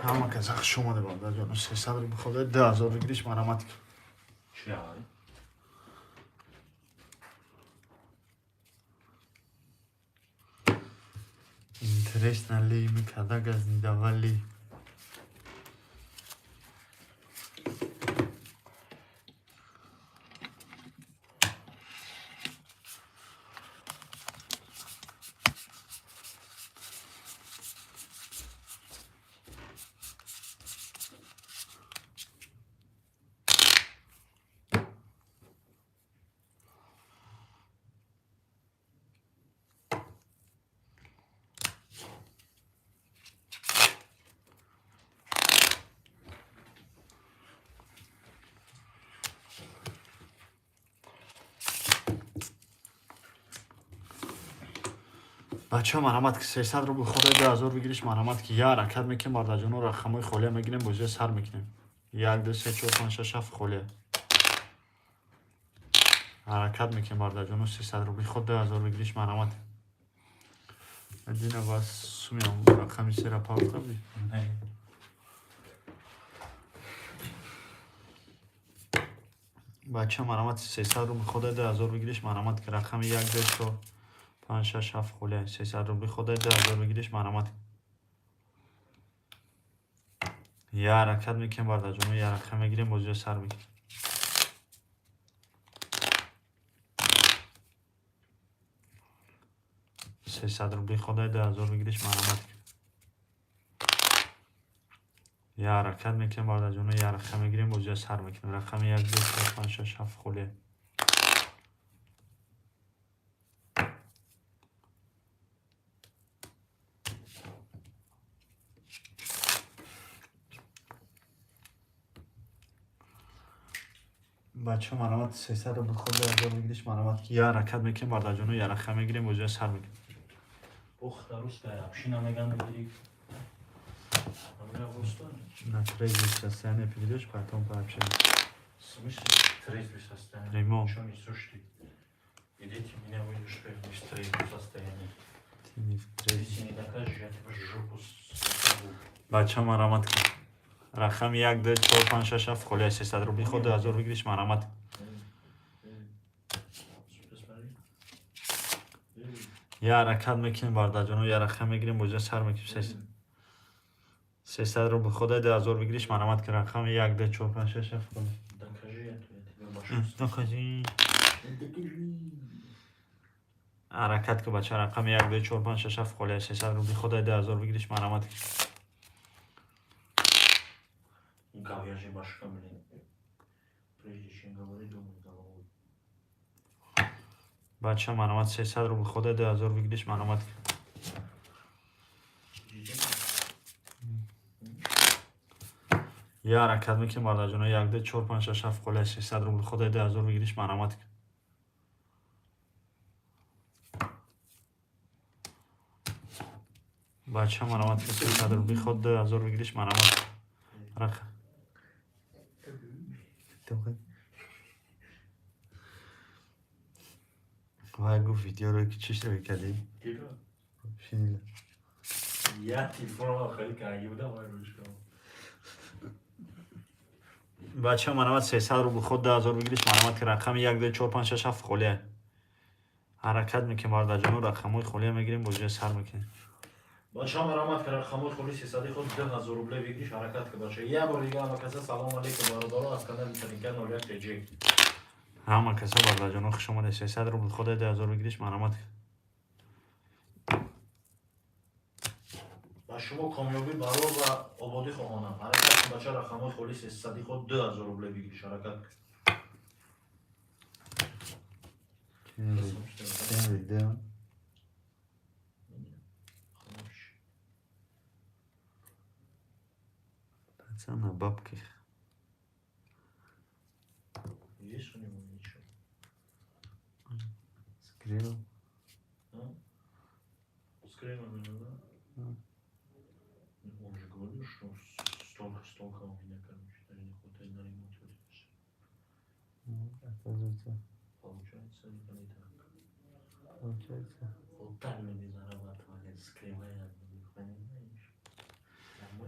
Ҳама каса хуш омада, бародарҷон. 300 рубл хода, 2000 выигрыш, марҳамат. Чай. Интересно ли, мы когда газ не давали? Бачаҳо, марҳамат, ки 300 рубл хода, 2000 выигрыш, марҳамат, ки я ҳаракат мекунем, бародарҷоно, рақамҳои холия мегирем, бозиа сар мекунем. Як, ду, се, чор, панҷ, шаш, ҳафт холия. Ҳаракат мекунем, бародарҷоно, 300 рубли ход, 2000 выигрыш, марҳамат. Дина вас сумиам рақами сера павта буди? Не. Бача, марҳамат, 300 рубл хода, 2000 выигрыш, марҳамат, ки рақами як, ду, чор, панҷ, шаш, ҳафт холия. 300 рубли хода, 2000 выигрыш, марҳамат. Я ҳаракат мекунем, бародарҷоно, я рақам мегирем, бозиа сар мекунем. 300 рубли хода, 2000 выигрыш, марҳамат. Я ҳаракат мекунем, бародарҷоно, я рақам мегирем, бозиа сар мекунем. Рақами як, ду, чор, панҷ, шаш, ҳафт холия. Бачаҳо, марҳамат, 300 рубл ход, 2000 выигрыш, марҳамат, ки я ҳаракат мекунем, бародарҷоно, я рақам мегирем, бозиа сар мекунем. Ох, да русская община меган мегири. На трезвый состояние перейдешь, потом пообщаемся. В смысле трезвый состояние? Прямом. Что несешь ты? Где ты меня выйдешь из трезвого состояния? Ты не в трезвый. Если не докажешь, я тебе жопу сосову. Бача, марҳамат, рақами як, ду, чор, панҷ, шаш, ҳафт холия. 300 рубли ход, 2000 выигрыш, марҳамат. Посмотри. Я ҳаракат мекунем, бародарҷоно, я рақам мегирем, бозиа сар мекунем. 300 рубл хода, 2000 выигрыш, марҳамат, ки рақами як, ду, чор, панҷ, шаш, ҳафт холия. Докажи это, я тебе башку. Докажи. Докажи. Ҳаракат ки, бача, рақами як, ду, чор, панҷ, шаш, ҳафт холия. 300 рубли хода, 2000 выигрыш, марҳамат. Говяжья башка, блин. Прежде чем говорить, думай головой. Бача, марҳамат, 300 рубл хода, 2000 выигрыш, марҳамат. Иди. Я ҳаракат мекунем, бародарҷоно, як, ду, чор, панҷ, шаш, ҳафт холия. 300 рубл хода, 2000 выигрыш, марҳамат. Бача, марҳамат, 300 рубли ход, 2000 выигрыш, марҳамат. Рақа вай гуфт, видеоро ки чиш рӯй кардӣ? Киро? Шинила. Я телефонро хеле карги будам, вай рӯш кардам. Бача, марҳамат, 300 рубл ход, 2000 выигрыш, марҳамат, ки рақами як, ду, чор, панҷ, шаш, ҳафт холия. Ҳаракат мекунем, бародарҷоно, рақамҳои холия мегирем, бозиа сар мекунем. Бача, марҳамат, ки рақамҳои холи сесади худ, 2000 рубле выигрыш, ҳаракат ки, бача. Я бор дига ҳама каса салом алейкум, бародаро, аз канали Тарика 01 ТЖ. Ҳама каса, бародарҷоно, хуш омадед. 300 рубл хода, 2000 выигрыш, марҳамат. Ба шумо комёбӣ, барор ва ободӣ хоҳонам. Ҳаракат кун, бача, рақамҳои холи сесади худ, 2000 рубле выигрыш, ҳаракат кун. Видео. Хомӯш. Пацан на бабках. Есть у него ничего? Скрыл. А? Скрыл меня, да? Да. Он же говорил, что столько, столько у меня, короче, даже не хватает на ремонт. Вот это всё. Ну, оказывается, Получается, это не так. Получается. Вот так люди зарабатывали, скрывая, не понимаешь? А мы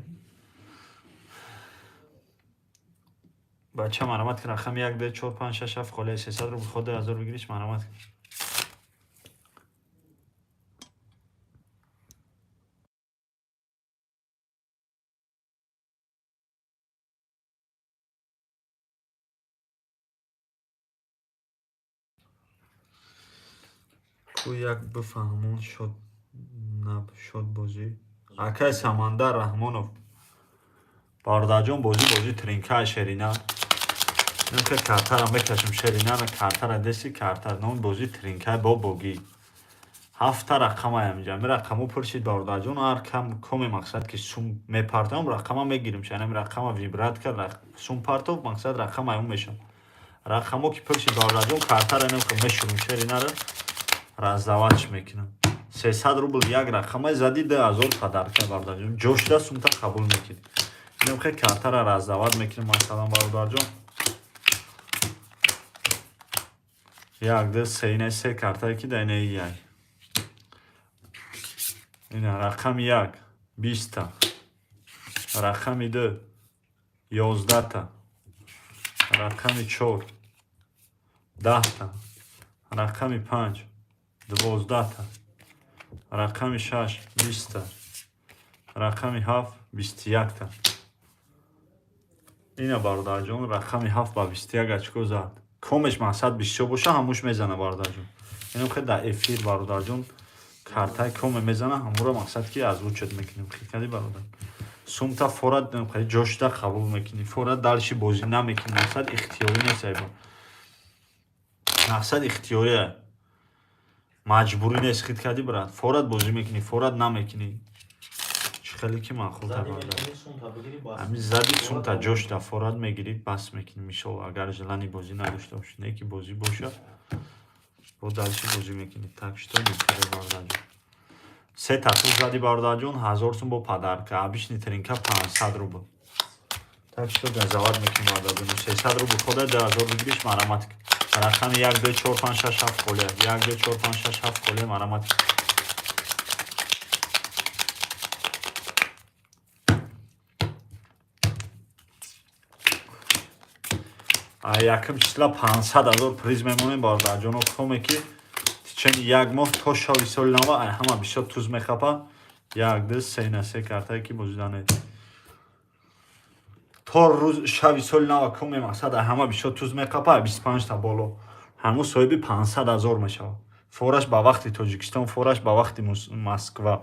Бача, марҳамат кун, рақами 1, 2, 4, 5, 6, 7 холия, 300 рубл ход, 2000 выигрыш, марҳамат кун. Ку як бифаҳмон, шод шод бозӣ. Акай Самандар Раҳмонов, бародарҷон, бозӣ, бозӣ тринкаи шерина. Ки картара мекашем, шеринара, картара деси, карта номи бозӣ тринкаи бо богӣ. Ҳафта рақамаям инҷа. Ми рақамо пурсид, бародарҷон, ҳар кам коме, мақсад ки сум мепартам, рақама мегирим. Шанами рақама выбрать кард, сум партов, мақсад рақама аюн мешам. Рақамо ки пурсид, бародарҷон, картара немхо мешурум, шеринара раздавать мекунам. 300 рубл як рақамай зади, 2000 подарка, бародарҷон. Ҷошда сумта қабул мекунӣ. Немхе картара раздавать мекунем, масалан, бародарҷон. Як, ду, се, ина се картае ки дар инаи як. Ина рақами як 20-та, рақами ду 11-та, рақами чор 10-та, рақами панҷ 12-та, рақами шаш 20-та, рақами ҳафт 21-та. Ина, бародарҷон, рақами ҳафт ба 21 очко зад. Комеш мақсад бисёр боша, ҳамуш мезана, бародарҷон. Инам хел дар эфир, бародарҷон, картаи коме мезана, ҳамуро мақсад ки озвучить мекунем. Хикади, бародар, сумта фора ҷошда қабул мекунӣ, фора дальше бозӣ намекунӣ. Мақсад ихтиёрӣ нест, айба мақсад ихтиёрия, маҷбурӣ нест. Хит кардӣ, брат, форат бозӣ мекунӣ, форат намекунӣ, чӣ хеле ки маъқулта, бародар. Ҳами зади, сумта ҷошда форат мегирӣ, бас мекунӣ. Мисол, агар желание бозӣ надошта бошӣ, не ки бозӣ боша, бо дальше бозӣ мекунӣ. Так что бародарҷон, се тату зади, бародарҷон, 1000 сум бо подарка. Обычный тринка 500 рубл. Так что газават мекунӣ, бародарҷон. 300 рубл хода, 2000 выигрыш, марҳамат. Рақами як, ду, чор, панҷ, шаш, ҳафт холия. Як, ду, чор, панҷ, шаш, ҳафт холия, марҳамат. Якум числа 500 000 приз мемонем, бародарҷоно. Коме ки течение як моҳ то шави соли нава ай ҳама бисёр туз мехапа. Як, ду, се, на се картае ки бозиданед. То рӯз шави соли нава коме, мақсад, ай ҳама бисёр туз мехапа, 25-та боло, ҳамун соҳиби 500 000 мешавад. Фораш ба вақти Тоҷикистон, фораш ба вақти Москва.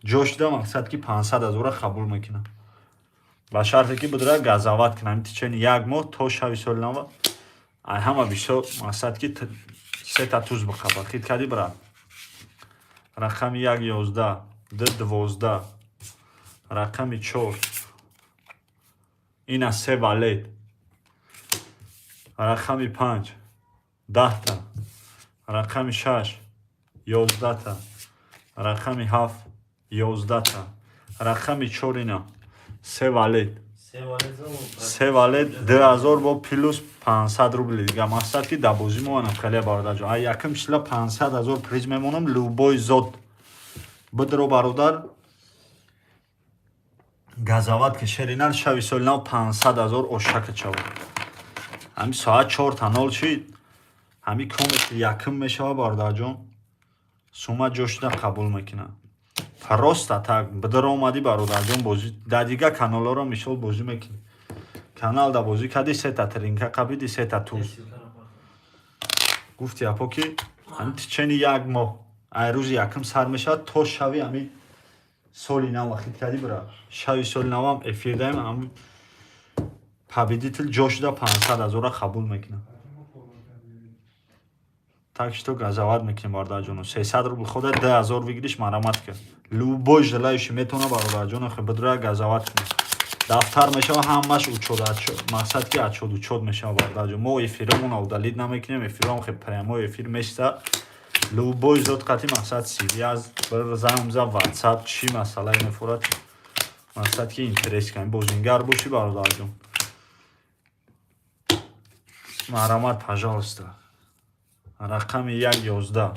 Ҷошда, мақсад ки 500 000-ра қабул мекунад, ба шарте ки будра газават кунам течение як моҳ то шави соли нава ай ҳама бисёр, мақсад ки сета туз бихапад. Хит кардӣ, брат? Рақами як 11, ду 12, рақами чор ина се валет, рақами панҷ 10-та, рақами шаш 11-та, рақами ҳафт 11-та, рақами чор ина се валет, се валет, 2000 бо плюс 500 рубли дига. Мақсад ки дар бозӣ мованам хеле, бародарҷон. А якум числа 500 000 приз мемонам. Любой зод бидро, бародар, газават ки шеринар, шави соли нав 500 000 ошака чавад. Ҳами соат 4:00 шид, ҳами комети якум мешава, бародарҷон, сума ҷошда қабул мекунад. Просто так бидро омадӣ, бародарҷон, бозӣ дар дигар каналҳоро мисол бозӣ мекунӣ. Канал да бозӣ кардӣ, сета тринка қабиди, сета туз. Гуфти апо ки ҳами течение як моҳ ай рӯзи якум сар мешавад то шави ҳами соли нав. Хит кардӣ, бира? Шави соли навам эфир даем, ҳами победитель ҷошда 500 000-ра қабул мекунад. Так что газават мекунем, бародарҷоно. 300 рубл хода, 2000 выигрыш, марҳамат кард. Любой желающий метавона, бародарҷоно, бидра газават кунад. Дафтар мешава ҳамаш учёт, мақсад ки отчёт учёт мешава, бародарҷон. Мо эфиромона удалить намекунем, эфиром хе прямой эфир места. Любой зод қати, мақсад, связь, замза, ватсап, чӣ масъалае мефорад, мақсад ки интерес кунем. Бозингар бошӣ, бародарҷон, марҳамат, пожалуйста. Рақами як 11,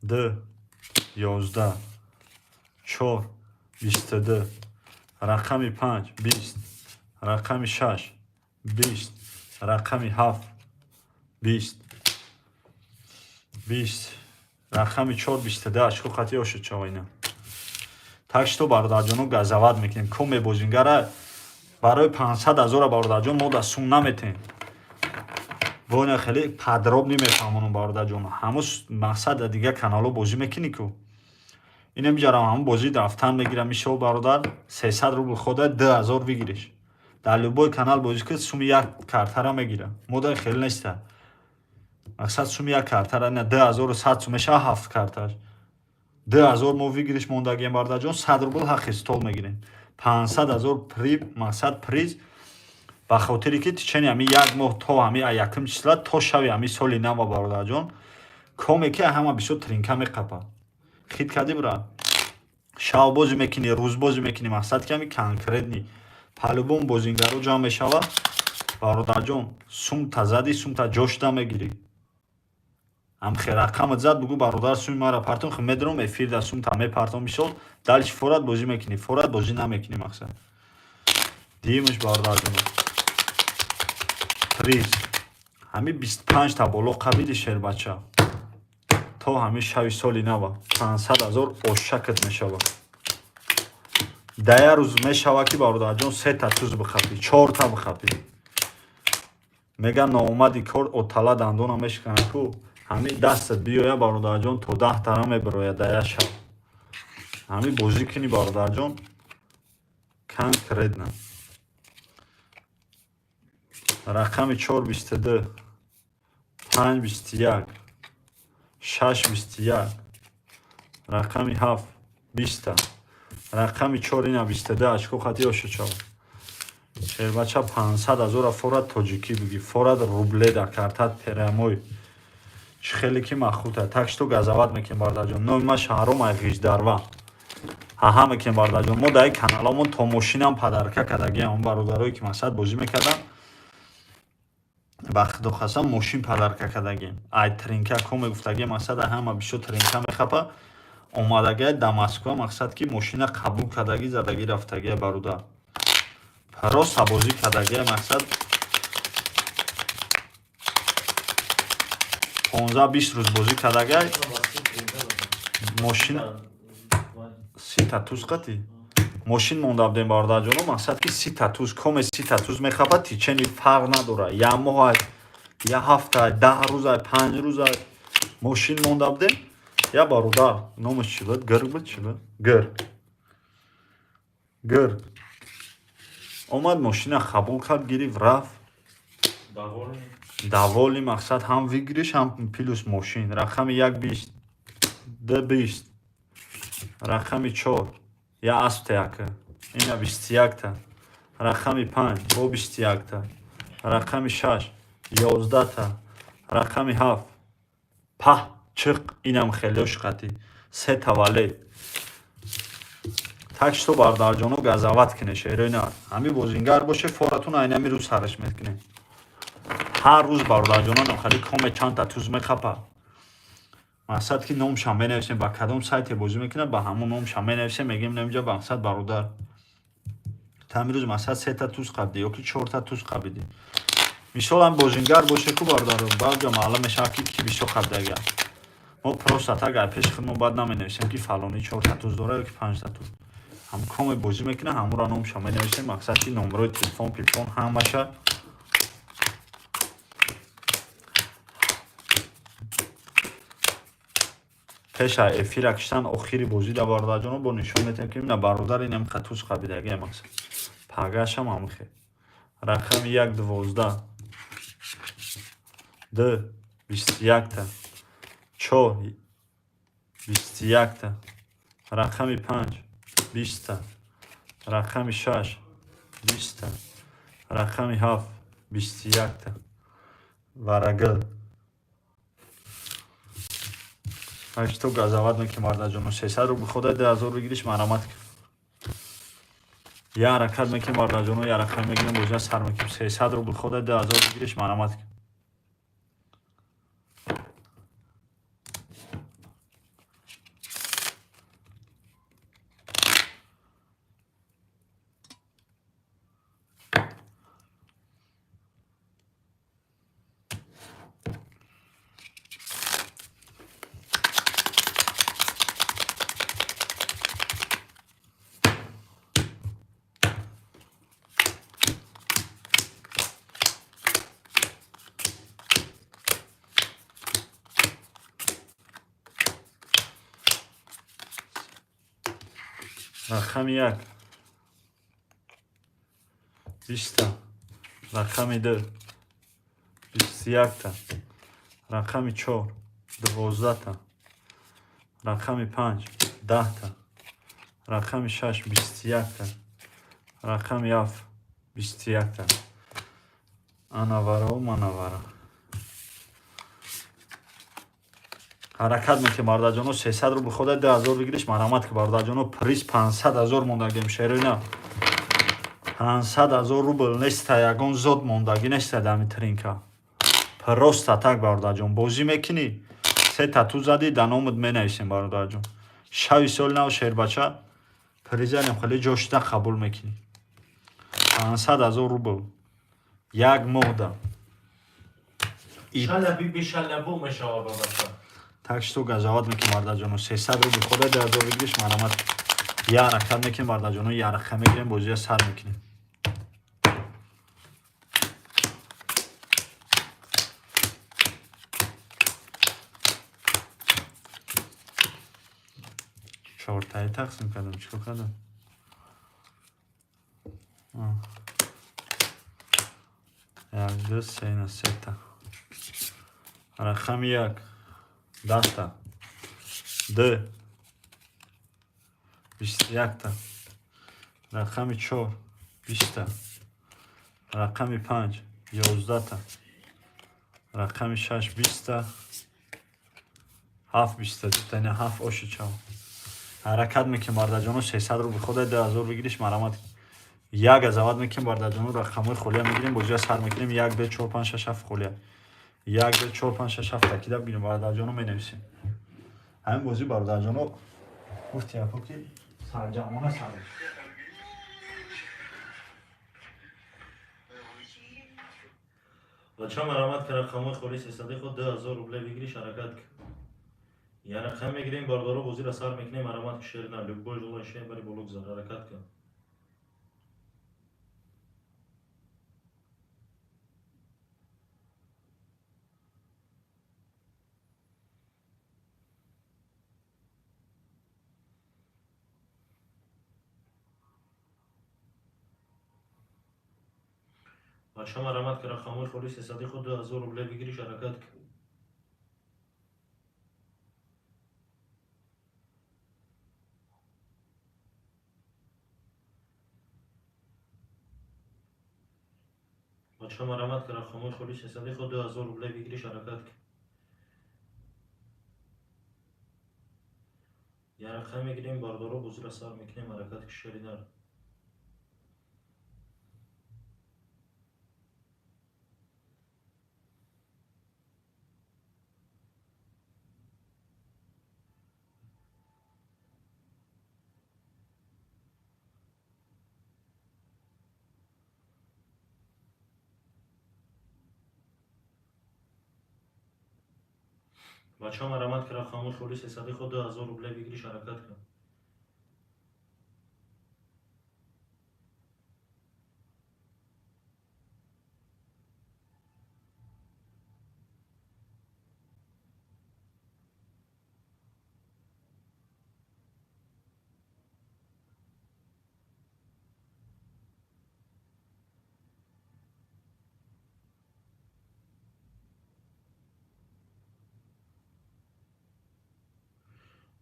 ду 11, чор 22, рақами панҷ 20, Рақами 6 20, рақами 7 20, 20, рақами 4 22 очко хати ошуд чава ина. Так что бародарҷоно, газават мекунем. Коме бозингара барои 500 ҳазора, бародарҷон, мо да сум наметем. Вона хеле подробно мефаҳмонам, бародарҷон. Ҳамун мақсад да дигар каналҳо бозӣ мекунӣ ку. Ина миҷарам, ҳамун бозӣ рафтан мегирам. Мисол, бародар, 300 рубл хода 2000 выигрыш. Дар любой канал бозӣ кунед, суми як картара мегирам. Мо да хеле неста. Мақсад, суми як картара ина 2100 сум мешава ҳафт карташ. 2000 мо выигрыш мондагием, бародарҷон, 100 рубл ҳаққи стол мегирем. 500 ҳазор при мақсад приз, ба хотире ки течение ҳами як моҳ, то ҳами якум числа, то шави ҳами соли нава, бародарҷон, коме ки ҳама бисёр тринка меқапад. Хит кардӣ, бра? Шав бозӣ мекунӣ, рӯз бозӣ мекунӣ, мақсад ки ҳами конкретный по-любому бозингаро ҷамъ мешавад, бародарҷон. Сумта задӣ, сумта ҷошта мегирӣ. Ҳамхе рақамат зад, бугӯ: бародар, суми мара партон. Хе медорам, эфир да сумта мепартом. Мисол, дальше форат бозӣ мекунӣ, форат бозӣ намекунӣ. Мақсад диюмаш, бародарҷон, приз ҳами 25 та боло қабиди, шербача, то ҳами шави соли нава 500 ҳазор ошакат мешавад. Да як рӯз мешавад ки, бародарҷон, сета туз бихапӣ, чорта бихапӣ. Меган, ноомади кор отала дандона мешиканад ку. Ҳами дастат биёя, бародарҷон, то 10 тара мебирояд да як шаб. Ҳами бозӣ кунӣ, бародарҷон, конкретно. Рақами 4 22, 5 21, 6 21, рақами 7 20-та, рақами 4 ина 22 очко хати ошо чава. Шербача, 500 ҳазора форат тоҷикӣ буги, форат рубле да картат прямой, чӣ хеле ки махута. Так что газават мекунем, бародарҷон. Номи ман Шаҳром Айғиждарва. Ҳаҳа мекунем, бародарҷон. Мо дар каналомон то мошинам подарка кардагиам. Он бародарое ки мақсад бозӣ мекарданд, ба худо қасам, мошин подарка кардагем. Ай тринка ко мегуфтагем, мақсад ҳама бисёр тринка мехапа. Омадагия да Москва, мақсад ки мошина қабул кардагӣ, задагӣ рафтагия, бародар. Роста бозӣ кардагия, мақсад 15-20 рӯз бозӣ кардагай, мошин 30-та туз қатӣ мошин монда будем, бародарҷоно. Мақсад ки 30-та туз, коме 30-та туз мехапад, течение фарқ надорад, як моҳ, як ҳафта, 10 рӯза, 5 рӯза, мошин монда будем. Я бародар, номаш чӣ буд? Гир буд, чӣ буд? Гир, гир омад, мошина қабул кард, гирифт, рафт. Довольный, мақсад ҳам выигрыш, ҳам плюс мошин. Рақами 1 20, 2 20, рақами 4 я аспта яка, ина 21-та, рақами 5 бо 21-та, рақами 6 11-та, рақами 7 паҳ чиқ, инам хелеош қатӣ сета вале. Так что, бародарҷоно, газават кине, шерои на ҳами бозингар боше, форатун айнами рӯз сараш мекунем. Ҳар рӯз, бародарҷоно, нохали коме чандта туз мехапа. Мақсад ки номшам менависем, ба кадом сайте бозӣ мекунад, ба ҳамон номшам менависем, мегем: намиҷа, мақсад, бародар, тами рӯз, мақсад, сета туз қабидӣ ёки чорта туз қабидӣ. Мисол, ҳам бозингар боше ку, бародаро, баъза маълум мешавад ки ки бисёр қабидага. Мо просто так ай пеши худ мо баъд наменависем, ки фалонӣ чорта туз дора ёки панҷта туз. Ҳам коме бозӣ мекунад, ҳамура номша менависем, мақсад ки номерои телефон пилфон ҳамаша. Пеша эфира киштан, охири бозӣ да, бародарҷоно, бо нишон метиҳем, ки ина, бародар, инам туз қабидагия. Мақсад, пагашам ҳамихе. Рақами 1 12, 2 21-та, 4 21-та, рақами 5 20-та, рақами 6 20-та, рақами 7 21-та. Варагил ҳашто газават мекунем, бародарҷоно. 300 рубл хода 2000 выигрыш, марамат. Я ҳаракат мекунем, бародарҷоно, я рақам мегирем, бозия сар мекунем. 300 рубл хода 2000 выигрыш, марамат. Рақами 1 20та, рақами 2 21та, рақами 4 12та, рақами 5 10та, рақами 6 21та, рақами 7 21та. Анаваро манавара. Ҳаракат мекунем, бародарҷоно, 300 рубл хода 2000 выигрыш, марҳамат ки, бародарҷоно, приз 500 000 мондагем, шероина. 500 000 рубл неста, ягон зод мондагӣ неста дами тринка. Просто так, бародарҷон, бозӣ мекунӣ, се тату задӣ, да номат менависем, бародарҷон. Шави соли нав, шербача, призанем хеле ҷошта қабул мекунӣ. 500 000 рубл як моҳда. Шалла биби шалла бу мешава, бабача. Так что газават мекунем, бародарҷоно, 300 рубл хода 2000 выигрыш, марҳамат. Я ҳаракат мекунем, бародарҷоно, я рақам мегирем, бозия сар мекунем. Чортаи тақсим кардам, чикор кардам? Як, ду, се, на сета. Рақами 1 10та, 2 21та, рақами 4 20та, рақами 5 11та, рақами 6 20та, 7 20та, дутани 7 оши чав. Ҳаракат мекунем, бародарҷоно, 300 рубл хода 2000 выигрыш, марҳамат. Як азават мекунем, бародарҷоно, рақамҳои холия мегирем, бозия сар мекунем. 1 2 4 5 6 7 холия. 1 2 4 5 6 7 такида бигирем, бародарҷоно, менависем. Ҳамин бозӣ, бародарҷоно, гуфти яко ки сарҷамона сар. Бача, марҳамат ки, рақамҳои холи сесади худ 2000 рубле выигрыш, ҳаракат ки. Я рақам мегирем, бародаро, бозиро сар мекунем, марҳамат ки, шерина, любой желающий бари боло гузар, ҳаракат кун. Бача, марҳамат ки, рақамҳои холи сесади худ 2000 рубле выигрыш, ҳаракат ки. Бача, марҳамат ки, рақамҳои холи сесади худ 2000 рубле выигрыш, ҳаракат ки. Я рақам мегирем, бародаро, бозиро сар мекунем, ҳаракат ки, шеринар. Бача, марҳамат ки, рақамҳои холи сесади худ 2000 рубле выигрыш, ҳаракат кун.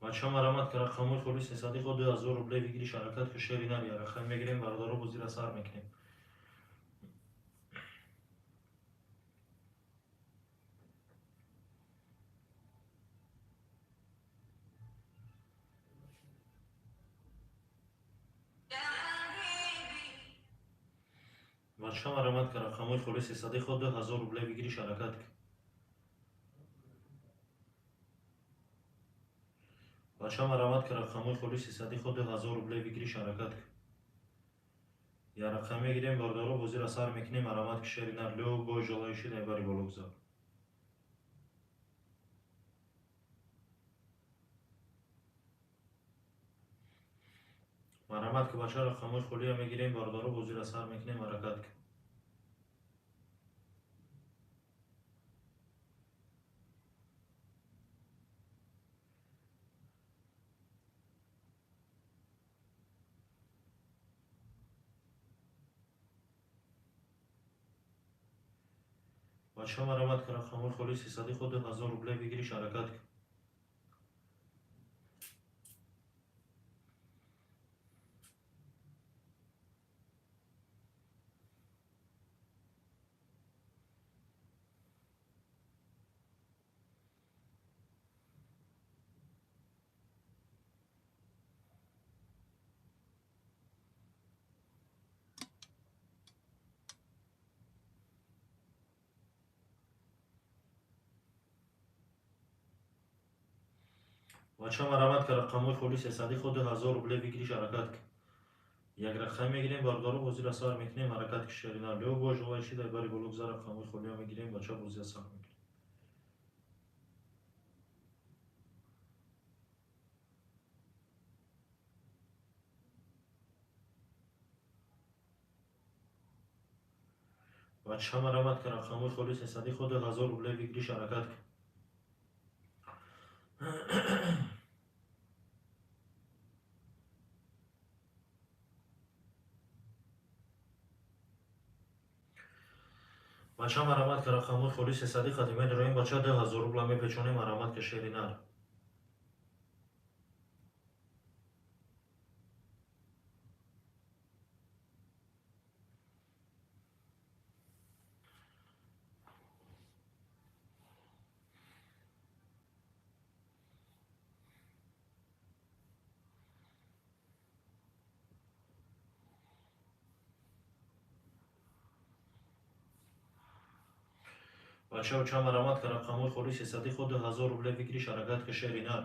Бача, марҳамат ки, рақамҳои холи сесади худ 2000 рубле выигрыш, ҳаракат ки, шери нар. Я рақам мегирем, бародаро, бозиро сар мекунем. Бача, марҳамат ки, рақамҳои холи сесади худ 2000 рубле выигрыш, ҳаракат ки. Бача, марҳамат ки, рақамҳои холи сесади худ 2000 рубле выигрыш, ҳаракат ки. Я рақам мегирем, бародаро, бозиро сар мекунем, марҳамат ки, шери нар, любой желающий бари боло гузар. Марҳамат ки, бача, рақамҳои холия мегирем, бародаро, бозиро сар мекунем, ҳаракат ки. Бача, марамат ки рақамҳои холи сесади худ 2000 рубле выигрыш ҳаракат кун. Бача, марамат ки рақамҳои холи сесади худ 2000 рубле выигрыш ҳаракат кун. Як рақам мегирем, бародаро, бозиро сар мекунем, ҳаракат ки, шерина. Любой желающий дар бари боло гузар, рақамҳои холиро мегирем, бача, бозиро сар мекунем. Бача, марамат ки рақамҳои холи сесади худ 2000 рубле выигрыш ҳаракат кун. Бача, марамат ки рақамҳои холи сесади хати медроем, бача, 2000 рубла мепечонем, марамат ки, шеринар. Бача, уча, марамат ки рақамҳои холи сесади худ 2000 рубле выигрыш ҳаракат ки, шеринар.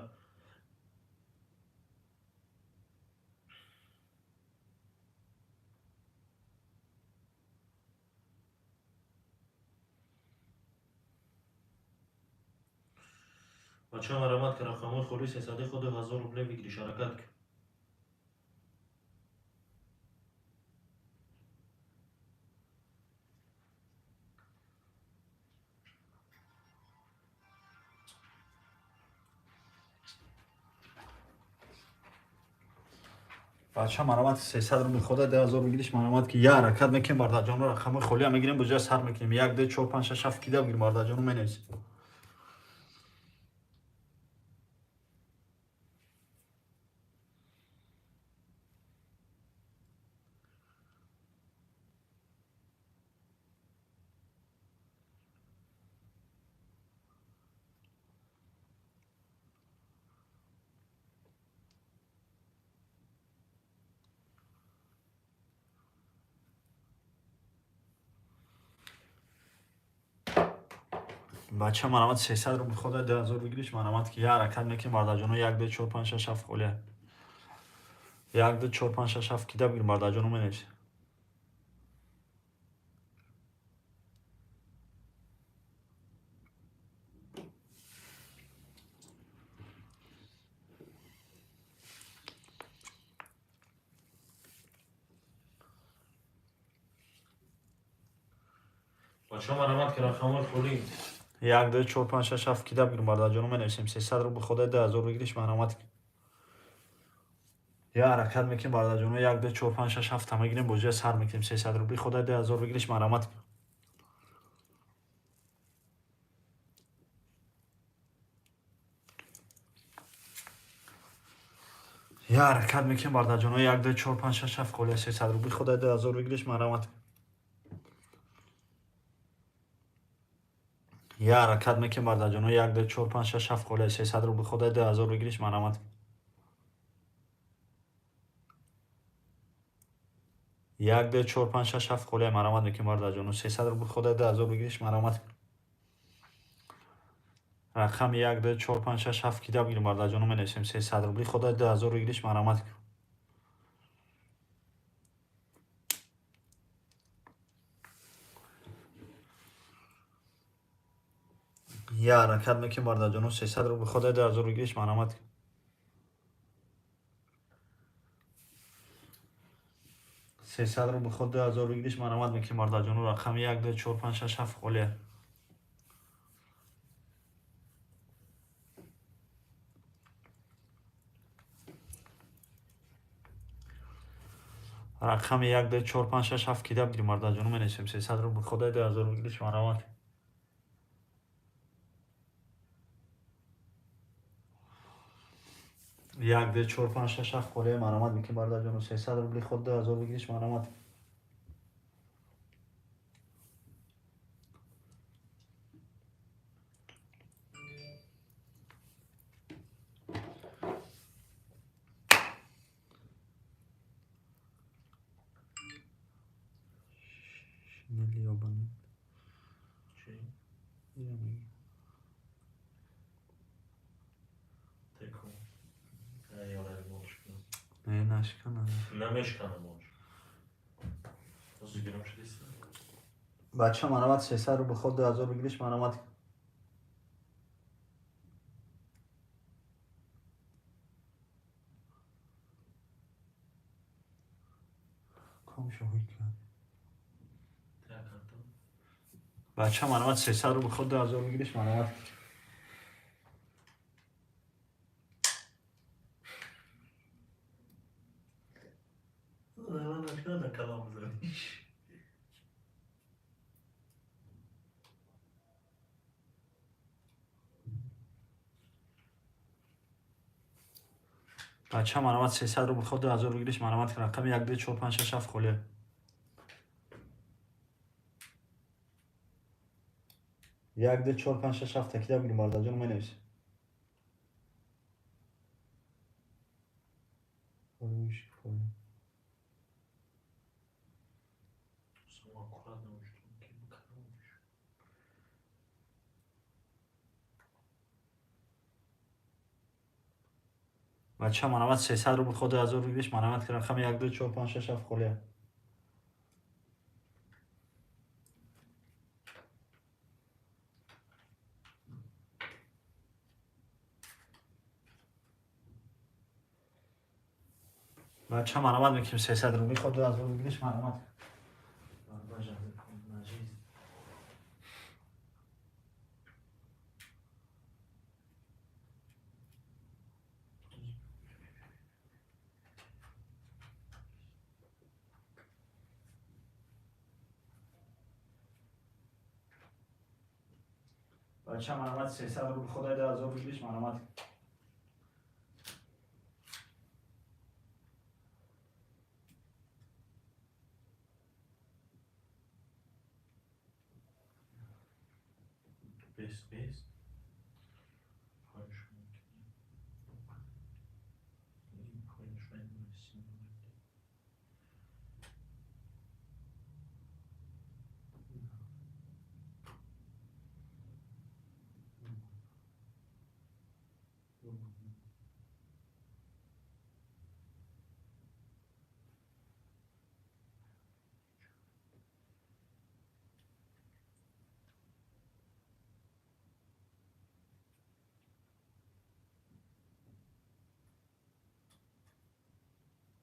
Бача, марамат ки рақамҳои холи сесади худ 2000 рубле выигрыш ҳаракат кун. Бача, марамат, 300 рубл хода 2000 выигрыш, марамат ки, я ҳаракат мекунем, бардаҷонро, рақамҳои холия мегирем, бозиро сар мекунем. Як, ду, чор, панҷ, шаш, ҳафт кида бигирем, бардаҷону менависем. Бача, марамат, 300 рубл хода 2000 выигрыш, марамат ки, я ҳаракат мекунем, бардаҷоно. Як, ду, чор, панҷ, шаш, ҳафт холия. Як, ду, чор, панҷ, шаш, ҳафт кида бигирем, бардаҷону менависем. Бача, марамат ки рақамҳои холи. Як, ду, чор, панҷ, шаш, ҳафт кида бигирем, бардаҷону менависем. 300 рубл хода 2000 выигрыш, марамат, я ҳаракат мекунем, бардаҷоно. Як, ду, чор, панҷ, шаш, ҳафта мегирем, бозиро сар мекунем. 300 рубли хода 2000 выигрыш, марамат. Я ҳаракат мекунем, бардаҷоно. Як, ду, чор, панҷ, шаш, ҳафт холия. 300 рубли хода 2000 выигрыш, марамат. Я ҳаракат мекунем, бардаҷоно. Як, ду, чор, панҷ, шаш, ҳафт холия. 300 рубл хода 2000 выигрыш, марамат. Як, ду, чор, панҷ, шаш, ҳафт холия, марамат мекунем, бардаҷоно. 300 рубл хода 2000 выигрыш, марамат. Рақами як, ду, чор, панҷ, шаш, ҳафт кида бигирем, бардаҷоно, менависем. 300 рубли хода 2000 выигрыш, марамат. Я ҳаракат мекунем, бардаҷоно. 300 рубл хода 2000 выигрыш, марамат. 300 рубл ход 2000 выигрыш, марамат мекунем, бардаҷоно. Рақами як, ду, чор, панҷ, шаш, ҳафт холия. Рақами як, ду, чор, панҷ, шаш, ҳафт кида бигирем, бардаҷоно, менависем. 300 рубл хода 2000 выигрыш, марамат. 1, 2, 4, 5, 6, 7 холия марамат мекунем, бародарҷоно. 300 рубли ход 2000 выигрыш марамат. Шинели ёбани. Чӣ? Ира меги. Теку. Ай, ёлари молшкана. Не, нашкана. Намешкана молш. Ҳозир гирам шудиста. Бача, марамат, 300 рубл ход 2000 выигрыш марамат. Ком шоҳид кард. Так, карта. Бача, марамат, 300 рубл ход 2000 выигрыш марамат. Нашкана калам заниш. Бача, марамат, 300 рубл ход 2000 выигрыш марамат. Рақами 1, 2, 4, 5, 6, 7 холия. 1, 2, 4, 5, 6, 7 такида бигирем, бародарҷон, менависем. Сама аккуратно уштум, ки калам. Бача, марамат, 300 рубл ход 2000 выигрыш марамат. Рақами 1, 2, 4, 5, 6, 7 холия. Бача, марамат мекунем, 300 рубли ход 2000 выигрыш марамат. Барбажа, нажиз. Бача, марамат, 300 рубл ход 2000 выигрыш марамат. Бес, бес. Поинш мекунем. Ин поинш менависем.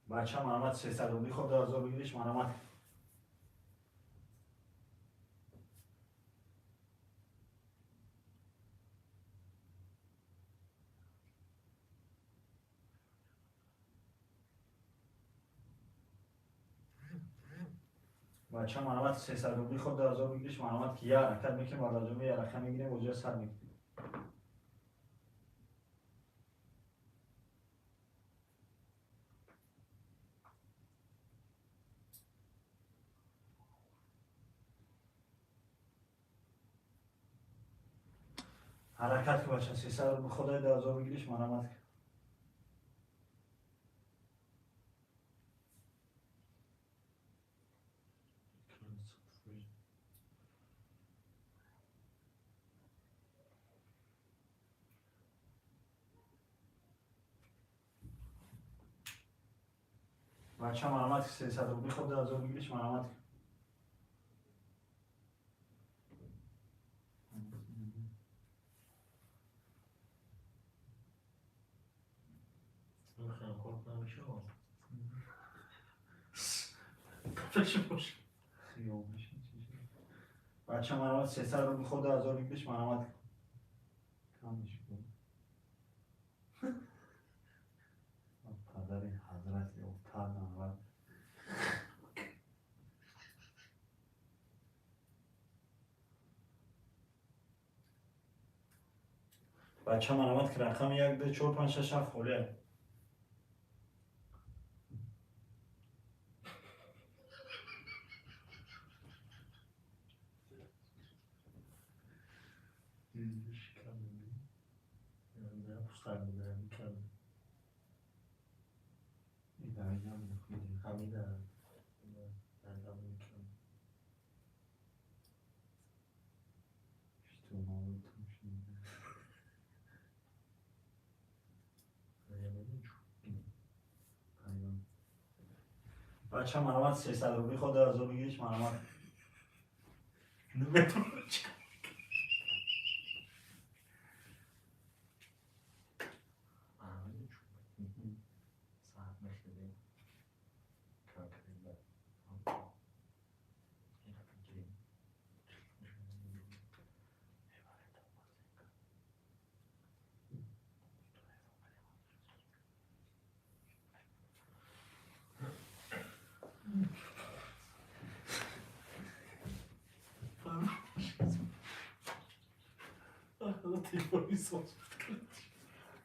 Бача, марамат, 300 рубли ход 2000 выигрыш марамат. Бача, марамат, 300 рубли ход 2000 выигрыш марамат, ки я ҳаракат мекунем, бародарҷон, я рақам мегирем, бозиро сар мекунем. Ҳаракат кун, бача, 300 рубл ход 2000 выигрыш марамат. Экран сафуи. Бача, марамат, 300 рубли ход 2000 выигрыш марамат. Мехоҳам кор кунам ишо. Бош. Хиёл мешин. Бача, марамат, 300 рубл ход 2000 выигрыш марамат. Камиш кун. Падари ҳазрати офтар навад. Бача, марамат, ки рақами 1, 2, 4, 5, 6, 7 холия. بچه مرامت 300 روبلی خود از اون بگیریش مرامت نمیتونم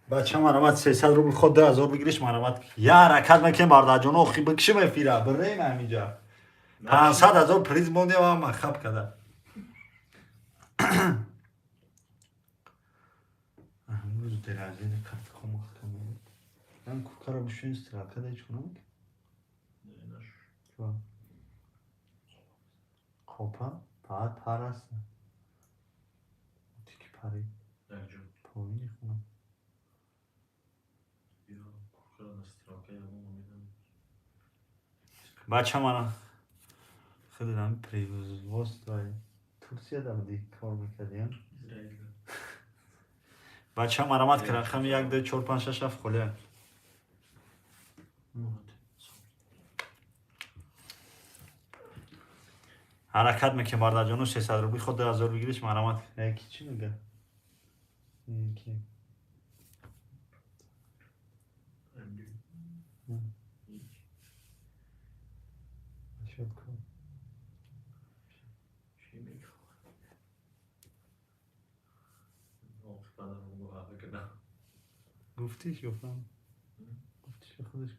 бача марамат 300 рубл ход 2000 бигириш марамат я ҳаракат мекунем бардаҷоно охи бикшим эфира бирем ҳаминҷа 500 ҳазор приз мондем ама хаб када ҳамрӯз деразини картхомахкам кукара бушин стрелка да ҳеч кунам қопа пар пар аст тики пари поини хунам. Бача мана худам производство Турсия да буди кор мекардиям. Бача марамат ки рақами 1 2 4 5 6 7 холия. Ҳаракат мекунем бардаҷону 300 рубли худ 2000 бигириш марамат. Яки чӣ мега? Яки. Гуфтиш гуфтам. Гуфтиш худаш.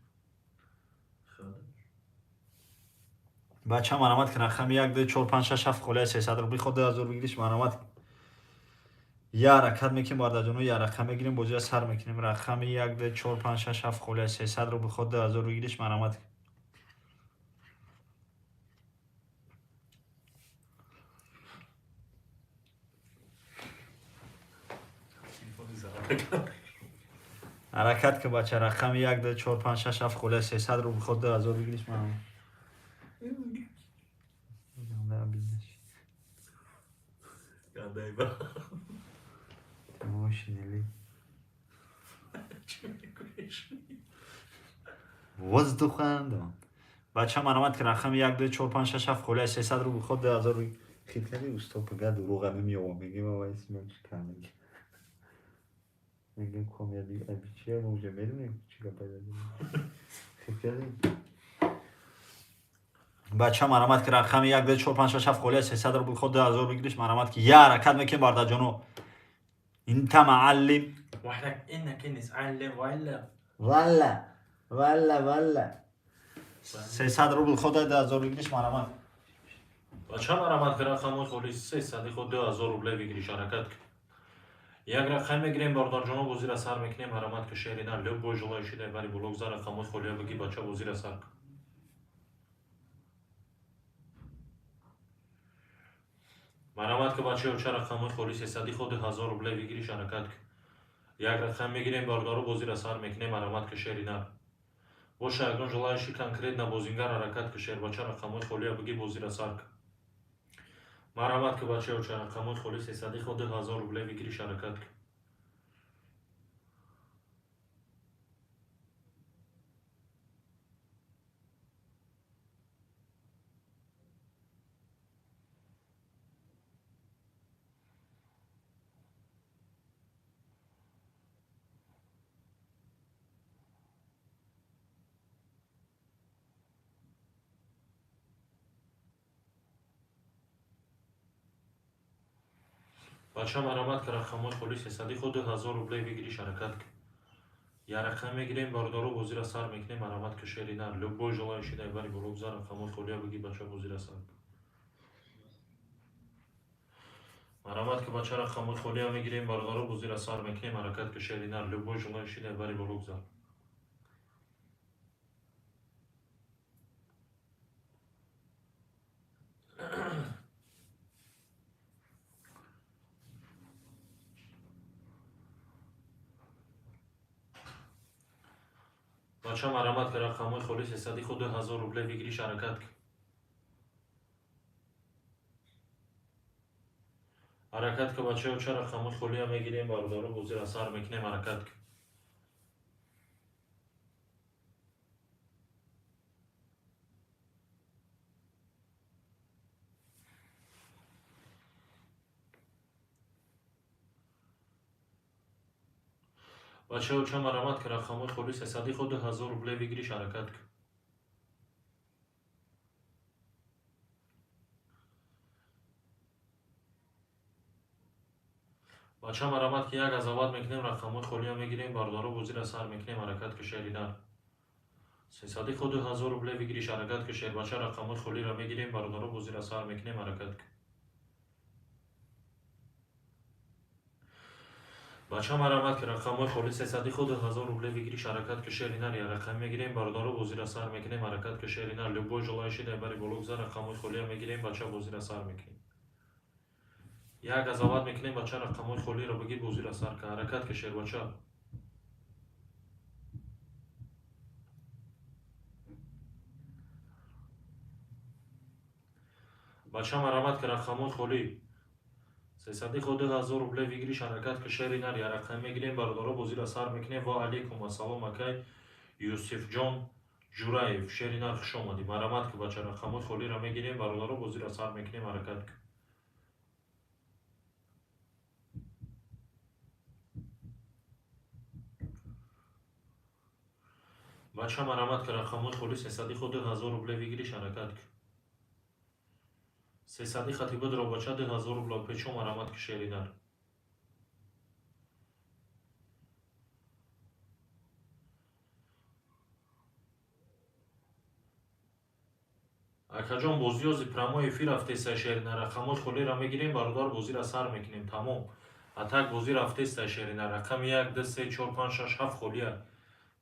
Бача марамат ки рақами 1 2 4 5 6 7 холия 300 рубли худ 2000 бигириш марамат. Я ҳаракат мекунем бардаҷоно, я рақам мегирем, бозия сар мекунем. Рақами 1 2 4 5 6 7 холия 300 рубли худ 2000 бигириш марамат. Ҳаракат ки бача рақами 1 2 4 5 6 7 холия 300 рубли худ 2000 бигириш марамат. Воздухандон. Бача марамат ки рақами 1 2 4 5 6 7 холия 300 рубли худ 2000 хит кардӣ усто пага дурӯға намеёвам мегем ава исмам чӣ кар мегем. Мегем комяди абичия мо уже медонем чӣ гап пайда хит кардӣ. Бача марамат ки рақами 1 2 4 5 6 7 холия 300 рубли худ 2000 бигириш марамат ки я ҳаракат мекунем бардаҷоно. Инта мааллим واحنا إنك نتعلم ولا валла валла валла 300 рубл худ 2000 бигириш марамат. Бача марамат ки рақамҳои холи 300 худ 2000 рубле бигириш ҳаракат ки. Як рақам мегирем бародарҷоно бозира сар мекунем ҳарамат ки шерина любой желающий дар бари блог за рақамҳои холия биги бача бозира сар кун. Марамат ки бачаё ча рақамҳои холи 300 худ 2000 рубле бигириш ҳаракат ки. Як рақам мегирем бародаро бозира сар мекунем ҳарамат ки шерина. Боша ягон желающий конкретно бозингар ҳаракат ки шербача рақамҳои холия биги бозира сар кун. Марамат ки бачаё ча рақамҳои холи 300 худ 2000 рубле бигириш ҳаракат ки. Бача марамат ки рақамҳои холи 300 худ 2000 рубле бигириш ҳаракат ки. Я рақам мегирем бародаро бозира сар мекунем марамат ки шерина любой желающий дар бари блог за рақамҳои холия биги бача бозира сар кун. Марҳамат ки бача рақамҳои холиам мегирем, бародаро, бозира сар мекунем, ҳаракат ки, шеринар, любой желающий дар бари боло гузар. Бача, марҳамат ки рақамҳои холи сесади худ 2000 рубле выигрыш, ҳаракат ки. Ҳаракат ки, бачаё, ча рақамҳои холиам мегирем, бародаро, бозира сар мекунем, ҳаракат ки. Бачаё, ча марҳамат ки рақамҳои холи сесади худ 2000 рубле выигрыш, ҳаракат ки. Бача, марҳамат ки, як азават мекунем, рақамҳои холиам мегирем, бародаро, бозира сар мекунем, ҳаракат ки, шеринар. Сесади худ 2000 рубле выигрыш, ҳаракат ки, шербача, рақамҳои холиро мегирем, бародаро, бозира сар мекунем, ҳаракат ки. Бача, марҳамат ки рақамҳои холи сесади худ 2000 рубле выигрыш, ҳаракат ки, шеринар, я рақам мегирем, бародаро, бозира сар мекунем, ҳаракат ки, шеринар, любой желающий дар бари боло гузар, рақамҳои холиам мегирем, бача, бозира сар мекунем. Як азават мекунем, бача, рақамҳои холиро бигир, бозира сар кун, ҳаракат ки, шербача. Бача, марҳамат ки рақамҳои холӣ сесади худ 2000 рубле выигрыш, ҳаракат ки, шеринар, я рақам мегирем, бародаро, бозира сар мекунем. Ва алейкум ассалом, акай Юсуфҷон Ҷураев, шеринар, хуш омадӣ. Марҳамат ки, бача, рақамҳои холиро мегирем, бародаро, бозира сар мекунем, ҳаракат ки. Бача, марҳамат ки рақамҳои холи сесади худ 2000 рубле выигрыш, ҳаракат ки. Сесади хати бидро, бача, 2000 рубла печо, марҳамат ки, шеринар. Акаҷон, бозиёзи прямой эфир рафтеста, шерина, рақамҳои холиро мегирем, бародар, бозира сар мекунем, тамом. А так бозӣ рафтеста, шерина, рақами як, ду, се, чор, панҷ, шаш, ҳафт холия.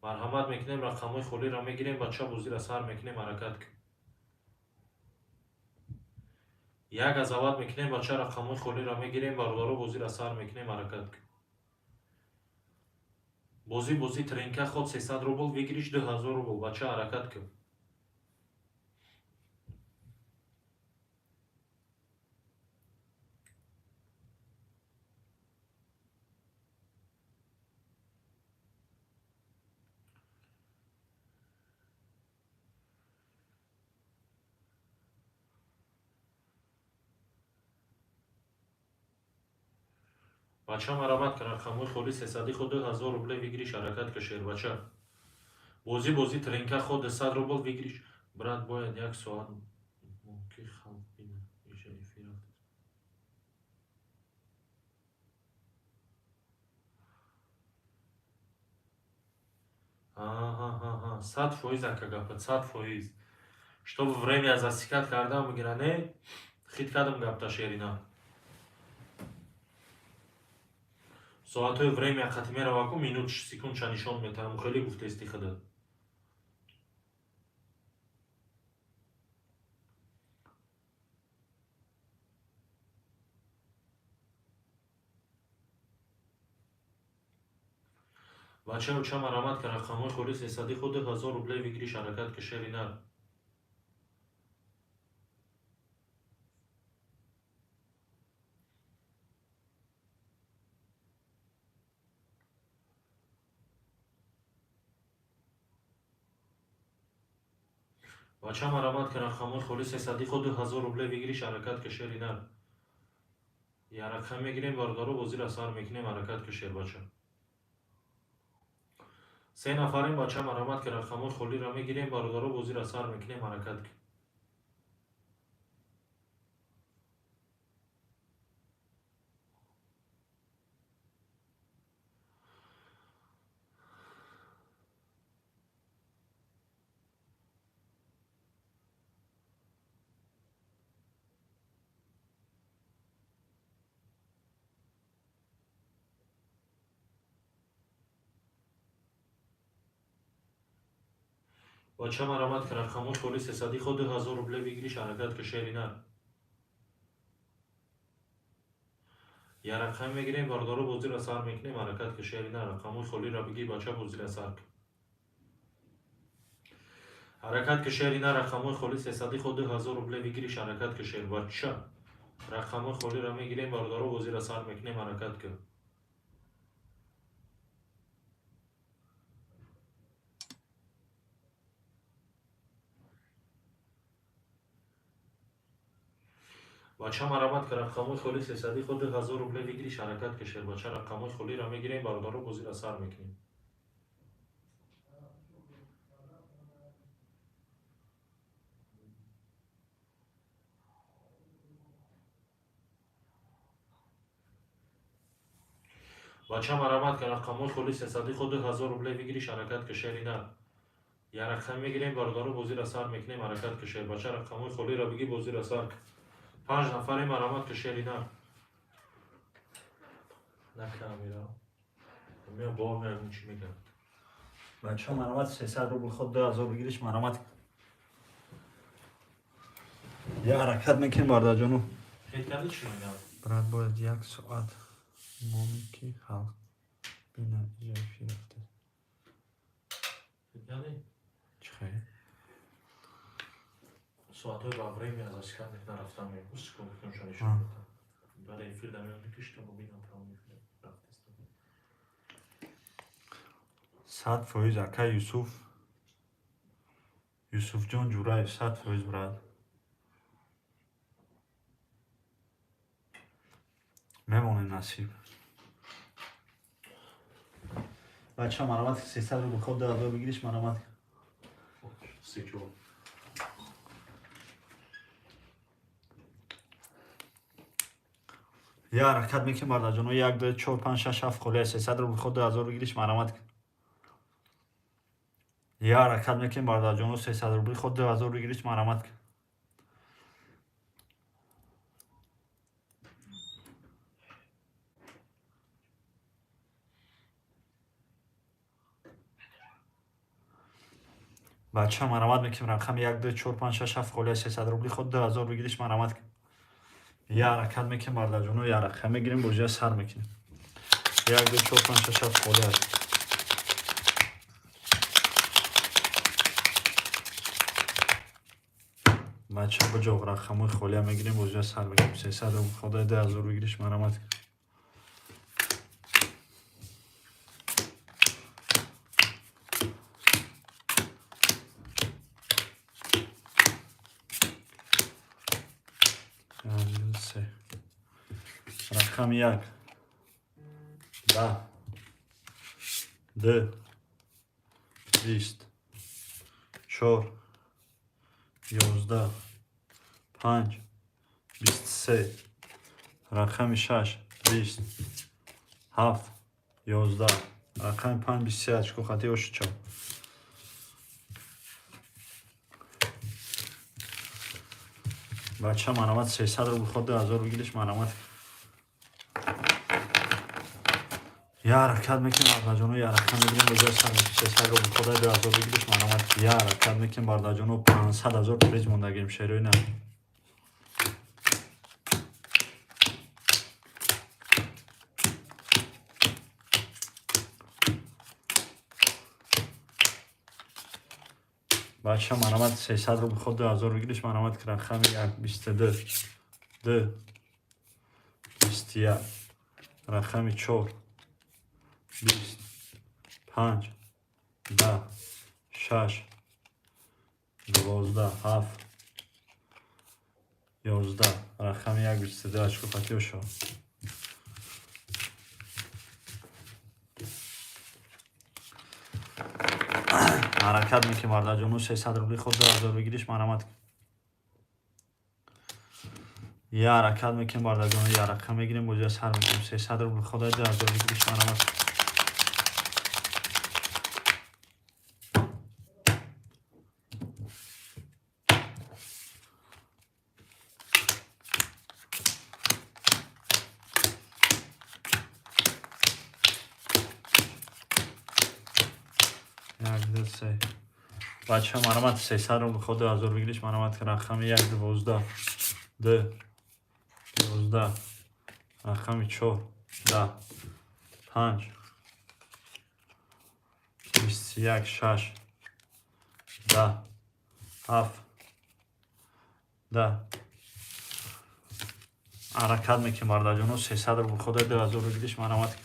Марҳамат мекунем, рақамҳои холиро мегирем, бача, бозира сар мекунем, ҳаракат ки. Як азават мекунем, бача, рақамҳои холиро мегирем, бародаро, бозира сар мекунем, ҳаракат ки. Бозӣ бозӣ тренка ход 300 рубл, выигрыш 2000 рубл, бача, ҳаракат кун. Бача, марҳамат ки рақамҳои холи сесади худ 2000 рубле выигрыш, ҳаракат ки, шербача. Бозӣ бозӣ тренка ход 100 рубл выигрыш. Брат, бояд як соат мумкин халқ бина иша эфир рафтест. Ҳа, 100%, ака, гапат 100%. Чтобы время засекать кардан бигира, не? Хит кардам гапта, шерина. Соатҳои время қати мераваку, минут секундша нишон метаҳам, хеле гуфтаисти худат. Бачаё, ча марҳамат ки рақамҳои холи сесади худ 2000 рубле выигрыш, ҳаракат ки, шеринар. Бача, марҳамат ки рақамҳои холи сесади худ 2000 рубле выигрыш, ҳаракат ки, шеринар. Я рақам мегирем, бародаро, бозира сар мекунем, ҳаракат ки, шербача. Се нафарем, бача, марҳамат ки рақамҳои холиро мегирем, бародаро, бозира сар мекунем, ҳаракат ки. Бача, марамат, ки рақамҳои холи сесадӣ хо 2000 рубле выигрыш, ҳаракат ки, шерина. Я рақам мегирем, бародаро, бозиро сар мекунем, ҳаракат ки, шерина. Рақамҳои холиро бигир, бача, бозиро сар кун. Ҳаракат ки, шерина. Рақамҳои холи сесадӣ хо 2000 рубле выигрыш, ҳаракат ки, шербача. Рақамҳои холиро мегирем, бародаро, бозиро сар мекунем, ҳаракат ки. Бача, марамат, ки рақамҳои холи сесадӣ хо 2000 рубле выигрыш, ҳаракат ки, шербача. Рақамҳои холиро мегирем, бародаро, бозиро сар мекунем. Бача, марамат, ки рақамҳои холи сесадӣ хо 2000 рубле выигрыш, ҳаракат ки, шерина. Я рақам мегирем, бародаро, бозиро сар мекунем, ҳаракат ки, шербача. Рақамҳои холиро бигир, бозиро сар кун. Панҷ нафаре, марамат ки, шерина. На камера мея бо меягум, чӣ мегӯяд. Бача, марамат, 300 рубл ход 2000 выигрыш, марамат. Я ҳаракат мекунем, бародарҷону. Хел карди, чӣ мегӯяд? Брат, бояд як соат мони, ки халқ бина, иҷа эфир рафта. Хел карди? Чӣ хел? Соатҳои ба время засекать мекунад, рафтан мегӯ, чикор мекунам, шо нишон медиҳам. Баъд эфир да меояд, ки что бинам, прямой эфир рафтестам. 100%, ака Юсуф. Юсуфҷон Ҷураев, 100%, брат. Мемонем, насиб. Бача, марамат, 300 рубл ход 2000 выигрыш, марамат. Сечо. Я ҳаракат мекунем, бародарҷоно, як, ду, чор, панҷ, шаш, ҳафт холия, 300 рубл ход 2000 выигрыш, марамат. Я ҳаракат мекунем, бародарҷоно, 300 рубли ход 2000 выигрыш, марамат. Бача, марамат мекунем, рақами як, ду, чор, панҷ, шаш, ҳафт холия, 300 рубли ход 2000 выигрыш, марамат. Я ҳаракат мекунем, бародарҷоно, я рақам мегирем, бозия сар мекунем. Як, ду, чор, панҷ, шаш, ҳафт холия аст. Бача, биҷоқ, рақамҳои холия мегирем, бозия сар мекунем. 300 рубл хода 2000 выигрыш, марамат. Як, ду, се. Рақами як. 10. Ду. 20. Чор. 11. Панҷ. 23. Рақами шаш. 20. Ҳафт. 11. Рақами панҷ, 23 очко хати ошичо. Бача, марамат, 300 рубл ход 2000 выигрыш, марамат. Я ҳаракат мекунем, бародарҷоно, я рақам мегирем, бозия сар мекунем. 300 рубл хода 2000 выигрыш, марамат. Я ҳаракат мекунем, бародарҷоно, 500 ҳазор приз мондагем, шерои на. Бача, марамат, 300 рубл ход 2000 выигрыш, марамат. Рақами як, 22. Ду. 21. Рақами чор. 20. Панҷ. 10. Шаш. 12. Ҳафт. 11. Рақами як, 22 очко хати ошо. Ҳаракат мекунем, бародарҷоно, 300 рубли ход 2000 выигрыш, марамат. Я ҳаракат мекунем, бародарҷоно, я рақам мегирем, бозия сар мекунем. 300 рубл хода 2000 выигрыш, марамат. Як, ду, се. Бача, марамат, 300 рубл ход 2000 выигрыш, марамат, рақами 1, 12, 2, 12, рақами 4, 10, 5, 21, 6, 10, 7, 10. Ҳаракат мекунем, бародарҷоно, 300 рубл ход 2000 выигрыш, марамат.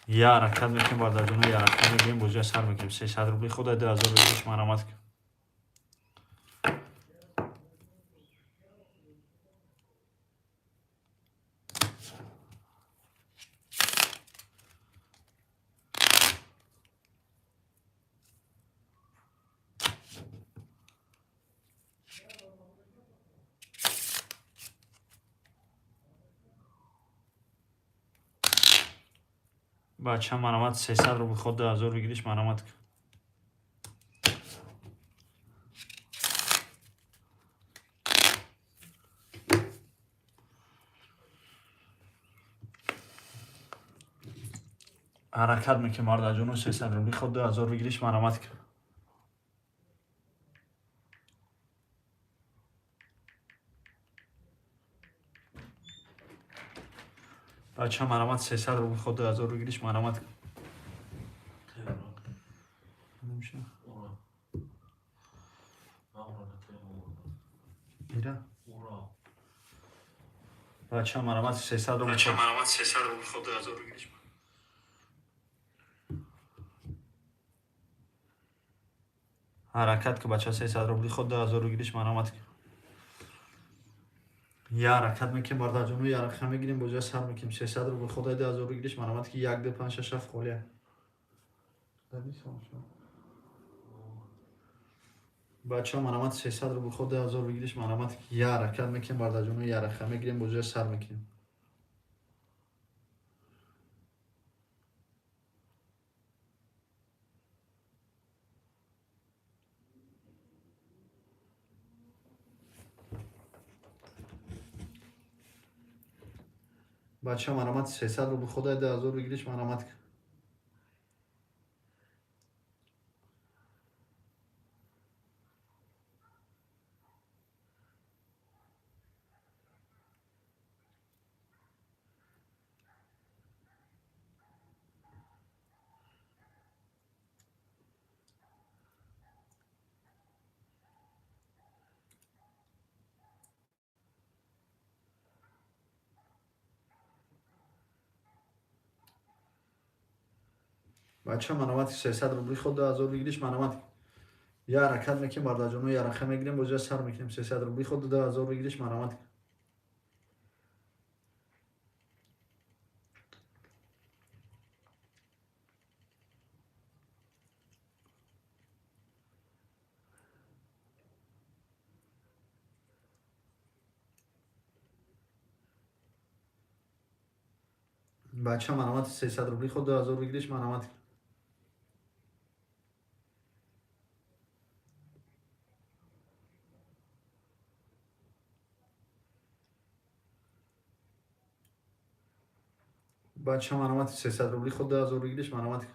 Я ҳаракат мекунем, бародарҷоно, я ҳаракат мекунем, бозия сар мекунем. 300 рубли ход 2000 выигрыш, марамат. Бача, марамат, 300 рубл ход 2000 выигрыш, марамат. Ҳаракат мекунем, бародарҷоно, 300 рубли ход 2000 выигрыш, марамат. Бача, марамат, 300 рубл ход 2000 выигрыш, марамат. Теҳрон. Намеша? Ура. На ура, на Теҳрон. Ира? Ура. Бача, марамат, 300 рубл. Бача, марамат, 300 рубл ход 2000 выигрыш. Ҳаракат ки, бача, 300 рубли ход 2000 выигрыш, марамат. Я ҳаракат мекунем, бародарҷоно, я рақам мегирем, бозия сар мекунем. 300 рубл ход 2000 выигрыш, марамат, ки 1, 2, 5, 6, 7 холия. Бача, марамат, 300 рубл ход 2000 выигрыш, марамат. Я ҳаракат мекунем, бародарҷоно, я рақам мегирем, бозия сар мекунем. Бача, марамат, 300 рубл ход 2000 выигрыш, марамат. Бача, марамат, 300 рубли ход 2000 выигрыш, марамат. Я ҳаракат мекунем, бародарҷоно, я рақам мегирем, бозия сар мекунем. 300 рубли ход 2000 выигрыш, марамат. Бача, марамат, 300 рубли ход 2000 выигрыш, марамат. Бача, марамат, 300 рубли ход 2000 выигрыш, марамат.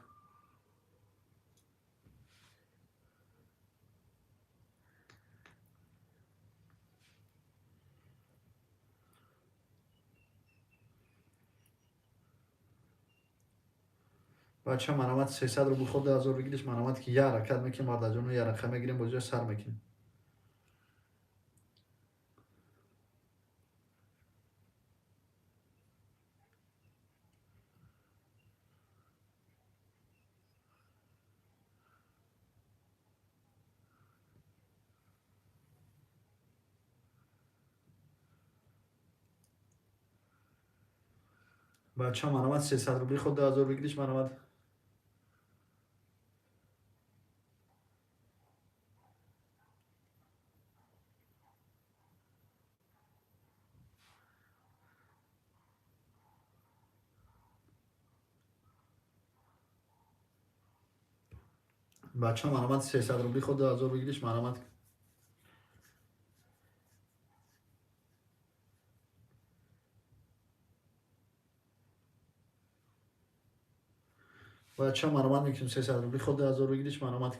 Бача, марамат, 300 рубл ход 2000 выигрыш, марамат, ки я ҳаракат мекунем, бародарҷоно, я рақам мегирем, бозия сар мекунем. Бача, марамат, 300 рубли ход 2000 выигрыш, марамат. Бача, марамат, 300 рубли ход 2000 выигрыш, марамат. Бача, маромад мекунем, 300 рубли ход 2000 выигрыш, маромад.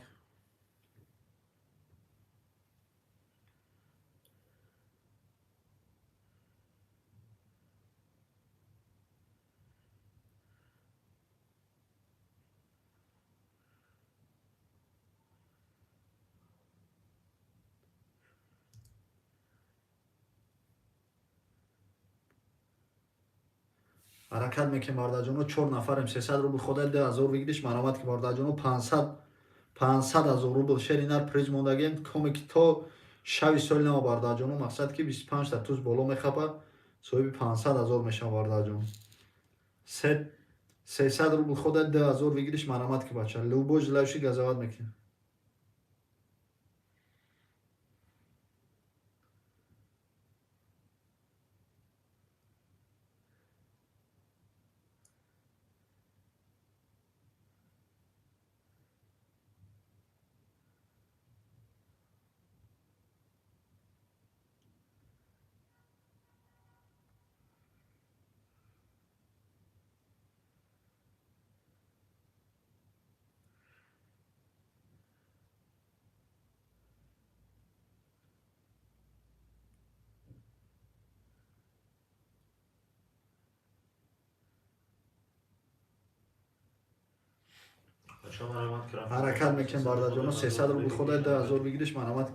Ҳаракат мекунем, бародарҷоно, чор нафарем, 300 рубл хода 2000 выигрыш, маромад ки, бародарҷоно, 500 ҳазор рубл шери нар приз мондагем, коме ки то шави соли нава, бародарҷоно, мақсад ки 25 та туз боло мехапа, соҳиби 500 ҳазор мешавам, бародарҷон. 300 рубл хода 2000 выигрыш, маромад ки, бача, любой желающий, газават мекунем. Ҳаракат мекунем, бародарҷоно, 300 рубл хода 2000 выигрыш, маромад.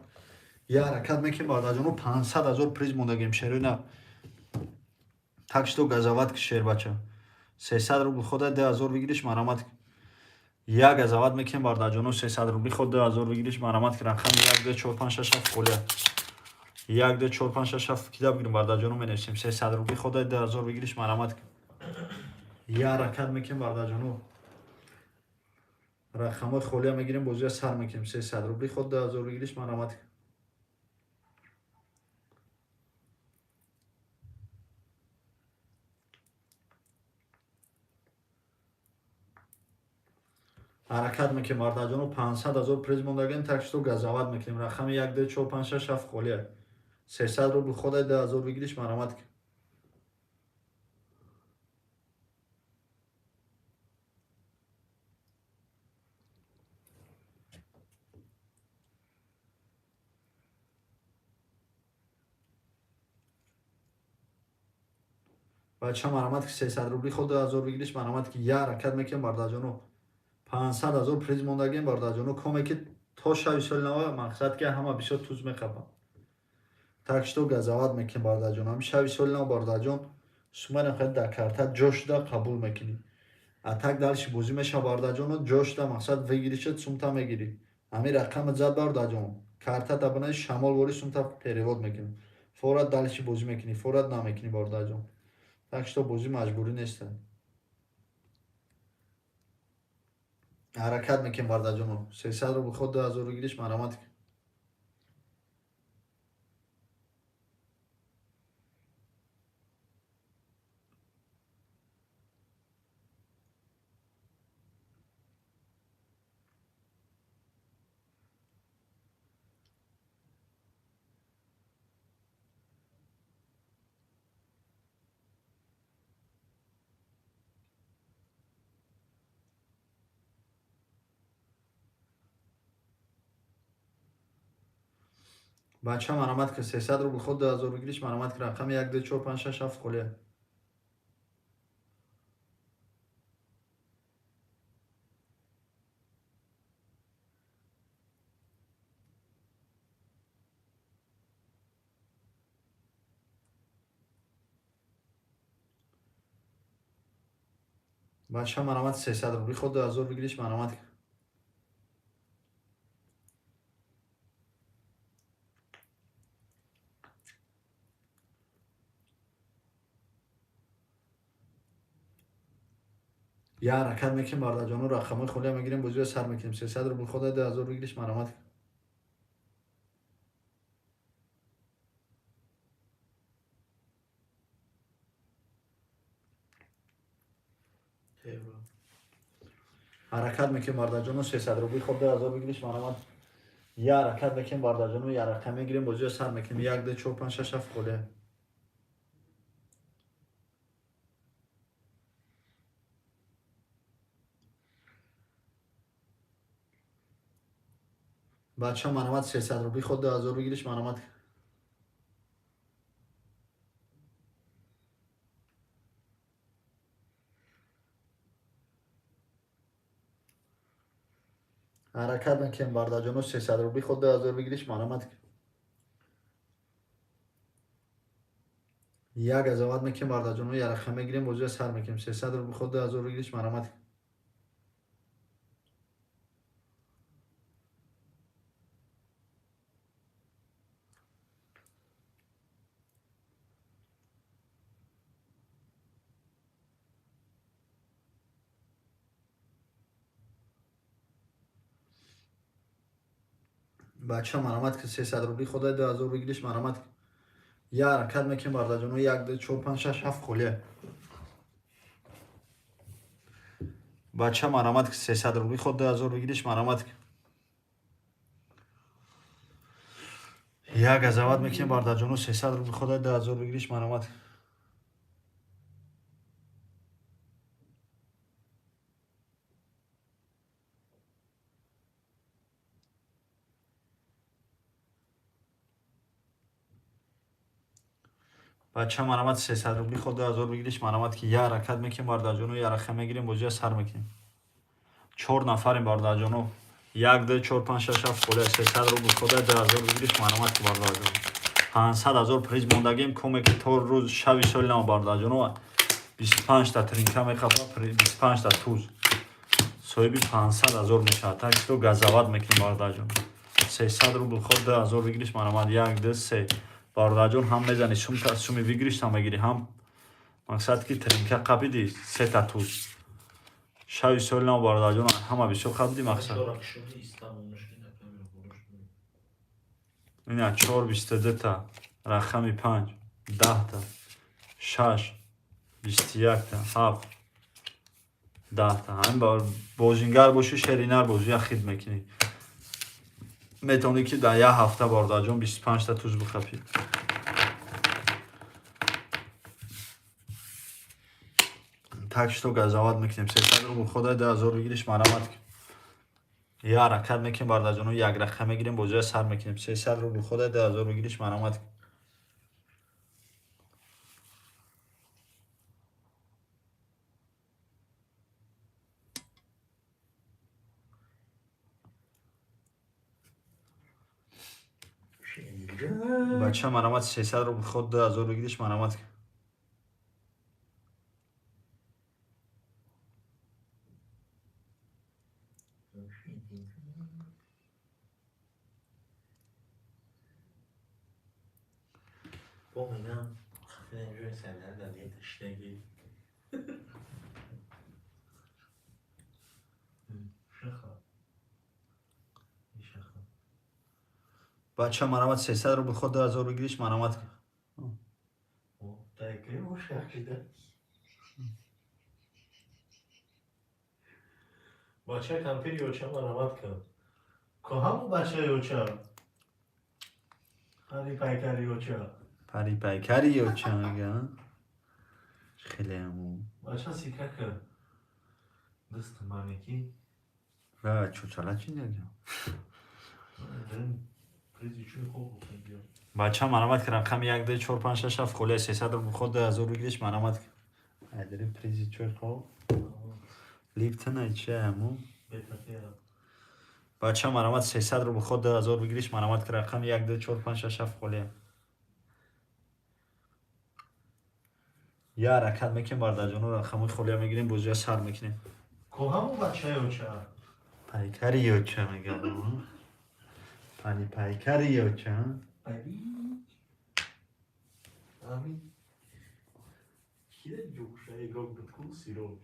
Я ҳаракат мекунем, бародарҷоно, 500 ҳазор приз мондагем, шерои на, так что газават ки, шербача, 300 рубл хода 2000 выигрыш, маромад. Я газават мекунем, бародарҷоно, 300 рубли ход 2000 выигрыш, маромад ки. Рақами 1, 2, 4, 5, 6, 7 холия, 1, 2, 4, 5, 6, 7 кида бигирем, бародарҷоно, менависем. 300 рубли хода 2000 выигрыш, маромад. Я ҳаракат мекунем, бародарҷоно, рақамҳои холия мегирем, бозия сар мекунем. 300 рубли ход 2000 выигрыш, маромад. Ҳаракат мекунем, бародарҷоно, 500 ҳазор приз мондагем, так что газават мекунем. Рақами 1, 2, 4, 5, 6, 7 холия. 300 рубл хода 2000 выигрыш, маромад. Бача, маромад ки, 300 рубли ход 2000 выигрыш, маромад ки. Я ҳаракат мекунем, бародарҷоно, 500 ҳазор приз мондагем, бародарҷоно, коме ки то шави соли нава, мақсад ки ҳама бисёр туз мехапам, так что газават мекунем, бародарҷон. Ҳами шави соли нав, бародарҷон, сумарам хеле дар карта ҷо шуда қабул мекунӣ, а так дальше бозӣ мешава, бародарҷоно, ҷо шуда, мақсад выигрыш ат сумта мегирӣ. Ҳами рақама зад, бародарҷон, картата бинай, шамол вори сумта перевод мекунӣ, форат дальше бозӣ мекунӣ, форат намекунӣ, бародарҷон. Так что бозӣ маҷбурӣ нестад. Ҳаракат мекунем, бародарҷоно, 300 рубл ход 2000 выигрыш, маромад. Бача, маромад ки, 300 рубл ход 2000 выигрыш, маромад ки. Рақами 1, 2, 4, 5, 6, 7 холия. Бача, маромад, 300 рубли ход 2000 выигрыш, маромад. Я ҳаракат мекунем, бародарҷоно, рақамҳои холия мегирем, бозиро сар мекунем. 300 рубл хода 2000 выигрыш, маромад. Евро. Ҳаракат мекунем, бародарҷоно, 300 рубли ход 2000 выигрыш, маромад. Я ҳаракат мекунем, бародарҷоно, я рақам мегирем, бозиро сар мекунем. 1, 2, 4, 5, 6, 7 холия. Бача, марамат, 300 рубли ход 2000 выигрыш, марамат. Ҳаракат мекунем, бардаҷоно, 300 рубли ход 2000 выигрыш, марамат. Як азават мекунем, бардаҷоно, яраха мегирем, бозия сар мекунем. 300 рубли ход 2000 выигрыш, марамат. Бача, марамат, ки 300 рубли хода 2000 выигрыш, марамат. Я ҳаракат мекунем, бардаҷоно, як, ду, чор, панҷ, шаш, ҳафт холия. Бача, марамат, ки 300 рубли ход 2000 выигрыш, марамат. Як газават мекунем, бардаҷоно, 300 рубли хода 2000 выигрыш, марамат. Бача, марамат, 300 рубли ход 2000 выигрыш, марамат, ки я ҳаракат мекунем, бардаҷоно, яраха мегирем, бозия сар мекунем. Чор нафарем, бардаҷоно, як, ду, чор, панҷ, шаш, ҳафт холия. 300 рубли хода 2000 выигрыш, марамат, ки бардаҷоно, 500 000 приз мондагем. Коме ки то рӯз шави соли нав, бардаҷоно, 25-та тринка мехапа, 25-та туз, соҳиби 500 000 мешавад. Так что газават мекунем, бардаҷон. 300 рубл ход 2000 выигрыш, марамат. Як, ду, се, бародарҷон. Ҳам мезани сумта, суми выигрыш-та мегирӣ, ҳам мақсад ки тринка қапиди, сета туз. Шави соли нав, бародарҷон, ҳама бисёр қапиди, мақсад. Ина чор 22-та, рақами панҷ 10-та, шаш 21-та, ҳафт 10-та. Ҳамин бозингар бошӣ, шеринар бозия хид мекунӣ, метавонӣ ки дар як ҳафта, бародарҷон, 25-та туз бихапӣ. Так что газават мекунем. 300 рубл хода 2000 выигрыш, марамат. Я ҳаракат мекунем, бародарҷоно, як рақам мегирем, бозия сар мекунем. 300 рубл хода 2000 выигрыш, марамат. Бача, марамат, 300 рубл ход 2000 выигрыш, марамат. Бо мегам хафидан ҷои сандал дар ташнагӣ. Шаха. Шаха. Бача, марамат, 300 рубл ход 2000 выигрыш, марамат. Дай ушах шида. Бача, кампири оча, марамат кун. Ко ҳамун бачаи оча. Пари пайкари оча. Пари пайкари оча мега. Хеле ҳамун. Бача, сика кун. Дасту манеки. Ра чучала чи нега? Призи чуи хоб бухен. Бача, марамат, ки рақами як, ду, чор, панҷ, шаш, ҳафт холия. 300 рубл ход 2000 выигрыш, марамат. Айдари призи чой хоб. Липтона чи ҳамун? Бетафера. Бача, марамат, 300 рубл ход 2000 выигрыш, марамат, ки рақами як, ду, чор, панҷ, шаш, ҳафт холия. Я ҳаракат мекунем, бародарҷоно, рақамҳои холия мегирем, бозия сар мекунем. Ко ҳамун бачаи оча. Пайкари оча мегам. Пани пайкари оча. Али. Ами. Кида ҷӯша игрок буд ку Сироҷ.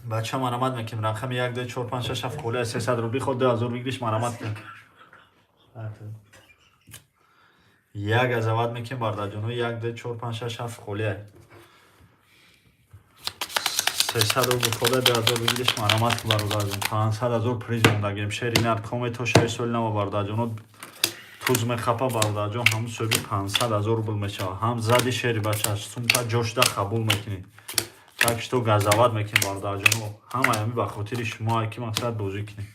Бача, марамат мекунем, рақами як, ду, чор, панҷ, шаш, ҳафт холия. 300 рубли ход 2000 выигрыш, марамат. Як азават мекунем, бародарҷоно, як, ду, чор, панҷ, шаш, ҳафт холия. 300 рубл хода 2000 выигрыш, марамат, бародарҷон. 500 000 приз мондагем. Шери нар коме то шави соли нава, бародарҷоно, туз мехапа, бародарҷон, ҳамун соҳиби 500 000 рубл мешавад. Ҳам зади шери бача сумта ҷошда қабул мекунӣ. Так что газават мекунем, бародарҷоно, ҳамаи ҳами ба хотири шумое ки мақсад бозӣ кунем.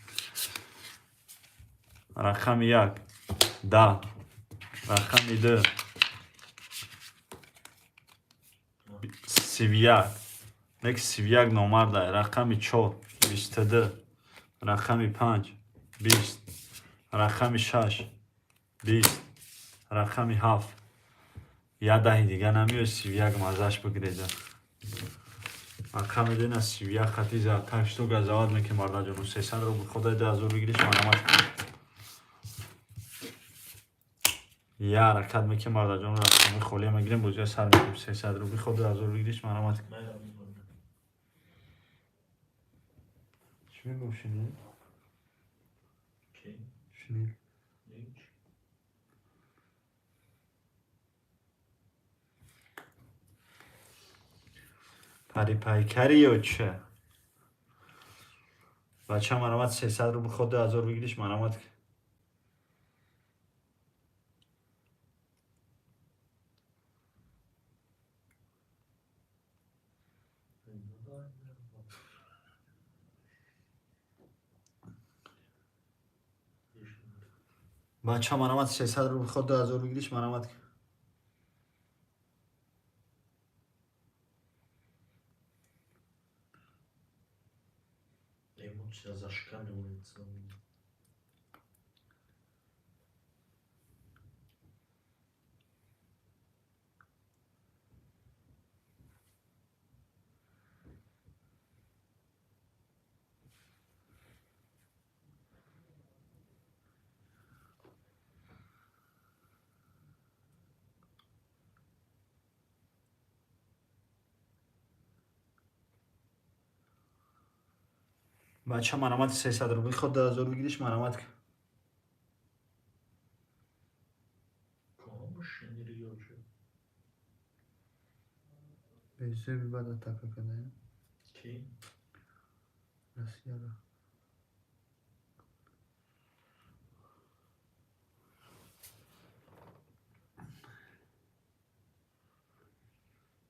Рақами 1 10, рақами 2 31, нек 31 номарда. Рақами 4 22, рақами 5 20, рақами 6 20, рақами 7. Я даҳи дига намеояд, 31 маззаш бигиреза. Рақами дина 31 хати за. Так что газават мекунем, бародарҷоно. 300 рубл ходай 2000 выигрыш марамат. Я ҳаракат мекунем, бародарҷоно, рақами холия мегирем, бозия сар мекунем. 300 рубли ход 2000 выигрыш марамат. Чӣ мегӯ, шинел? Шинел. Парипайкари ё ча? Бача, марамат, 300 рубл ход 2000 выигрыш марамат. Бача, марамат, 300 рубл ход 2000 выигрыш марамат. Эмоция зашкаливается. Бача, марамат, 300 рубли ход 2000 выигрыш марамат. Безеби бад атака кадаем. Ки? Россияро.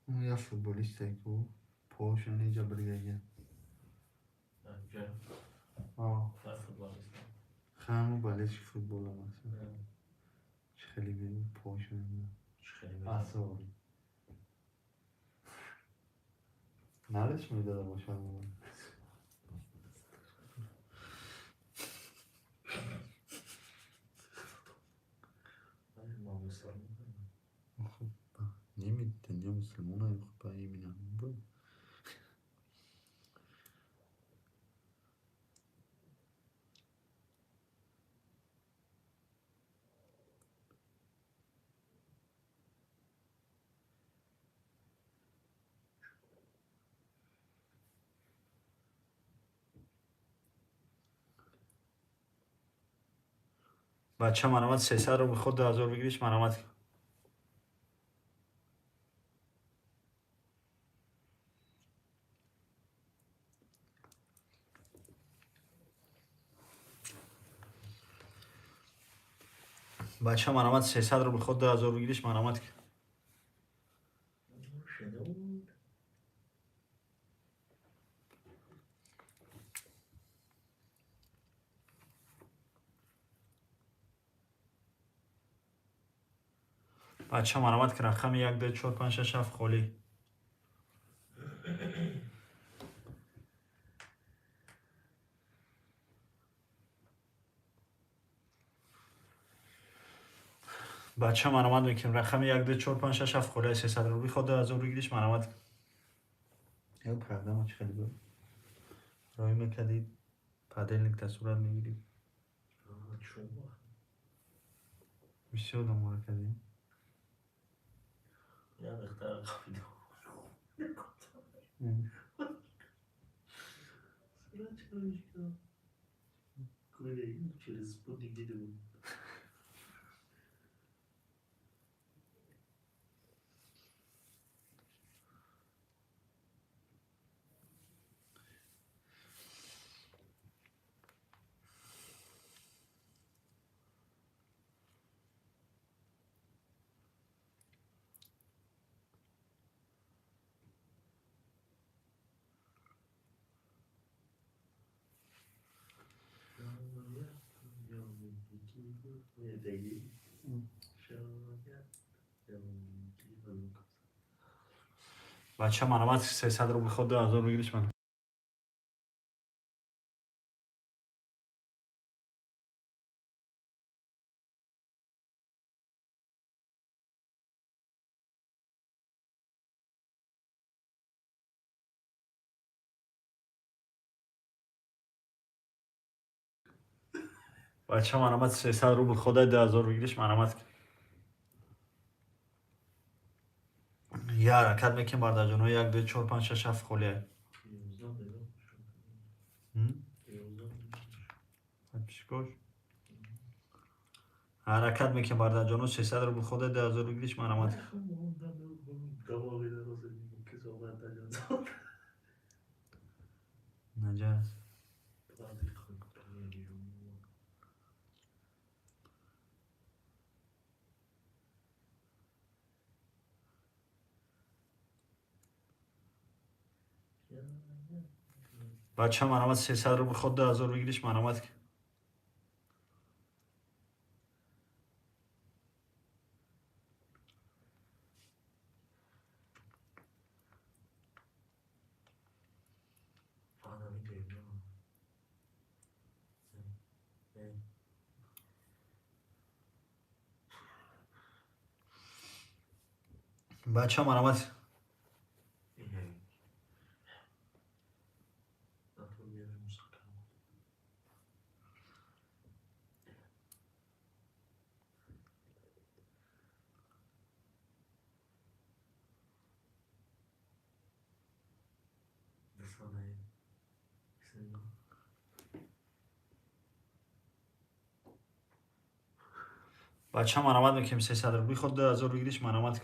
Як футболисте ку поҳошо неҷа бригага. Хаму болельщик футбола масалан. Чӣ хеле поҳошо асоби. Нареш медода бошад. Ними дунё мусулмона ба именно. Бача, марамат, 300 рубл ход 2000 выигрыш марамат. Бача, марамат, 300 рубл ход 2000 выигрыш марамат. Бача, марамат, ки рақами 1 2 4 5 6 7 холӣ. Бача, марамат мекунем, рақами 1 2 4 5 6 7 холӣ, 300 рубли ход 2000 выигрыш марамат. Ё программа чӣ хеле буд? Роҳӣ мекардӣ, подельник та сурат мегирифт. Бисёр домора кардем. Я духтар қапидам. Через спутник дида буд. Бача, марамат, 300 рубли ход 2000 выигрыш ман. Бача, марамат, 300 рубл хода 2000 выигрыш марамат. Я ҳаракат мекунем, бародарҷоно, 1, 2, 4, 5, 6, 7 холия. Подписчикош. Ҳаракат мекунем, бародарҷоно, 300 рубл хода 2000 выигрыш марамат. Наҷас. Бача, марамат, 300 рубл ход 2000 выигрыш марамат. Бача, марамат. Бача, марамат мекунем, 300 рубли ход 2000 выигрыш марамат.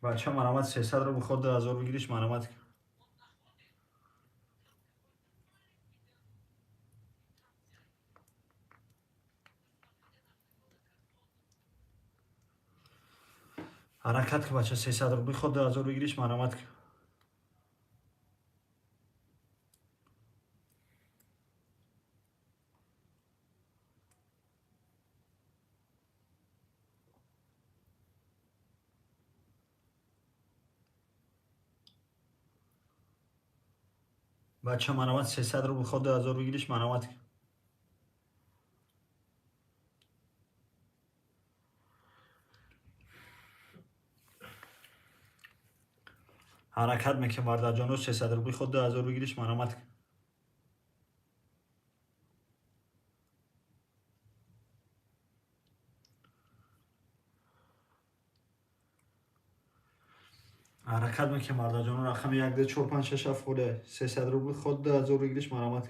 Бача, марамат, 300 рубл ход 2000 выигрыш марамат. Ҳаракат ки, бача, 300 рубли ход 2000 выигрыш марамат. Бача, марамат, 300 рубл ход 2000 выигрыш марамат. Ҳаракат мекунем, бародарҷоно, 300 рубли ход 2000 выигрыш марамат. Ҳаракат мекунем, бародарҷоно, рақами 1, 2, 4, 5, 6, 7 холия. 300 рубли ход 2000 выигрыш марамат.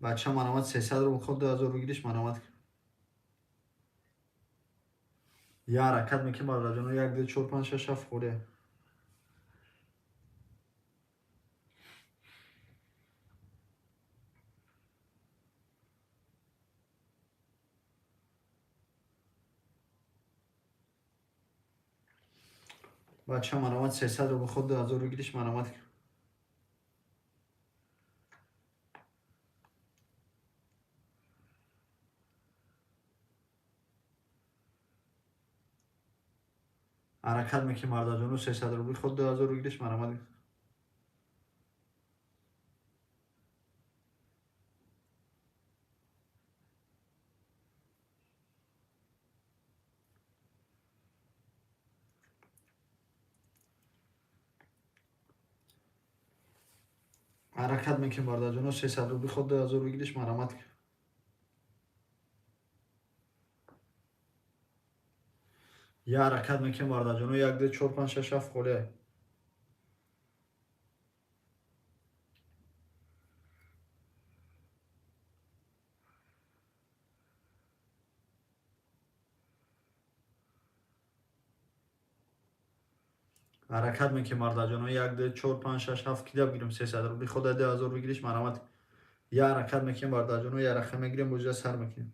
Бача, марамат, 300 рубл ход 2000 выигрыш марамат. Я ҳаракат мекунем, бародарҷоно, 1, 2, 4, 5, 6, 7 холия. Бача, марамат, 300 рубл ход 2000 выигрыш марамат. Ҳаракат мекунем, бародарҷоно, 300 рубли ход 2000 выигрыш марамат. Ҳаракат мекунем, бародарҷоно, 300 рубли ход 2000 выигрыш, марҳамат. Я ҳаракат мекунем, бародарҷоно, як, ду, чор, панҷ, шаш, ҳафт холия. Ҳаракат мекунем, бародарҷоно, як, ду, чор, панҷ, шаш, ҳафт кида бигирем, 300 рубли ход 2000 выигрыш, марҳамат. Я ҳаракат мекунем, бародарҷоно, я рақа мегирем, бозиа сар мекунем.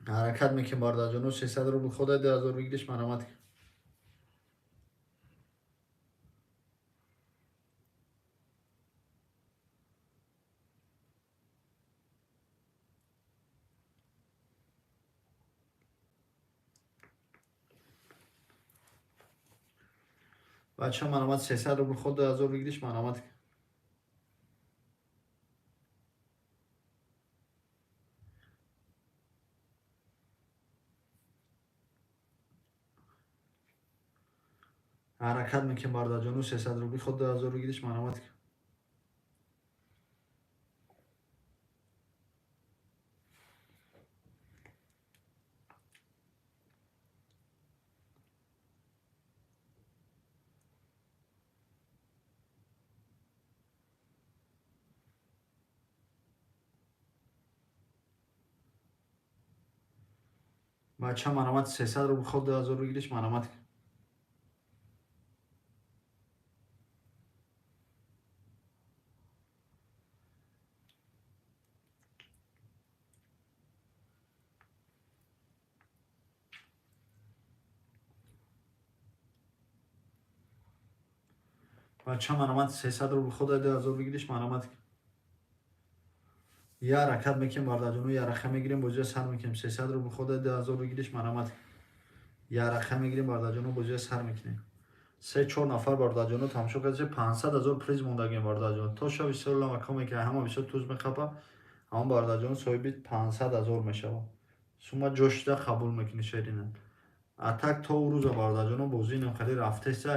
Ҳаракат мекунем, бародарҷоно, 300 рубл ход 2000 выигрыш, марҳамат. Бача, марҳамат, 300 рубл ход 2000 выигрыш, марҳамат. Ҳаракат мекунем, бародарҷоно, 300 рубли ход 2000 выигрыш, марҳамат. Бача, марҳамат, 300 рубл ход 2000 выигрыш, марҳамат. Бача, марҳамат, 300 рубл ход 2000 выигрыш, марҳамат. Я ҳаракат мекунем, бародарҷоно, я рақа мегирем, бозиа сар мекунем. 300 рубл ход 2000 выигрыш, марҳамат. Я рақа мегирем, бародарҷоно, бозиа сар мекунем. Се чор нафар, бародарҷоно, тамошо кардед, 500 ҳазор приз мондагем, бародарҷоно. То шави сола макоме ки ҳама бисёр туз мехапа, ҳамон, бародарҷоно, соҳиби 500 ҳазор мешавад. Сума ҷо шуда қабул мекунӣ, шерина. А так то рӯза, бародарҷоно, бозӣ инам хеле рафтеса.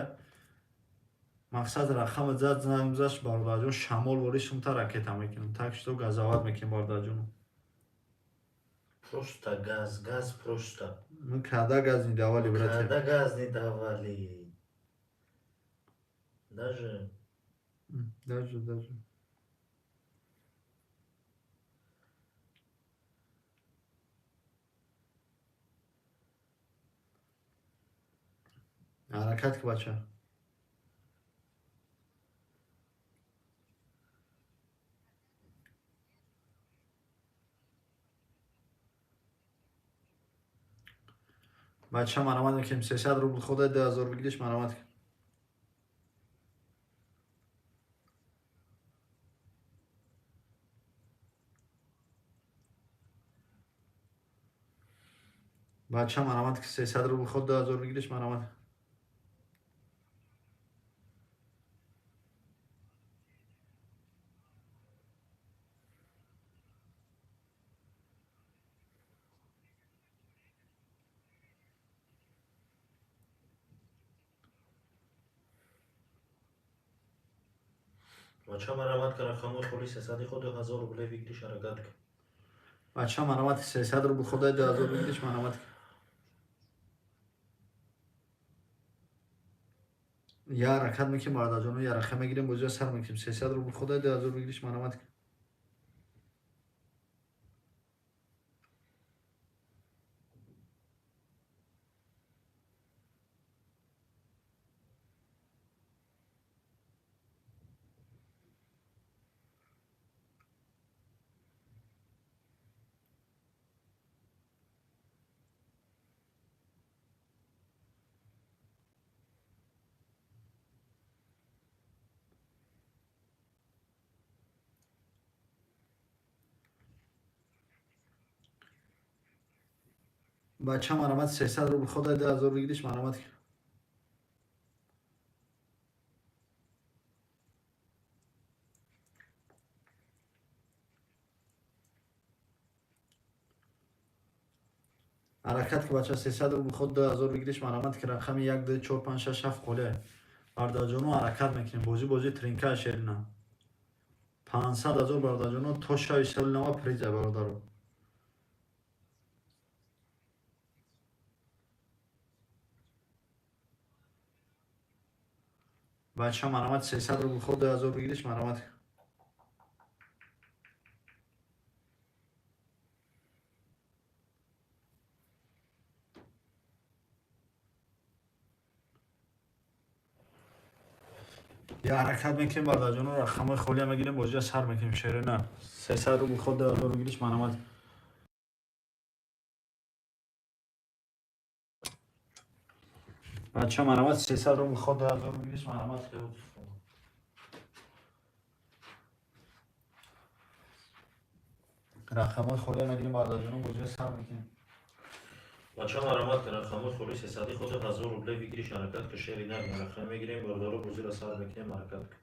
Мақсад рақам зад, занг гузашт, бародарҷон, шамол вори сумта ракета мекунем. Так что газовать мекунем, бародарҷоно. Просто газ, газ просто. Мы когда газ не давали, братья? Когда газ не давали. Даже Даже, даже. Ҳаракат ки, бача. Бача, марҳамат мекунем, 300 рубл ход 2000 выигрыш, марҳамат. Бача, марҳамат, ки 300 рубл ход 2000 выигрыш, марҳамат. Бача, марҳамат, ка рақамҳои холи сесади ход 2000 рублей выигрыш, ҳаракат ка. Бача, марҳамат, 300 рубл ход 2000 выигрыш, марҳамат. Я ҳаракат мекунем, бародарҷоно, я рақа мегирем, бозиа сар мекунем. 300 рубл ход 2000 выигрыш, марҳамат. Бача, марҳамат, 300 рубл ход 2000 выигрыш, марҳамат. Ҳаракат ки, бача, 300 рубл ход, 2000 выигрыш. Марҳамат ки, рақами 1, 2, 4, 5, 6, 7 холия. Бародарҷоно, ҳаракат мекунем. Бозӣ бозӣ тринка, шерина. 500 ҳазор, бародарҷоно, то шави соли нава приза, бародаро. Бача, марҳамат, 300 рубл ход, 2000 выигрыш. Марҳамат. Я ҳаракат мекунем, бародарҷоно, рақамҳои холия мегирем, бозия сар мекунем. Шерина, 300 рубл ход, 2000 выигрыш. Марҳамат. Бача, марҳамат, 300 рубл ход, 2000 выигрыш. Марҳамат. Рақамҳои холия мегирем, бародарҷоно, бозия сар мекунем. Бача, марҳамат, рақамҳои холи, 300 ходи, 1000 рубле выигрыш. Ҳаракат ки, шери нар. Рақам мегирем, бародаро, бозиро сар мекунем. Ҳаракат ки,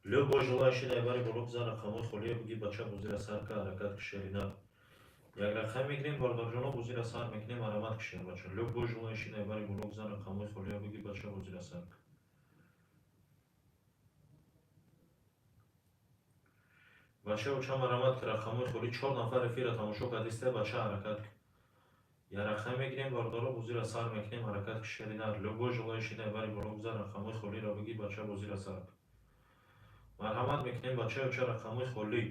любой желающий дар бари боло бизан, рақамҳои холия буги. Бача, бозиро сар ка. Ҳаракат ки, шери нар. Як рақам мегирем, бародарҷоно, бозиро сар мекунем. Марҳамат ки, шер бача. Любой желающий дар бари боло бизан, рақамҳои холия буги. Бача, бозиро сар ка. Бача, оча, марҳамат ки, рақамҳои холи. Чор нафар эфира тамошо кардиста. Бача, ҳаракат ки. Я рақам мегирем, бародаро, бозиро сар мекунем. Ҳаракат ки, шери нар. Любой желающий дар бари боло гузар, рақамҳои холиро бигир. Бача, бозиро сар кун. Марҳамат мекунем, бача, оча, рақамҳои холӣ,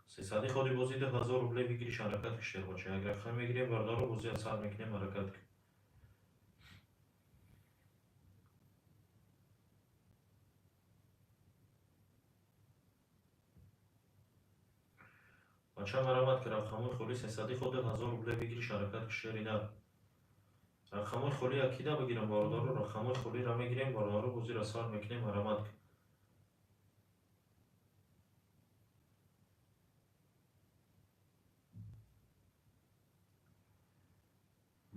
300 ходи бозӣ, 2000 рубле выигрыш. Ҳаракат ки, шер бача. Як рақам мегирем, бародаро, бозиро сар мекунем. Ҳаракат ки. Бача, марҳамат ки, рақамҳои холӣ, 300 ходи, 1000 рубле выигрыш. Ҳаракат ки, шери нар. Рақамҳои холӣ акида бигирам, бародаро. Рақамҳои холиро мегирем, бародаро, бозиро сар мекунем. Марҳамат ки.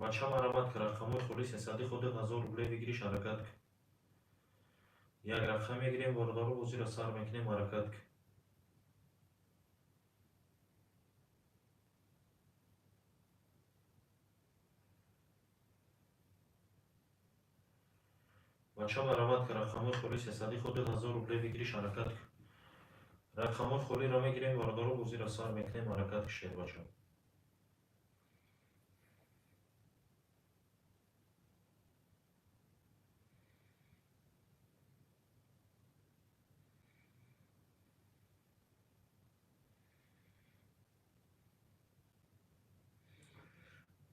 Бача, марҳамат ки, рақамҳои холӣ, 300 ходи, 1000 рубле выигрыш. Ҳаракат ки. Як рақам мегирем, бародаро, бозиро сар мекунем. Ҳаракат ки. Бача, марҳамат ки, рақамҳои холӣ, 300 ходи, 1000 рубле выигрыш. Ҳаракат ки. Рақамҳои холиро мегирем, бародаро, бозиро сар мекунем. Ҳаракат ки, шер бача.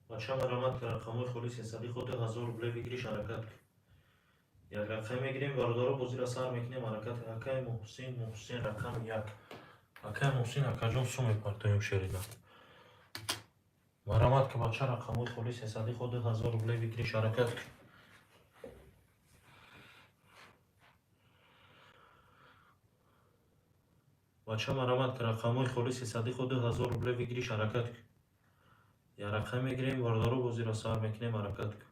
Бача, марҳамат ки, рақамҳои холӣ, 300 ходи, 1000 рубле выигрыш. Ҳаракат ки. Як рақам мегирем, бародаро, бозиро сар мекунем. Ҳаракат. Акай Муҳсин, Муҳсин, рақами 1. Акай Муҳсин, акаҷон, сум мепартоем, шерина. Марҳамат ки, бача, рақамҳои холӣ, 300 ходи, 1000 рубле выигрыш. Ҳаракат ки. Бача, марҳамат ки, рақамҳои холӣ, 300 ходи, 1000 рубле выигрыш. Ҳаракат ки. Як рақам мегирем, бародаро, бозиро сар мекунем. Ҳаракат ки.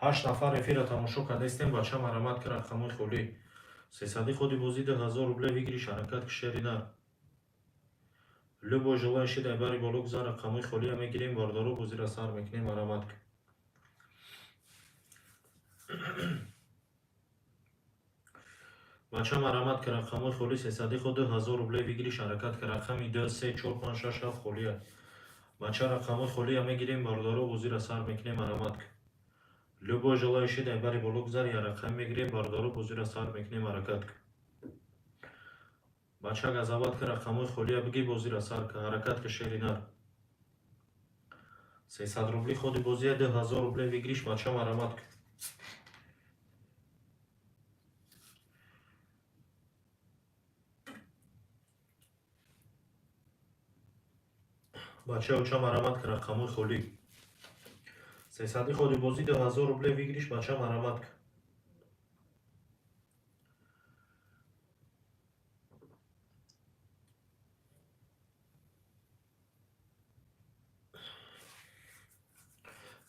Ҳашт нафар эфира тамошо кардастем. Бача, марҳамат ки, рақамҳои холӣ, 300 ходи бозӣ, 2000 рубле выигрыш. Ҳаракат ки, шери нар. Любой желающий дар бари боло гузар, рақамҳои холия мегирем, бародаро, бозиро сар мекунем. Марҳамат ки. Бача, марҳамат ки, рақамҳои холӣ, 300 ходи, 1000 рубле выигрыш. Ҳаракат ки. Рақами 2, 3, 4, 5, 6, 7 холия. Бача, рақамҳои холия мегирем, бародаро, бозиро сар мекунем. Марҳамат ки. Любой желающий дар бари боло гузар, я рақам мегирем, бародаро, бозиро сар мекунем. Ҳаракат ки. Бача, газават ки, рақамҳои холия бигир, бозиро сар ки. Ҳаракат ки, шери нар. 300 рубли ходи бозия, 2000 рубле выигрыш. Бача, марҳамат ки. Бача, оча, марҳамат ки, рақамҳои холӣ, 300 ходи бозӣ, 2000 рубле выигрыш. Бача, марҳамат ки.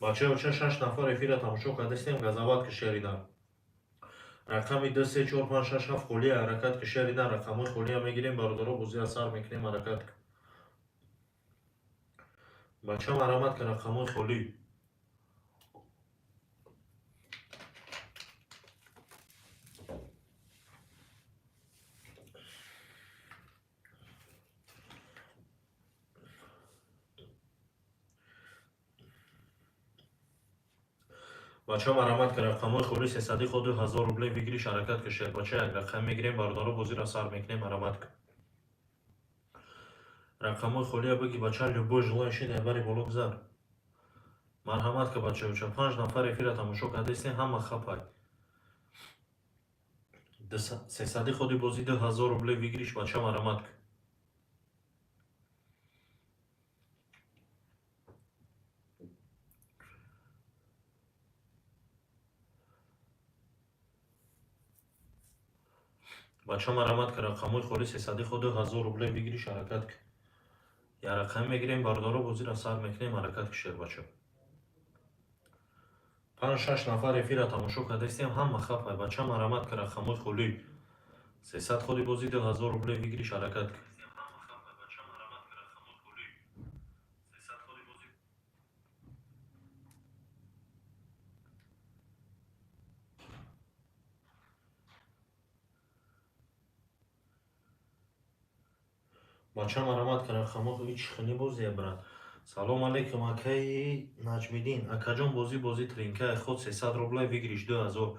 Бача, оча, шаш нафар эфира тамошо кардастем. Газават ки, шери нар. Рақами 2, 3, 4, 5, 6, 7 холия. Ҳаракат ки, шери нар. Рақамҳои холия мегирем, бародаро, бозиро сар мекунем. Ҳаракат ки. Бача марамат ка рақамҳои холӣ. Бача марамат ка рақамҳои холӣ сесади хо 2000 рубле выигрыш ҳаракат ка шербача як рақам мегирем бародаро бозиро сар мекунем марамат ка. Рақамҳои холия биги бача любой желающий дар бари боло гузар. Марҳамат ка бачаоча 5 нафар эфира тамошо кардастем ҳама хапай. Сесади ходи бозӣ 2000 рубле выигрыш бача марамат ка. Бача марамат ка рақамҳои холӣ сесади хо 2000 рубле выигрыш ҳаракат ка. Я рақам мегирем бародаро бозиро сар мекунем ҳаракат ка шербача. 5-6 нафар эфира тамошо кардастем ҳама хапай. Бача марамат ка рақамҳои холӣ. 300 ходи бозӣ 2000 рубле выигрыш ҳаракат ка. Бача марамат ка рақамҳои ҳеч хеле бозия брат. Салом алейкум акаи Наҷмиддин. Акаҷон бозӣ бозӣ тринкаи ход 300 рубле выигрыш 2000.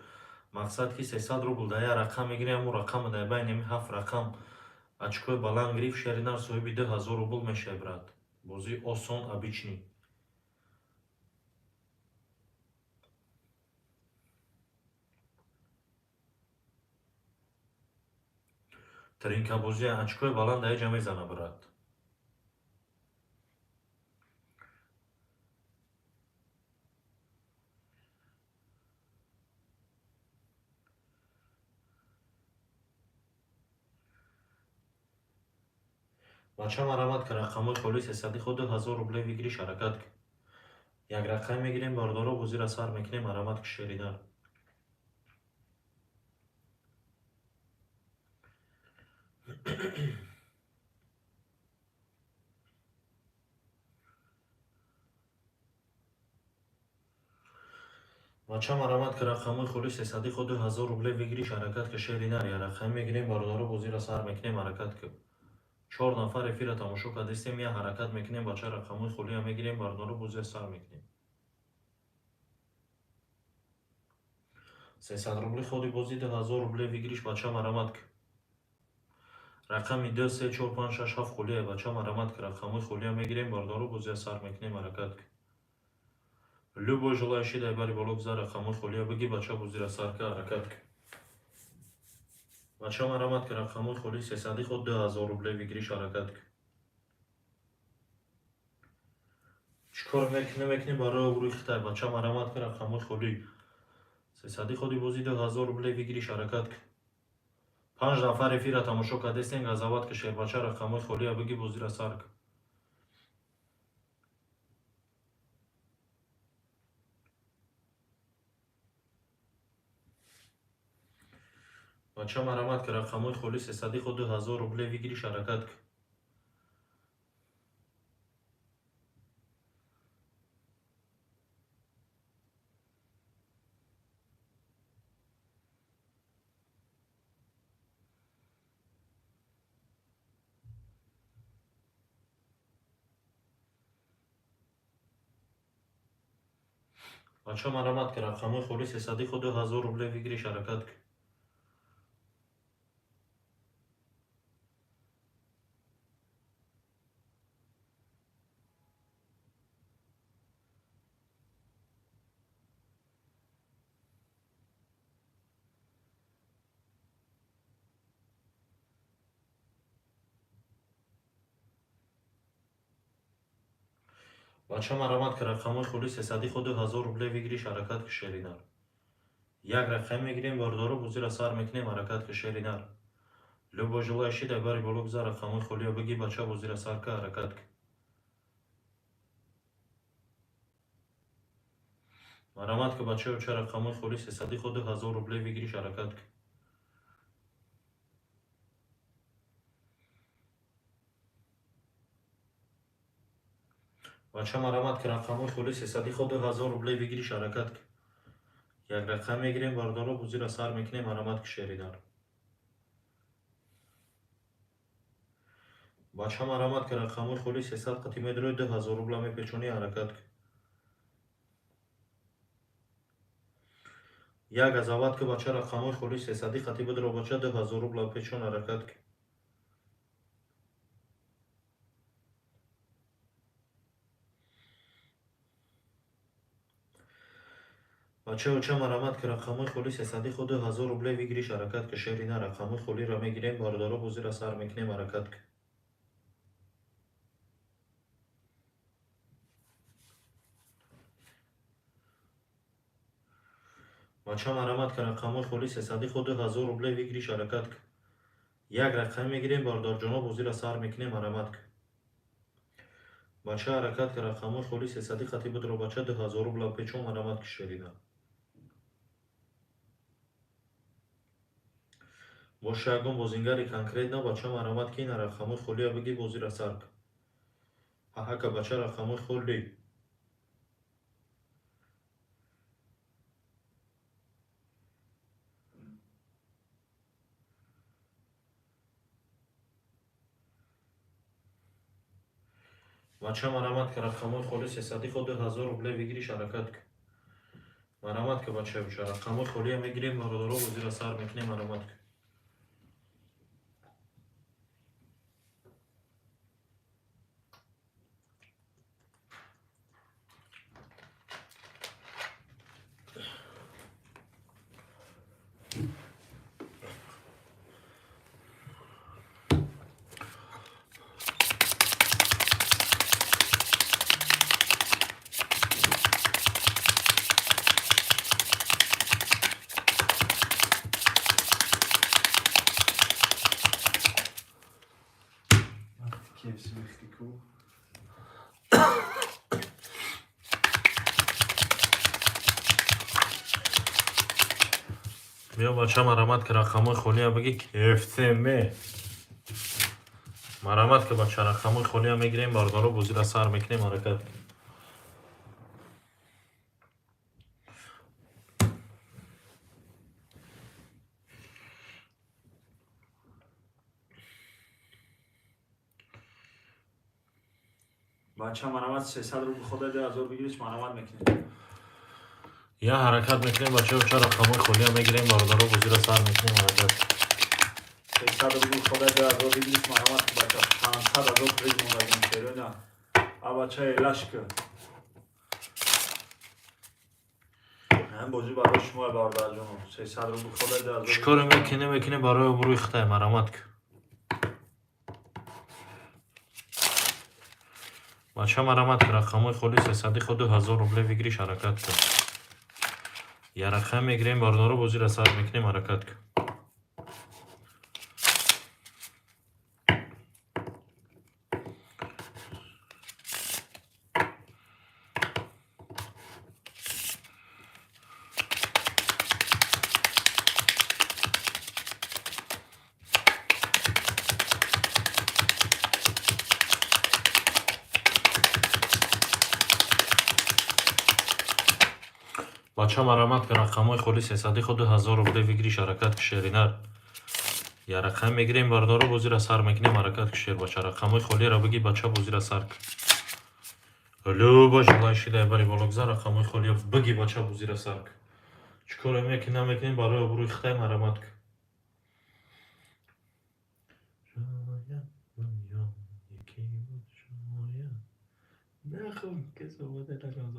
Мақсад ки 300 рубл дар як рақам мегирем, ҳамун рақам дар байни ҳамин 7 рақам очкои баланд гирифт, шеринар соҳиби 2000 рубл мешавад брат. Бозӣ осон обычный. Тринка бозӣ очкои баланд дар ҷа мезана брат. Бача марамат ка рақамҳои холӣ сесади хо 2000 рубле выигрыш ҳаракат ка. Як рақам мегирем бародаро бозиро сар мекунем марамат ка шеринар. Бача марамат ка рақамҳои холӣ сесади хо 2000 рубле выигрыш ҳаракат ка шеринар. Як рақам мегирем бародаро бозиро сар мекунем ҳаракат ка. 4 нафар эфира тамошо кардастем, як ҳаракат мекунем бача рақамҳои холия мегирем бародаро бозиро сар мекунем. 300 рубли ходи бозӣ 2000 рубле выигрыш бача марамат ка. Рақами 2 3 4 5 6 7 холия бача марамат ка рақамҳои холия мегирем бародаро бозиро сар мекунем ҳаракат ка. Любой желающий дар бари боло гузар рақамҳои холия биги бача бозиро сар ка ҳаракат ка. Бача марамат ка рақамҳои холӣ сесади хо 2000 рубле выигрыш ҳаракат ка. Чӣ кор мекунӣ мекунӣ барои обрӯи хитай бача марамат ка рақамҳои холӣ. Сесади ходи бозӣ 2000 рубле выигрыш ҳаракат ка. 5 нафар эфира тамошо кардастем газават ка шербача рақамҳои холия биги бозиро сар ка. Бача марамат ка рақамҳои холӣ сесади хо 2000 рубле выигрыш ҳаракат ка. Бача марамат ка рақамҳои холӣ сесади хо 2000 рубле выигрыш ҳаракат ка. Бача марамат ка рақамҳои холӣ сесади хо 2000 рубле выигрыш ҳаракат ка шеринар. Як рақам мегирем бародаро бозиро сар мекунем ҳаракат ка шеринар. Любой желающий дар бари боло гузар рақамҳои холия биги бача бозиро сар ка ҳаракат ка. Марамат ка бачаоча рақамҳои холӣ сесади хо 2000 рубле выигрыш ҳаракат ка. Бача марамат ки рақамҳои холи сесади хо 2000 рубле выигрыш ҳаракат ки. Як рақам мегирем бародаро, бозиро сар мекунем, марамат ки шеридар. Бача марамат ки рақамҳои холи 300 қати медрои 2000 рубла мепечонӣ ҳаракат ки. Як азават ки бача рақамҳои холи 300 қати бидро бача 2000 рубла печон ҳаракат ки. Бача оча марамат ки рақамҳои холи 300 хо 2000 рубле выигрыш ҳаракат ки шерина рақамҳои холиро мегирем бародаро, бозиро сар мекунем ҳаракат ки. Бача марамат ки рақамҳои холи 300 хо 2000 рубле выигрыш ҳаракат ки. Як рақам мегирем бародарҷоно, бозиро сар мекунем ҳарамат ки. Бача ҳаракат ки рақамҳои холи 300 қати бидро бача 2000 рубла печон марамат ки шерина. Боша ягон бозингари конкретно бача марамат ки ина рақамҳои холия биги бозиро сар ки. Ҳаҳака бача рақамҳои холи. Бача марамат ки рақамҳои холи 300 хо 2000 рубле выигрыш ҳаракат ки. Марамат ки бача бача рақамҳои холия мегирем бародаро, бозиро сар мекунем марамат ки. KFC мехти ку. Биё бача марамат ки рақамҳои холия биги KFC ме. Марамат ки бача рақамҳои холия мегирем бародаро, бозиро сар мекунем ҳаракат. Бача марамат 300 рубл хода 2000 выигрыш марамат мекунем. Я ҳаракат мекунем бача оча рақамҳои холия мегирем бародаро, бозиро сар мекунем ҳаракат. 300 рубл хода 2000 выигрыш марамат бача 500 ҳазор приз мондагим шерона. А бача элашка. Ҳам бозӣ барои шумо бародарҷоно. 300 рубл хода 2000. Чикор мекунем мекунем барои обрӯи хитай марамат ки. Бача марамат ки рақамҳои холи 300 хо 2000 рубле выигрыш ҳаракат ки. Я рақам мегирем бародаро, бозиро сар мекунем ҳаракат ки. Бача марамат ки рақамҳои холи 300 хо 2000 рубле выигрыш ҳаракат ки шеринар. Я рақам мегирем бародаро, бозиро сар мекунем ҳаракат ки шер бача рақамҳои холиро биги бача бозиро сар ки. Любо желающий дай бари боло гузар рақамҳои холиро биги бача бозиро сар ки. Чикор мекунем намекунем барои обрӯи хитай марамат ки. Шояд дунё яке буд шояд. Нахӯ касобате такон.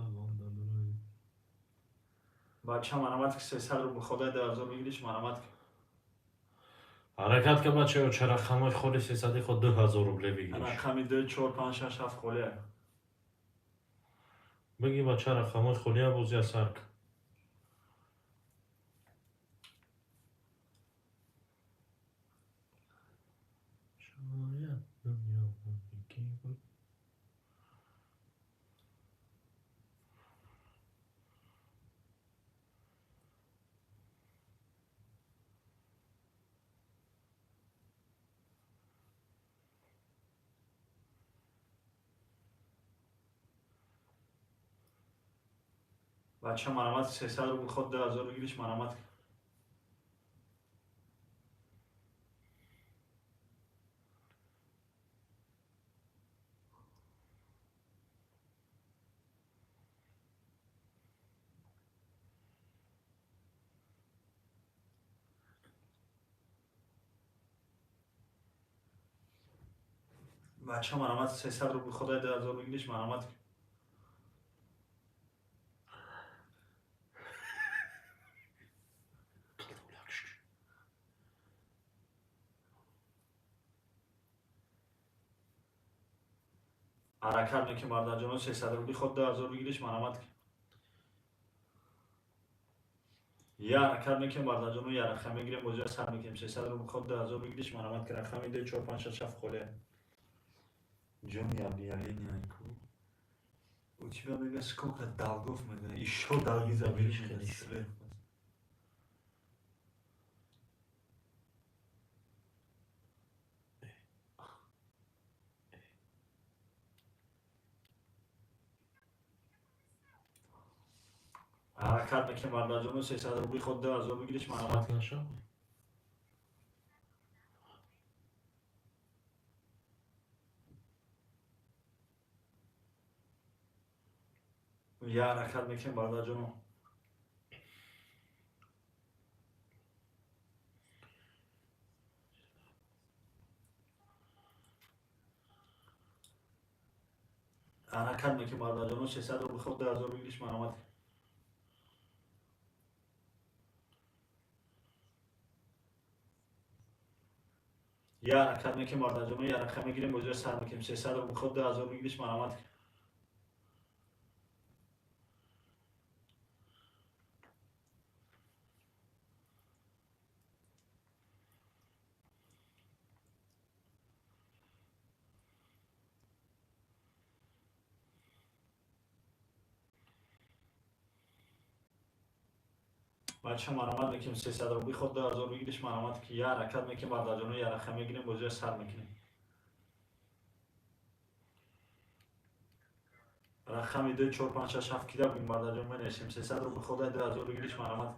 Бача марамат ки 300 рубл хода 2000 выигрыш марамат ки. Ҳаракат ки бача оча рақамҳои холи 300 хо 2000 рубле выигрыш. Рақами 2 4 5 6 7 холия. Биги бача рақамҳои холия бозия сар ки. Шояд дунё яке буд. Бача, марамат, 300 рубл ход 2000 выигрыш, марамат. Бача, марамат, 300 рубл ход 2000 выигрыш, марамат. Ҳаракат мекунем, бародарҷоно, 300 рубли ход 2000 выигрыш, марамат. Я ҳаракат мекунем, бародарҷоно, я рақам мегирем, бозиро сар мекунем. 300 рубл ход 2000 выигрыш, марамат, ки рақами 2, 4, 5, 6, 7 холе. Ҷони объявление ку. У тебя, мега, сколько долгов, мега, ещё долги забери, мега, сверху. Ҳаракат мекунем, бародарҷоно, 300 рубли ход 2000 выигрыш, марамат. Нашав? Я ҳаракат мекунем, бародарҷоно. Ҳаракат мекунем, бародарҷоно, 300 рубли ход 2000 выигрыш, марамат. Я ҳаракат мекунем, бародарҷоно, я рақам мегирем, бозиро сар мекунем. 300 рубл ход 2000 выигрыш, марамат. Бача, марамат мекунем, 300 рубли ход 2000 выигрыш, марамат, ки я ҳаракат мекунем, бародарҷоно, я рақам мегирем, бозиро сар мекунем. Рақами 2, 4, 5, 6, 7 кида бигем, бародарҷон, менависем. 300 рубл ход 2000 выигрыш, марамат.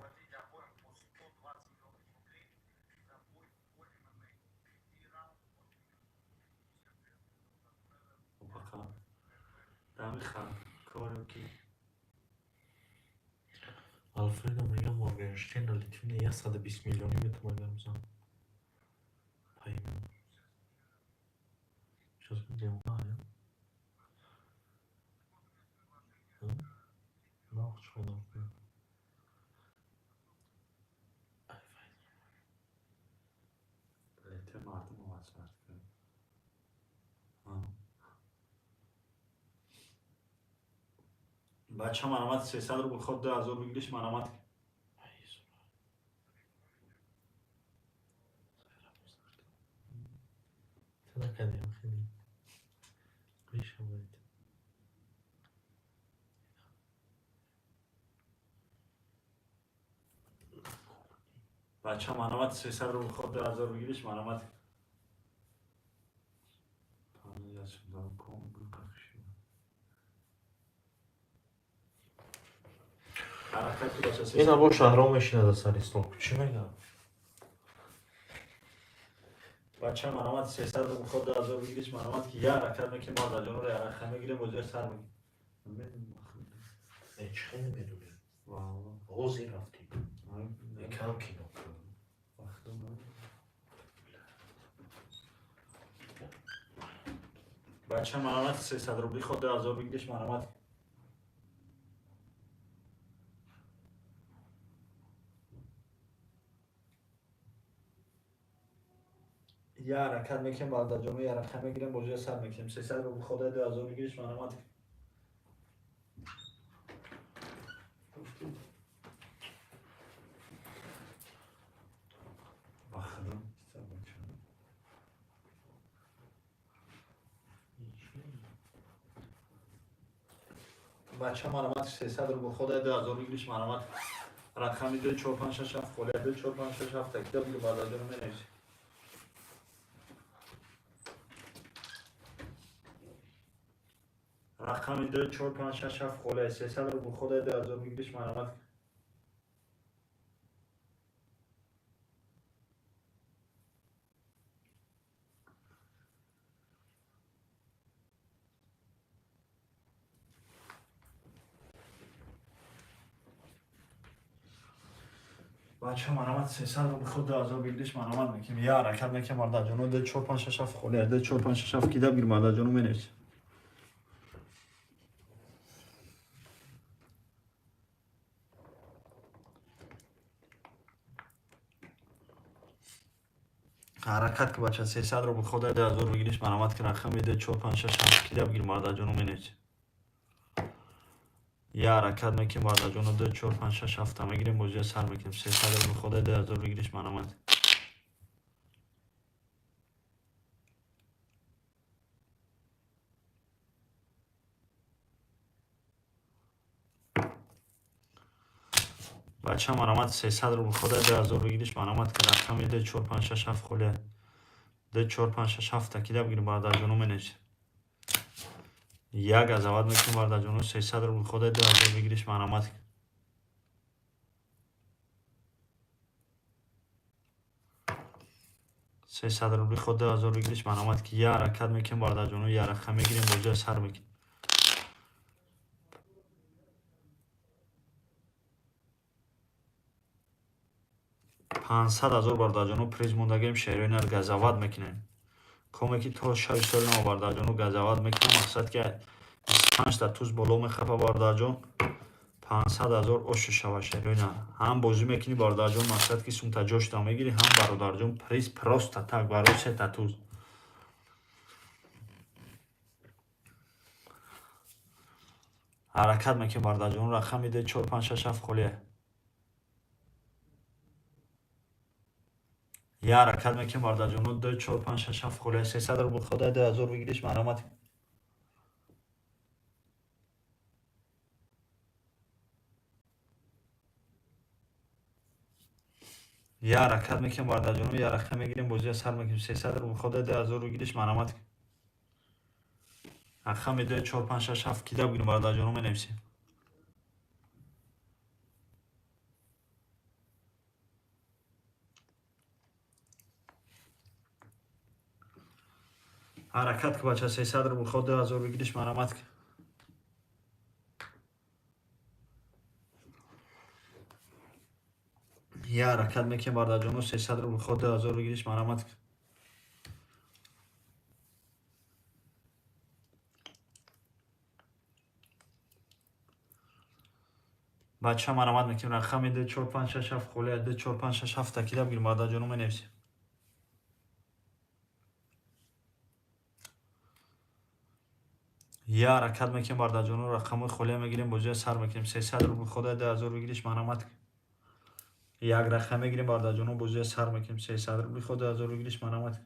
Опақа. Дамиха, корё ки. Алфредо мега, Моргенштерн Литвина 120 миллионӣ метавонад гармзан. Пойму. Сейчас где я? Нах чӣ. Лете мардум оваз кард. Бача, марамат, 300 рубл ход 2000 выигрыш, марамат. Накардем хеле. Мешавад. Бача, марамат, 300 рубл ход 2000 выигрыш, марамат. Панҷ сюда ком бипахши. Ҳаракат ки, бача. Ина бо шаҳром мешинад сари стол. Чӣ мегӯям? Бача, марамат, 300 рубл ход 2000 выигрыш, марамат, ки я ҳаракат мекунем, бародарҷоно, я рақам мегирем, бозиро сар мекунем. Э, чӣ хеле медонӣ? Валло. Ҳозир рафтӣ. Кам кино. Вақтом. Бача, марамат, 300 рубли ход 2000 выигрыш, марамат. Я ҳаракат мекунем, бародарҷоно, я рақам мегирем, бозиро сар мекунем. 300 рубл ход 2000 выигрыш, марамат. Бахадам, бача. Бача, марамат, 300 рубл ход 2000 выигрыш, марамат. Рақами 2, 4, 5, 6, 7 холия, 2, 4, 5, 6, 7 такида буду, бародарҷоно, менависем. Рақами 2, 4, 5, 6, 7 холия. 300 рубл хода 2000 выигрыш, марҳамат. Бача, марҳамат, 300 рубл худ 2000 выигрыш, марҳамат мекунем. Я ҳаракат мекунем, бародарҷоно. 2, 4, 5, 6, 7 холия. 2, 4, 5, 6, 7 кида бигир, бародарҷоно, менависем. Ҳаракат ки, бача, 300 рубл хода 2000 выигрыш, марҳамат ки. Рақами 2, 4, 5, 6, 7 кида бигир, бародарҷоно, менависем. Я ҳаракат мекунем, бародарҷоно. 2, 4, 5, 6, 7 мегирем, бозия сар мекунем. 300 рубл хода 2000 выигрыш, марҳамат. Бача, марҳамат, 300 рубл хода 2000 выигрыш, марҳамат ки. Рақами 2, 4, 5, 6, 7 холия. 2, 4, 5, 6, 7 кида бигир, бародарҷоно, менависем. Як азават мекунем, бародарҷоно. 300 рубл хода 2000 выигрыш, марҳамат. 300 рубли худ 2000 выигрыш, марҳамат ки. Я ҳаракат мекунем, бародарҷоно, я рақам мегирем, бозия сар мекунем. 500 000, бародарҷоно, приз мондагем. Шерои нар газават мекунем. Коме ки то шаби соли нав, бародарҷоно, газават мекунем. Мақсад ки 25-та туз боло мехапа, бародарҷон. 500 000 ошу шава, шерои нар. Ҳам бозӣ мекунӣ, бародарҷон, мақсад ки сумта ҷошта мегирӣ, ҳам, бародарҷон, приз просто так барои сета туз. Ҳаракат мекунем, бародарҷон. Рақами 2, 4, 5, 6, 7 холия. Я ҳаракат мекунем, бародарҷоно. 2, 4, 5, 6, 7 холия. 300 рубл хода 2000 выигрыш, марҳамат. Я ҳаракат мекунем, бародарҷоно, я рақам мегирем, бозия сар мекунем. 300 рубл хода 2000 выигрыш, марҳамат. Рақами 2, 4, 5, 6, 7 кида бигирем, бародарҷоно, менависем. Ҳаракат ки, бача, 300 рубл ход 2000 выигрыш, марҳамат. Я ҳаракат мекунем, бародарҷоно. 300 рубл ход 2000 выигрыш, марҳамат. Бача, марҳамат мекунем. Рақами 2, 4, 5, 6, 7 холия. 2, 4, 5, 6, 7 кида бигирем, бародарҷоно, менависем. Я ҳаракат мекунем, бародарҷоно. Рақамҳои холия мегирем, бозия сар мекунем. 300 рубл хода 2000 выигрыш, марҳамат. Як рақам мегирем, бародарҷоно, бозия сар мекунем. 300 рубли худ 2000 выигрыш, марҳамат.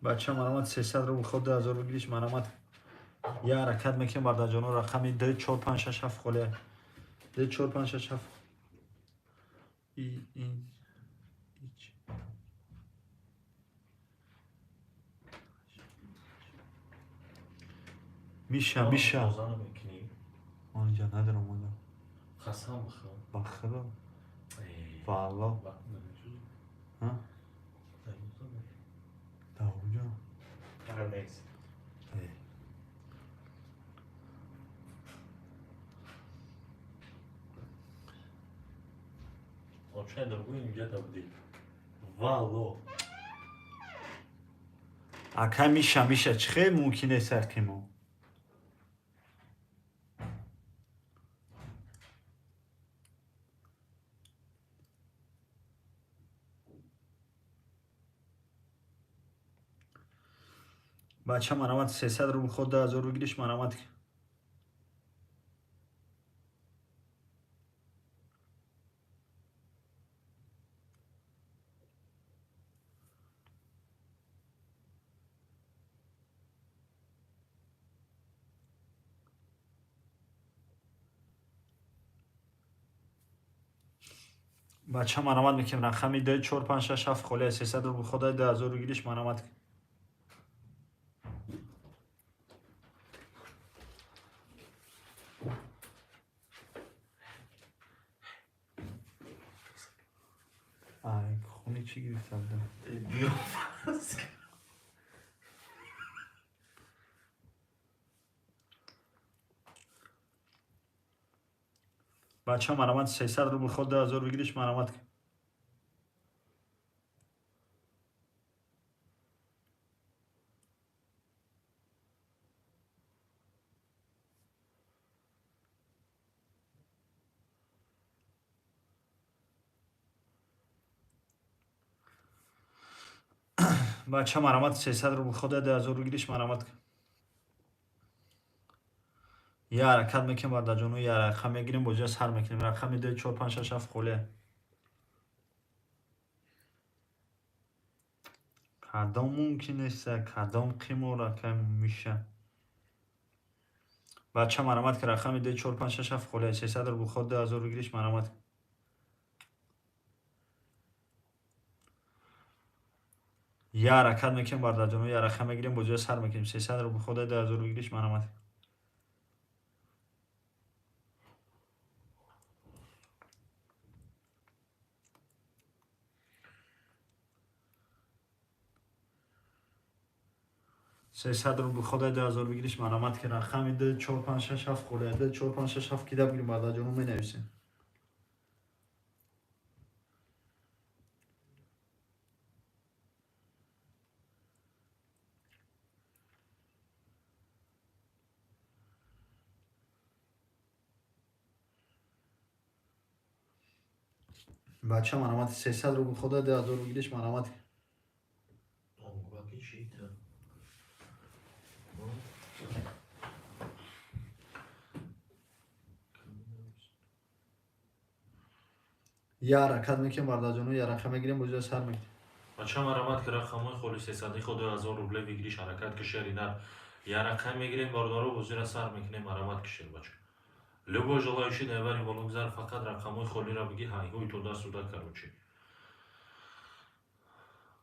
Бача, марҳамат, 300 рубл худ 2000 выигрыш, марҳамат. Я ҳаракат мекунем, бародарҷоно. Рақами 2, 4, 5, 6, 7 холия. 2, 4, 5, 6, 7. И ин ич. Миша, Миша. Боза намекунӣ? Онҷа надорам одам. Қасам бихӯр. Ба худо. Валло. Вақт намешуд. Ҳа? Давуҷо. Ҳар нест. Э. Очай доргӯи инҷа будӣ. Валло. Ака Миша, Миша, чӣ хел мумкин нест ҳаққи мо? Бача, марҳамат, 300 рубл худ 2000 выигрыш, марҳамат. Бача, марамат мекунем, рақами 2, 4, 5, 6, 7 холия, 300 рубл ходай, 2000 выигрыш, марамат. Ай, хуни чӣ гирифта будам? Бача, марамат, 300 рубл ход, 2000 выигрыш, марамат. Бача, марамат, 300 рубл ход, 2000 выигрыш, марамат. Я ҳаракат мекунем, бародарҷону, я рақам мегирем, бозиа сар мекунем. Рақами 2, 4, 5, 6, 7 холия. Кадом мумкин нест, кадом қимор ака миша. Бача, марамат, ки рақами 2, 4, 5, 6, 7 холия, 300 рубл ход, 2000 выигрыш, марамат. Я ҳаракат мекунем, бародарҷону, я рақам мегирем, бозиа сар мекунем. 300 рубл ход, 2000 выигрыш, марамат. 300 рубл ходай, 2000 выигрыш, марамат, ки рақами 2, 4, 5, 6, 7 холия, 2, 4, 5, 6, 7 кида бигирем, бародарҷону, менависем. Бача, марамат, 300 рубл ходай, 2000 выигрыш, марамат. Баки чита? Я ҳаракат мекунем, бародарҷону, я рақам мегирем, бозиа сар мекунем. Бача, марамат, ки рақамҳои холи, 300 ход, 2000 рубле выигрыш, ҳаракат ки, шеринар. Я рақам мегирем, бародаро, бозиро сар мекунем, марамат ки, шер бача. Любой желающий дар бари боло гузар, фақат рақамҳои холиро бигӣ, ҳайҳои туда сюда, короче.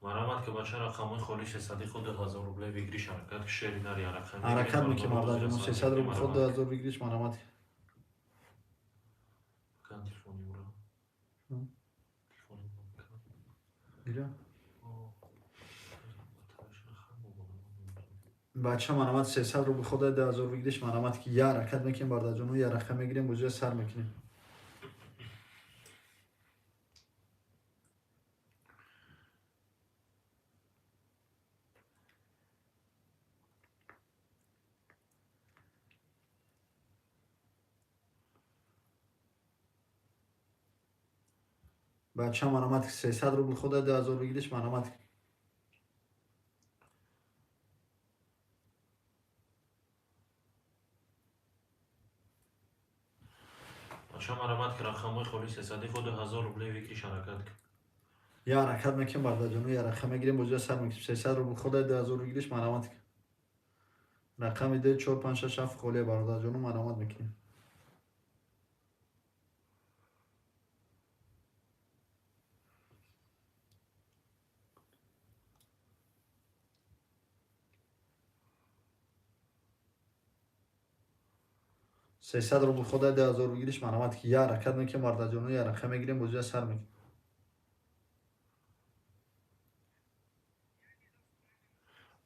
Марамат ки, бача, рақамҳои холи, 300 ход, 2000 рубле выигрыш, ҳаракат ки, шеринар, я рақам мегирем, Ҳаракат мекунем, бародаро, бародарҷону, бозиро сар 300 мекунем, рубл ход, марамат. 2000 выигрыш, марамат. Кан телефони ура. Телефони кан. Гиря. О, батараш рахам бобо. Бача, марамат, 300 рубл ходай, 2000 выигрыш, марамат, ки я ҳаракат мекунем, бародарҷону, я рақам мегирем, бозиа сар мекунем. Бача, марамат, 300 рубл ходай, 2000 выигрыш, марамат. Бача, марамат, ки рақамҳои холи, 300 ход, 2000 рубле выигрыш, ҳаракат ки. Я ҳаракат мекунем, бародарҷону, я рақам мегирем, бозиа сар мекунем. 300 рубл ходай, 2000 выигрыш, марамат. Рақами 2, 4, 5, 6, 7 холия, бародарҷону, марамат мекунем. 300 рубл ходай, 2000 выигрыш, марамат, ки я ҳаракат мекунем, бародарҷону, я рақам мегирем, бозиа сар мекунем.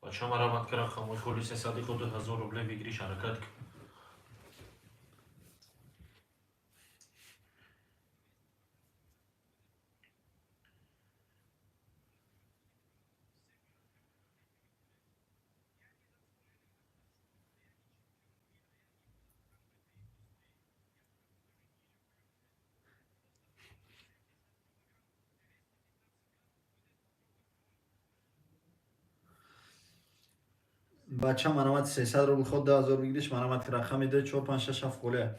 Бача, марамат, ки рақамҳои холи, 300 ход, 2000 рубле выигрыш, ҳаракат ки. Бача, марамат, 300 рубл ход, 2000 выигрыш, марамат, рақами 2, 4, 5, 6, 7 холия.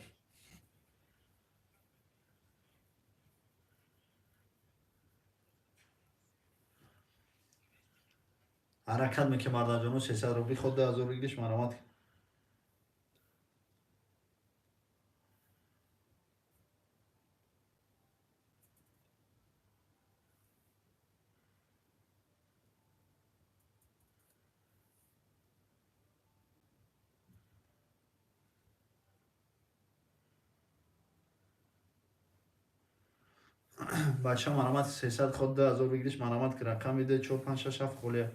Ҳаракат мекунем, бародарҷону, 300 рубли ход, 2000 выигрыш, марамат. Бача марамат 300 ход 2000 выигрыш, марамат ки рақами 2 4 5 6 7 холия.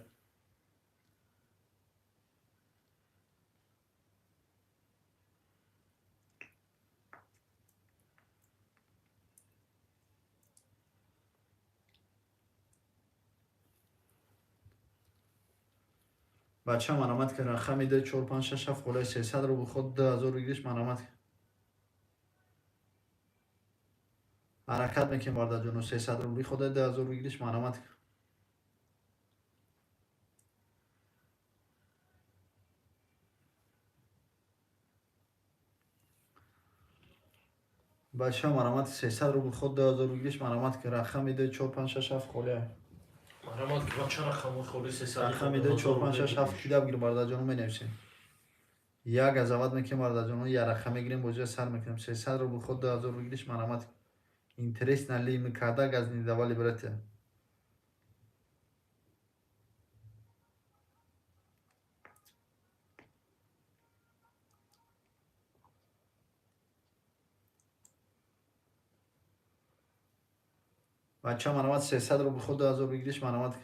Бача марамат ки рақами 2 4 5 6 7 холия 300 рубл ход 2000 выигрыш, марамат. Ҳаракат мекунем бародарҷоно, 300 рубли хода 2000 выигрыш, марамат. Бача марамат 300 рубл ход 2000 выигрыш, марамат ки рақами 2 4 5 6 7 холия. Марамат ки бача рақами холи 300 рақами 2 4 5 6 7 кида бигир бародарҷоно, менависем. Як азават мекунем бародарҷоно, як рақам мегирем, бозиро сар мекунем. 300 рубл ход 2000 выигрыш, марамат. Интересно ли мы когда газ не давали, братья? Бача марамат 300 рубл ход 2000 выигрыш, марамат.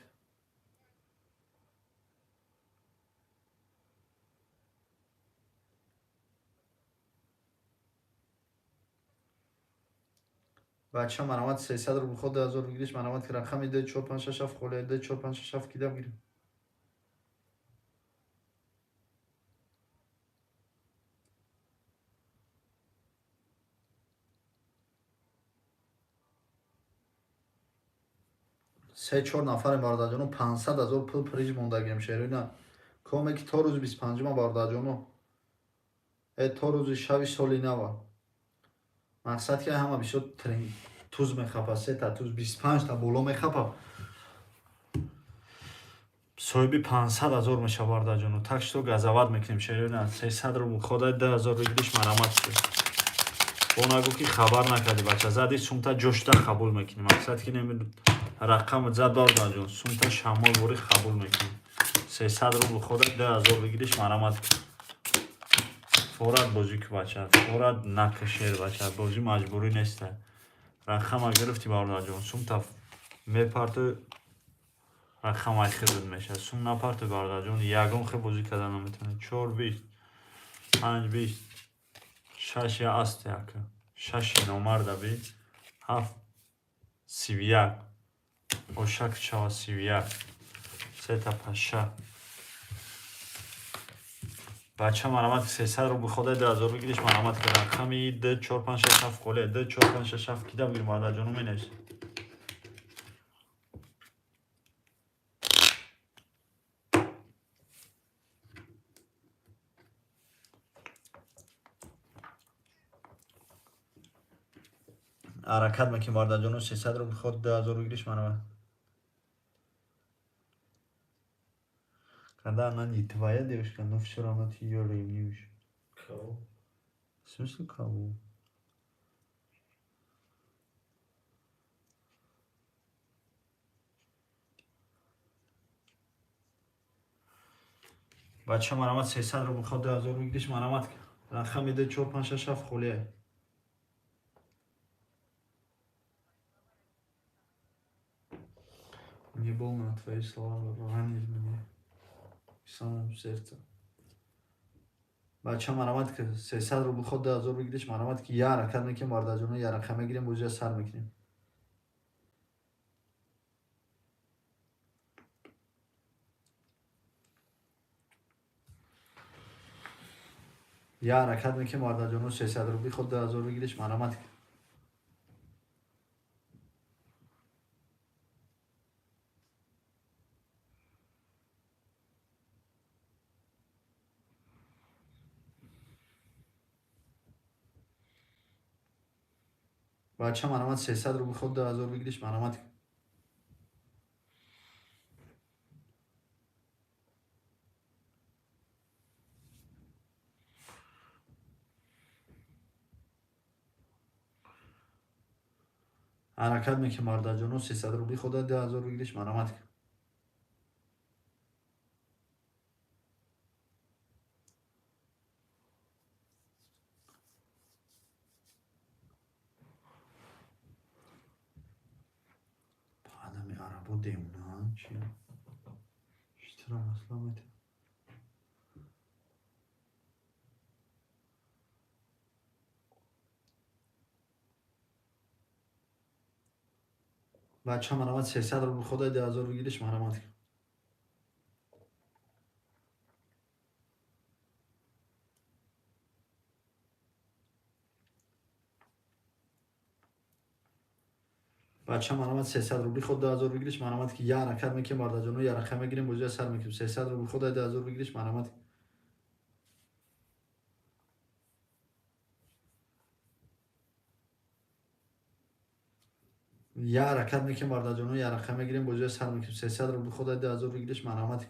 Бача марамат 300 рубл ход 2000 выигрыш, марамат ки рақами 2 4 5 6 7 холия 2 4 5 6 7 кида бигирем. Се чор нафарем бародарҷоно, 500 ҳазор пул приз мондагирем шеруина. Коме ки то рӯзи 25-ма бародарҷоно. То рӯзи шаби соли нава. Мақсад ки ҳама бисёр туз мехапа, сета туз 25 та боло мехапа. Соҳиби 500 ҳазор меша бародарҷоно. Так что газават мекунем шеруина. 300 рубл хода 2000 выигрыш, марамат. Бо нагӯ ки хабар накарди бача, зади сумта ҷошта қабул мекунем. Мақсад ки рақам зад бародарҷон, сумта шамол ворӣ қабул мекунем. 300 рубл хода 2000 выигрыш, марамат. Форат бозӣ ки бача, форат накашер бача, бозӣ маҷбурӣ неста. Рақама гирифти бародарҷон, сумта мепарту рақам айхирд мешавад. Сум напарту бародарҷон, ягон хел бозӣ карда наметавонед. 4 20 5 20 6 я аст як 6 номарда би 7 31 ошак чава 31 сета паша. Бача марамат 300 рубл хода 2000 выигрыш, марамат ки рақами 2 4 5 6 7 холия 2 4 5 6 7 кида бигир бародарҷоно, менависем. Ҳаракат мекунем бародарҷоно, 300 рубл ход 2000 выигрыш, марамат. Когда она не твоя девушка, но все равно ты ее ревнуешь. Кого? В смысле кого? Бача марамат 300 рубл ход 2000 выигрыш, марамат. Рақами 2 4 5 6 7 холия. Мне больно твои слова ранили меня в самом сердце. Бача марамат ки 300 рубл ход 2000 выигрыш, марамат ки я ҳаракат мекунем бародарҷоно, я рақам мегирем, бозиро сар мекунем. Я ҳаракат мекунем бародарҷоно, 300 рубли ход 2000 выигрыш, марамат. Бача марамат 300 рубл ход 2000 выигрыш, марамат. Ҳаракат мекунем бародарҷоно, 300 рубли хода 2000 выигрыш, марамат. Арабо девона чи? Читра масла мета. Бача марамат 300 рубл ходай 2000 выигрыш марамат. Бача марамат 300 рубли худ 2000 выигрыш марамат ки я ҳаракат мекунем бардаҷоно, я рақам мегирем, бозия сар мекунем. 300 рубл худ 2000 выигрыш марамат. Я ҳаракат мекунем бардаҷоно, я рақам мегирем, бозия сар мекунем. 300 рубл худ 2000 выигрыш марамат.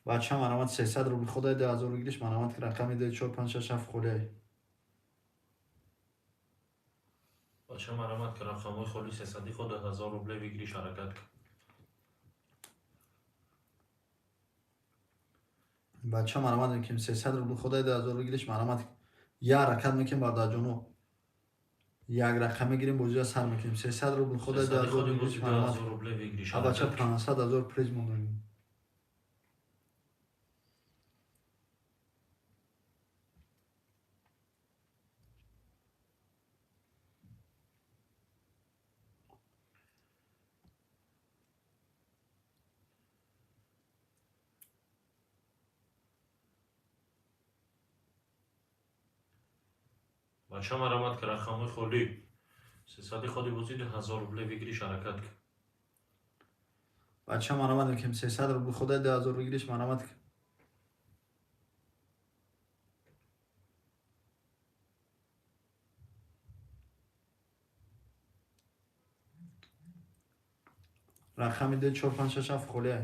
Бача марамат 300 рубл худай 2000 выигрыш марамат рақами 2 4 5 6 7 холиай. Бача марамат ки рақамҳои холи 300 худ 2000 рубле выигрыш ҳаракат кун. Бача марамат мекунем 300 рубл худай 2000 выигрыш марамат. Я ҳаракат мекунем бардаҷоно. Як рақам мегирем, бозия сар мекунем. 300 рубл худай 2000 выигрыш марамат. Бача 500 000 приз мондагим. Бача марамат ки рақамҳои холӣ 300 ходи бозӣ 2000 рубле выигрыш ҳаракат кун. Бача марамат мекунем 300 рубл худай 2000 выигрыш марамат. Рақами 2 4 5 6 7 холиай.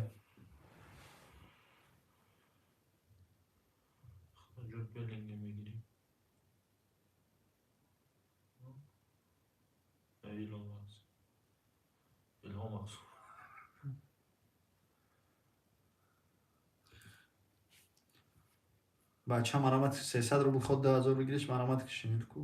Ҷуд Беллингем мегирӣ. Илҳом Мақсуд. Бача марамат 300 рубл худ 2000 выигрыш марамат кишинид ку.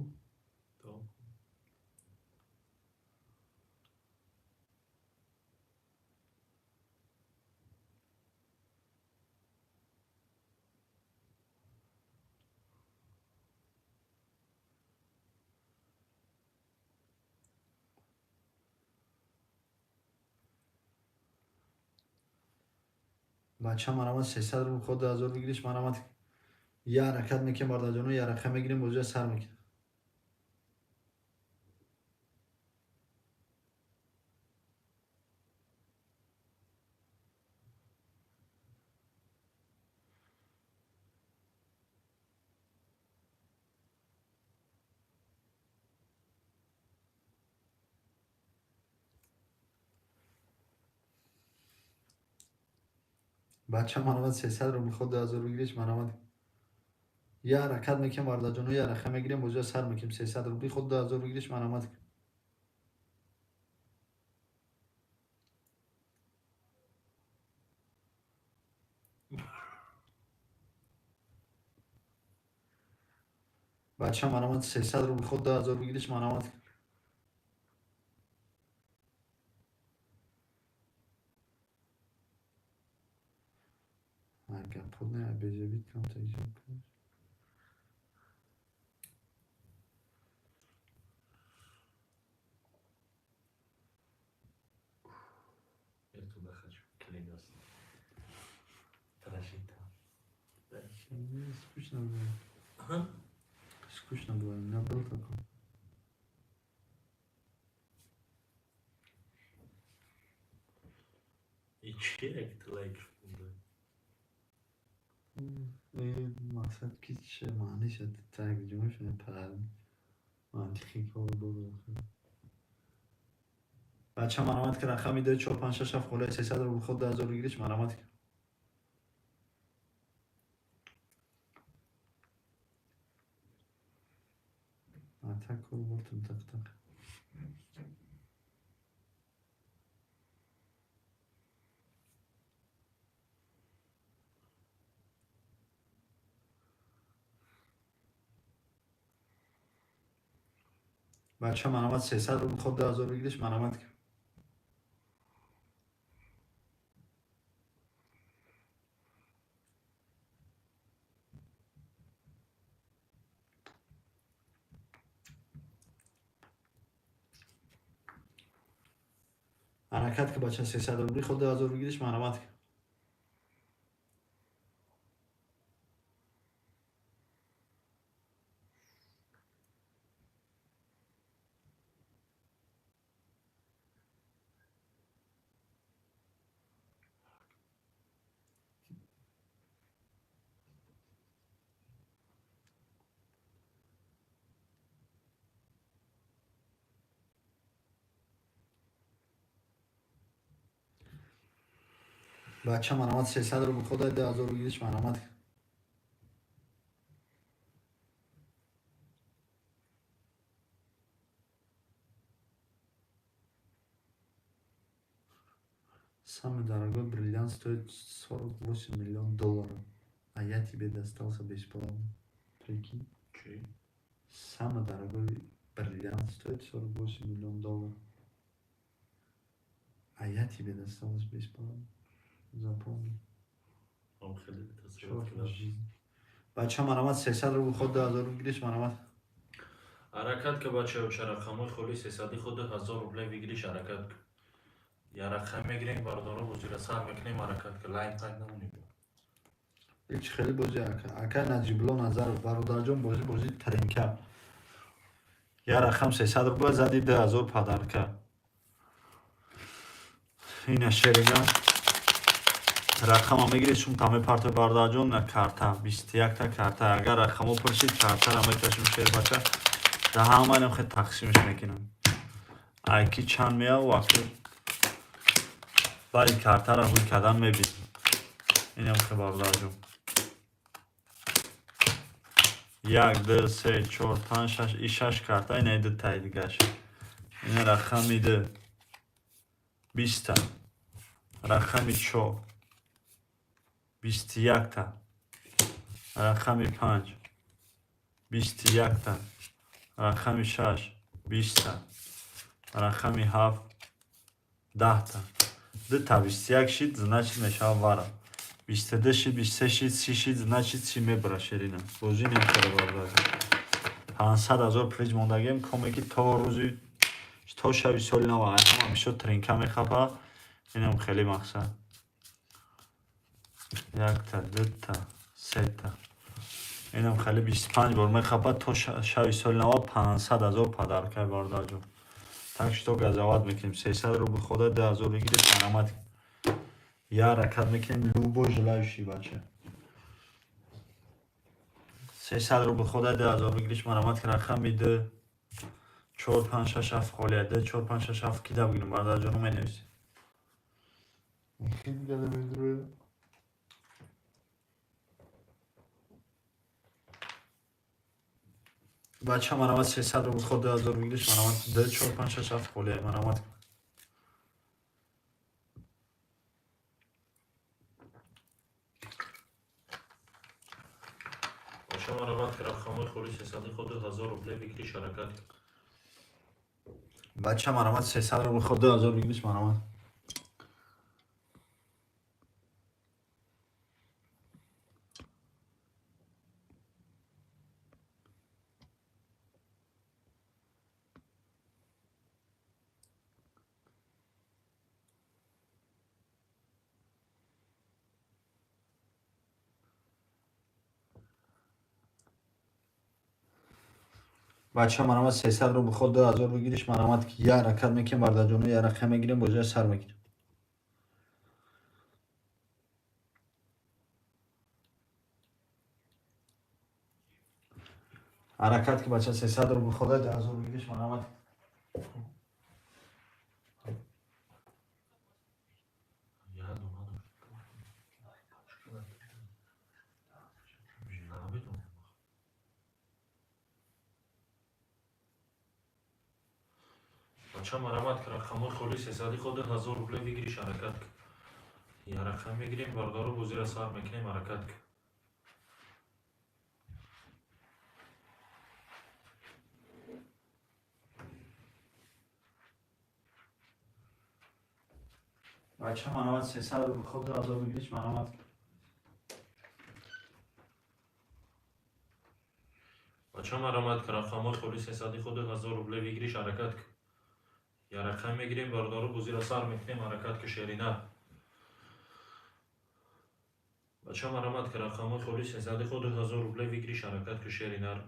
Бача марамат 300 рубл худ 2000 выигрыш марамат. Я ҳаракат мекунем бардаҷоно, я рақам мегирем, бозия сар мекунем. Бача марамат 300 рубл худ 2000 выигрыш марамат. Я ҳаракат мекунем бардаҷоно, я рақам мегирем, бозия сар мекунем. 300 рубли худ 2000 выигрыш марамат. Бача марамат 300 рубл худ 2000 выигрыш марамат. Гапот не бежабит камта иҷоб кунад. Я туда хочу, клянусь. Подожди там. Скучно было. Ага. Скучно было, у меня был такой. И чек ты лайк. Мақсад ки чӣ маъниша тарҷума шуда пар мантиқи кор бо. Бача марамат ки рақами 2 4 5 6 7 холаи 300 рубл худ 2000 выигрыш марамат. А так кор бортум так так. Бача, марамат, 300 рубл ход 2000 выигрыш, марамат. Ҳаракат ки, бача, 300 рубли ход 2000 выигрыш, марамат. Бача, марамат, 300 рубл ход 2000 выигрыш, марамат. Самый дорогой бриллиант стоит 48 миллионов долларов, а я тебе достался бесплатно. Прикинь? Чӣ? Самый дорогой бриллиант стоит 48 миллионов долларов, а я тебе досталось бесплатно. Запомни. Ам хеле тасаввур Чёрт кунам. жизнь. Бача, марамат, 300 рубл ход 2000 выигрыш, марамат. Ҳаракат ки, бачаё, рақамҳои холи сесади худ 1000 рубле выигрыш, ҳаракат ки. Я рақам мегирем, бародаро, бозира сар мекунем, ҳаракат ки, лайн пай намонем. Ҳеч хеле бозӣ, ака. Ака Наҷибло Назаров, бародарҷон, бозӣ бозӣ тринка. Я рақам 300 рубла зади, 2000 подарка. Ина шерина. Рақама мегиред, шум та мепартой, бародарҷон, на карта, 21 та карта. Агар рақамо пурсид, картара мекашем, шербача. Да ҳамаам хел тақсимш мекунам. Айки чанд меяв, вақти баъди картара ҳуй кардан мебинем. Инам хел, бародарҷон. Як, ду, се, чор, панҷ, шаш, и шаш карта, ина ду таи дигаш. Ина рақами ду. 20-та. Рақами чор. 21-та. Рақами панҷ. 21-та. Рақами шаш. 20-та. Рақами ҳафт. 10-та. Дута 21 шид, значит, мешавад вара. 22 шид, 23 шид, 30 шид, значит, 30 мебара шерина. Бозӣ немешава, бародарҷон. 500 000 приз мондагем, коме ки то рӯзи то шаби соли нав ҳама бисёр тринка мехапа. Инам хеле мақсад. Якта, дута, сета. Инам хеле 25 бор мехапа то шаби соли нав, 500 000 подарка, бародарҷон. Так что газовать мекунем. 300 рубл хода 2000 выигрыш, марамат. Я ҳаракат мекунем, любой желающий, бача. 300 рубл хода 2000 выигрыш, марамат, рақами ду, чор, панҷ, шаш, ҳафт холия. Ду, чор, панҷ, шаш, ҳафт кида бигирем, бародарҷону менависем. Хеле бача, марамат, 300 рубл ход 2000 выигрыш, марамат. Ду, чор, панҷ, шаш, ҳафт холия, марамат. Бача, марамат, рақамҳои холи сесади худ 1000 рубле выигрыш, ҳаракат ки. Бача, марамат, 300 рубл ход 2000 выигрыш, марамат. Бача, марамат, 300 рубл ход 2000 выигрыш, марамат. Я ҳаракат мекунем, бародарҷоно, я рақам мегирем, бозиро сар мекунем. Ҳаракат ки, бача, 300 рубл хода 2000 выигрыш, марамат. Я дона дошт. Намедонам. Бача, марамат, рақамҳои холи сесади худ 1000 рубле выигрыш, ҳаракат ки. Я рақам мегирем, бародаро, бозира сар мекунем, ҳаракат ки. Бача, марамат, 300 рубл ход 2000 выигрыш, марамат. Бача, марамат, рақамҳои холи сесади худ 1000 рубле выигрыш, ҳаракат. Я рақам мегирем, бародаро, бозиро сар мекунем, ҳаракат ки, шерина. Бача, марамат, ки рақамҳои холи сесади худ 2000 рубле выигрыш, ҳаракат ки, шеринар.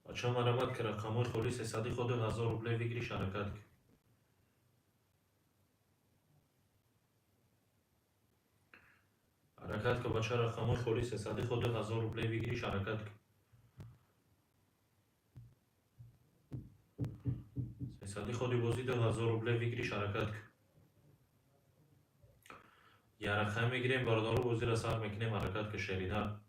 Бача, марамат, ки рақамҳои холи сесади худ 1000 рубле выигрыш, ҳаракат. Ҳаракат ки, бача, рақамҳои холи сесади худ 1000 рубле выигрыш, ҳаракат. Сесади ходи бозӣ 2000 рубле выигрыш, ҳаракат. Я рақам мегирем, бародаро, бозиро сар мекунем, ҳаракат ки, шерина.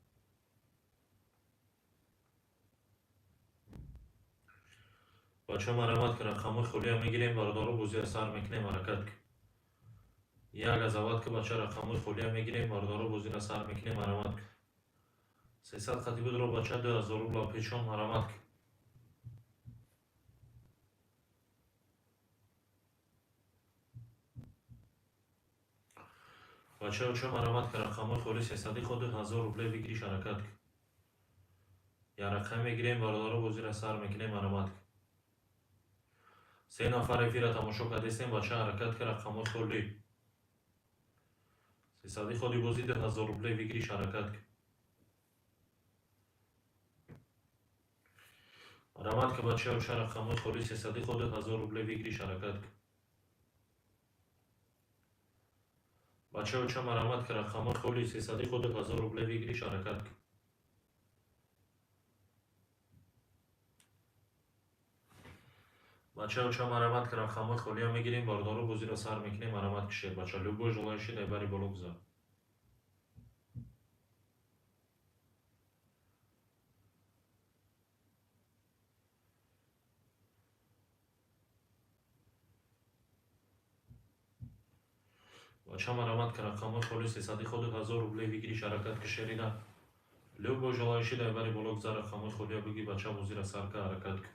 Бача, марамат, ки рақамҳои холиам мегирем, бародаро, бозиро сар мекунем, ҳаракат. Як азават ки, бача, рақамҳои холиам мегирем, бародаро, бозиро сар мекунем, марамат. 300 қати будро, бача, 2000 рубла печон, марамат. Бача, оча, марамат, ки рақамҳои холи сесади худ 1000 рубле выигрыш, ҳаракат. Я рақам мегирем, бародаро, бозиро сар мекунем, марамат. Се нафар эфира тамошо кардестем, бача, ҳаракат ки, рақамҳои холи сесади ходи бозӣ 2000 рубле выигрыш, ҳаракат. Марамат ки, бача, оча, рақамҳои холи сесади худ 1000 рубле выигрыш, ҳаракат. Бача, оча, марамат, ки рақамҳои холи сесади худ 1000 рубле выигрыш, ҳаракат. Бача, оча, марамат, ки рақамҳои холиам мегирем, бародаро, бозиро сар мекунем, марамат ки, шербача. Любой желающий дар бари боло гузар. Бача, марамат, ки рақамҳои холи сесади худ 1000 рубле выигрыш, ҳаракат ки, шерина. Любой желающий дар бари боло гузар, рақамҳои холия биги, бача, бозиро сар ка, ҳаракат ки.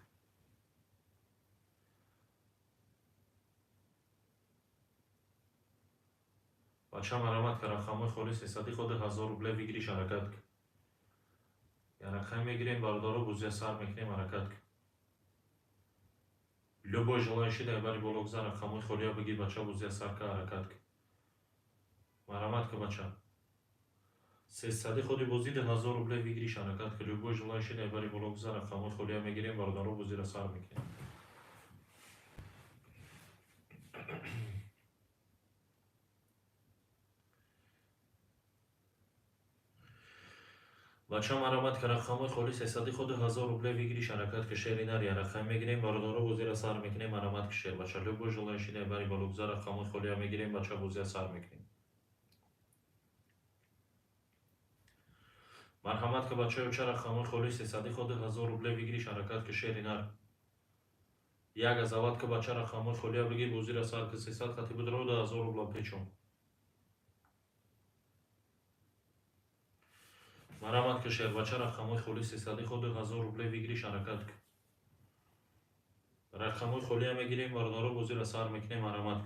Бача, марамат, ки рақамҳои холи сесади худ 1000 рубле выигрыш, ҳаракат. Я рақам мегирем, бародаро, бозия сар мекунем, ҳаракат. Любой желающий дар бари боло гузар, рақамҳои холия биги, бача, бозия сар ка, ҳаракат. Марамат ки, бача. Сесади ходи бозӣ 2000 рубле выигрыш, ҳаракат ки. Любой желающий дар бари боло гузар, рақамҳои холия мегирем, бародаро, бозиро сар мекунем. Бача, марамат, ки рақамҳои холи сесади худ 1000 рубле выигрыш, ҳаракат ки, шеринар. Я рақам мегирем, бародаро, бозиро сар мекунем, марамат ки, шер бача. Любой желающий дар бари боло гузар, рақамҳои холия мегирем, бача, бозия сар мекунем. Марҳамат ки, бачаи оча, рақамҳои холи сесади худ 1000 рубле выигрыш, ҳаракат ки, шеринар. Як азават ки, бача, рақамҳои холия биги, бозиро сар ки, 300 қати будро 2000 рубла печон. Марамат ки, шербача, рақамҳои холи сесади худ 1000 рубле выигрыш, ҳаракат. Рақамҳои холия мегирем, бародаро, бозиро сар мекунем, марамат.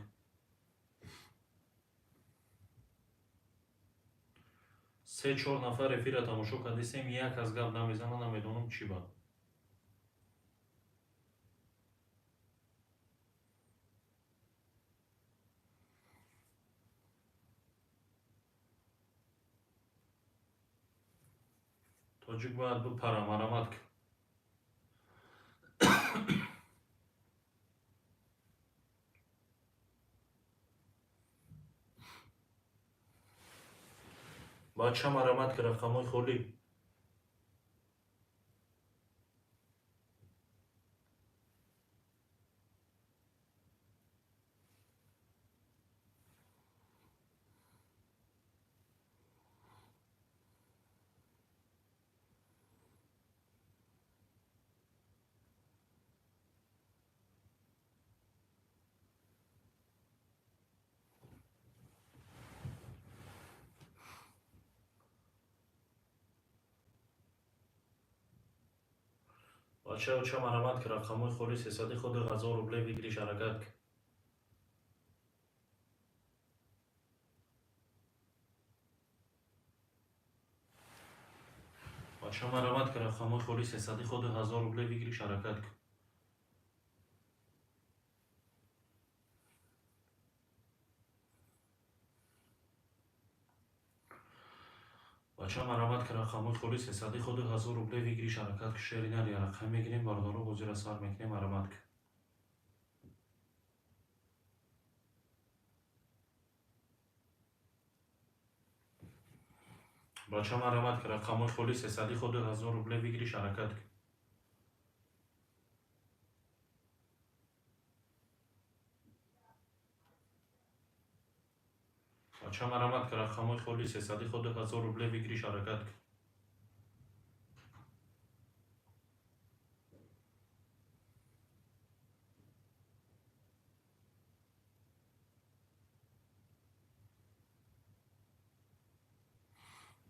Се чор нафар эфира тамошо кардисем, як аз гап намезана, намедонам чӣ ба. Тоҷик бояд бипара, марамат. Бача, марамат, ки рақамҳои холӣ. Бача, оча, марҳамат, ки рақамҳои холи сесади худ 1000 рубле выигрыш, ҳаракат ки. Бача, марҳамат, ки рақамҳои холи сесади худ 1000 рубле выигрыш, ҳаракат ки. Бача, марҳамат, ки рақамҳои холи сесади худ 1000 рубле выигрыш, ҳаракат ки. Шеринар рақам мегирем, бародаро, бозиро сар мекунем, марҳамат ки. Бача, марҳамат, ки рақамҳои холи сесади худ 1000 рубле выигрыш, ҳаракат ки. Бача, марҳамат, ки рақамҳои холи сесади худ 1000 рубле выигрыш, ҳаракат ки.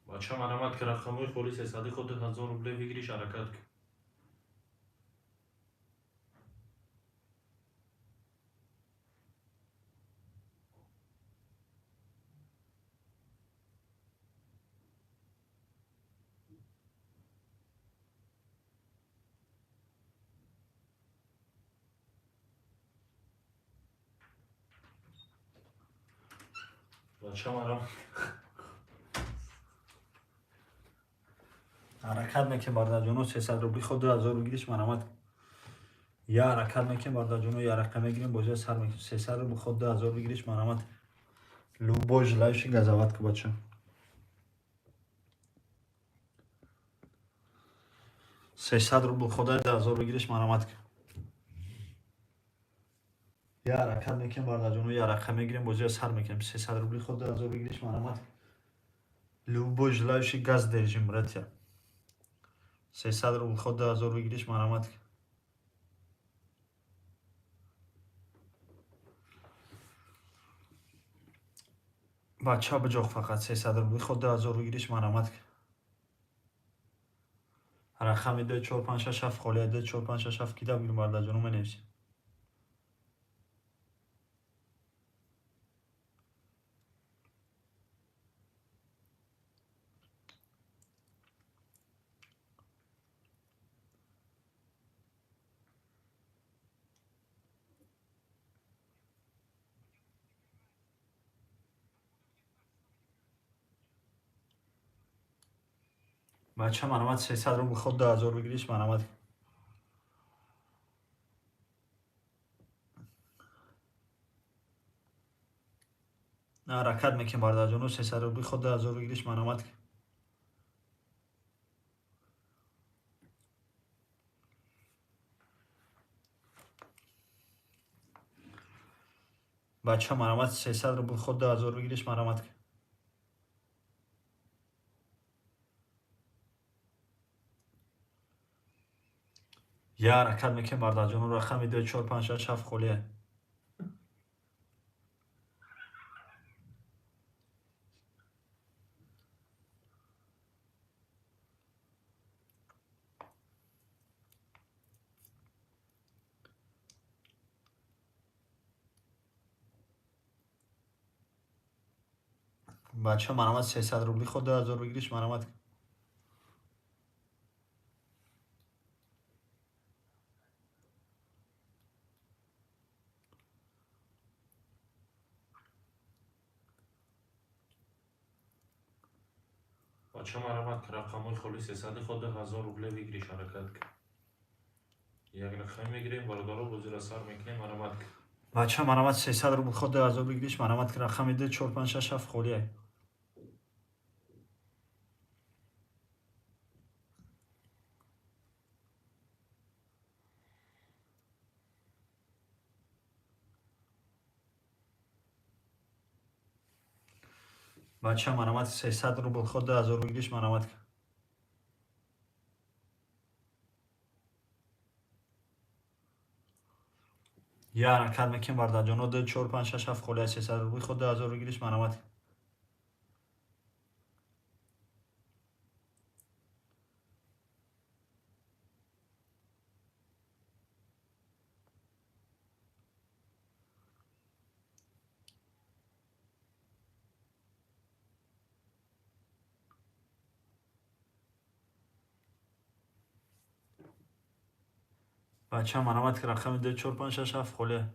Бача, марҳамат, ки рақамҳои холи сесади худ 1000 рубле выигрыш, ҳаракат ки. Бача, марҳамат. Ҳаракат мекунем, бародарҷоно, 300 рубли худ 2000 выигрыш, марҳамат. Я ҳаракат мекунем, бародарҷоно, я рақам мегирем, бозиро сар мекунем. 300 рубли худ 2000 выигрыш, марҳамат. Любой желающий газовать ку, бача. 300 рубл худ 2000 выигрыш, марҳамат. Я ҳаракат мекунем, бародарҷоно, я рақам мегирем, бозиро сар мекунем. 300 рубли худ 2000 выигрыш, марҳамат. Любой желающий, газ держим, братья. 300 рубл худ 2000 выигрыш, марҳамат. Бача, биҷоқ, фақат 300 рубли худ 2000 выигрыш, марҳамат. Рақами 2, 4, 5, 6, 7 холия, 2, 4, 5, 6, 7 кида бигирем, бародарҷоно, менависем. Бача, марҳамат, 300 рубл худ 2000 выигрыш, марҳамат. Ҳаракат мекунем, бародарҷоно, 300 рубли худ 2000 выигрыш, марҳамат. Бача, марҳамат, 300 рубл худ 2000 выигрыш, марҳамат. Я ҳаракат мекунем, бародарҷоно, рақами 2, 4, 5, 6, 7 холия. Бача, марҳамат, 300 рубли худ 2000 выигрыш, марҳамат. Бача, марҳамат, ки рақамҳои холи сесади худ 1000 рубле выигрыш, ҳаракат ки. Як рақам мегирем, бародаро, бозиро сар мекунем, марҳамат ки. Бача, марҳамат, 300 рубл худ 2000 выигрыш, марҳамат, рақами 2, 4, 5, 6, 7 холия. Бача, марҳамат, 300 рубл худ 2000 выигрыш, марҳамат. Я ҳаракат мекунем, бародарҷоно, 2, 4, 5, 6, 7 холия, 300 рубли худ 2000 выигрыш, марҳамат. Бача, марамат, ки рақами 2, 4, 5, 6, 7 холе.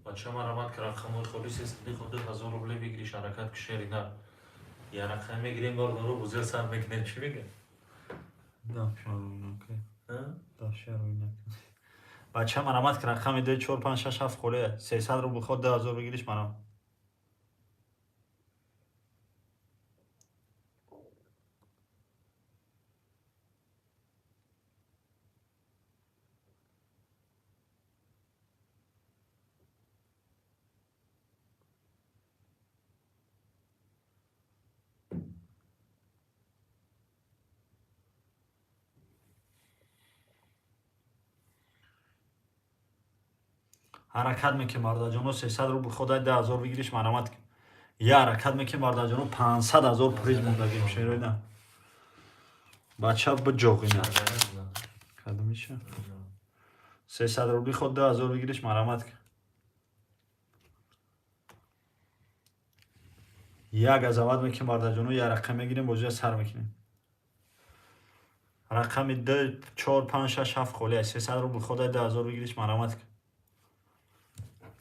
Бача, марамат, ки рақамҳои холи 300 ҳазор рубле выигрыш, ҳаракат ки, шерина. Я рақам мегирем, бародаро, бозия сар мекунем, чӣ мегӯ? Бача, марамат, ки рақами 2, 4, 5, 6, 7 холе. 300 рубл ход 2000 выигрыш, марам. Ҳаракат мекунем, бародарҷоно, 300 рубл ходай 2000 выигрыш, марамат. Я ҳаракат мекунем, бародарҷоно, 500 ҳазор приз мондагим, шероина. Бача, биҷоғина. Кадомиша? 300 рубли ход 2000 выигрыш, марамат. Як азават мекунем, бародарҷоно, як рақам мегирем, бозия сар мекунем. Рақами 2, 4, 5, 6, 7 холия. 300 рубл ходай 2000 выигрыш, марамат.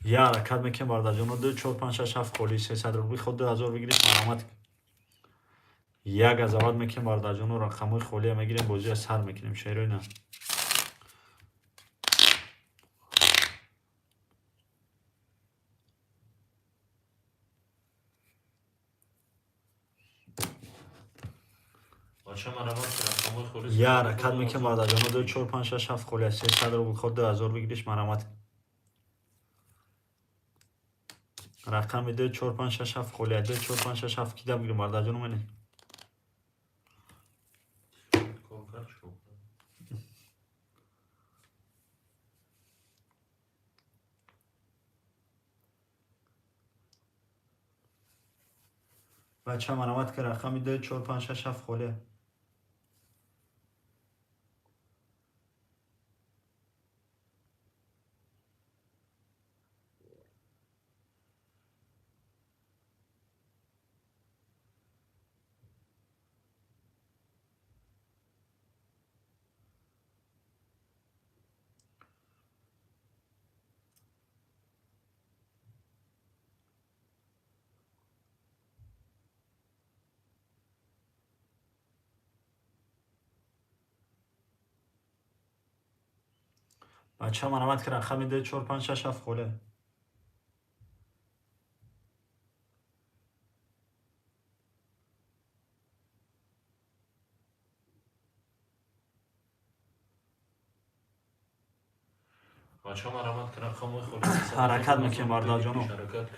Я ҳаракат мекунем, бародарҷоно, 2, 4, 5, 6, 7 холи. 300 рубли ход 2000 выигрыш, марамат. Як азават мекунем, бародарҷоно, рақамҳои холия мегирем, бозия сар мекунем, шероина. Бача, марамат, ки рақамҳои холи. Я ҳаракат мекунем, бародарҷоно, 2, 4, 5, 6, 7 холия. 300 рубл ход 2000 выигрыш, марамат. Рақами 2, 4, 5, 6, 7 холия. 2, 4, 5, 6, 7 кида бигирем, бародарҷоно, мене. Кор кард, чӣ кор кард? Бача, марамат, ки рақами 2, 4, 5, 6, 7 холия. Бача, марамат, ки рақами 2, 4, 5, 6, 7 холе. Бача, марамат, ки рақамҳои холи. Ҳаракат мекунем, бародарҷоно. Ҳаракат.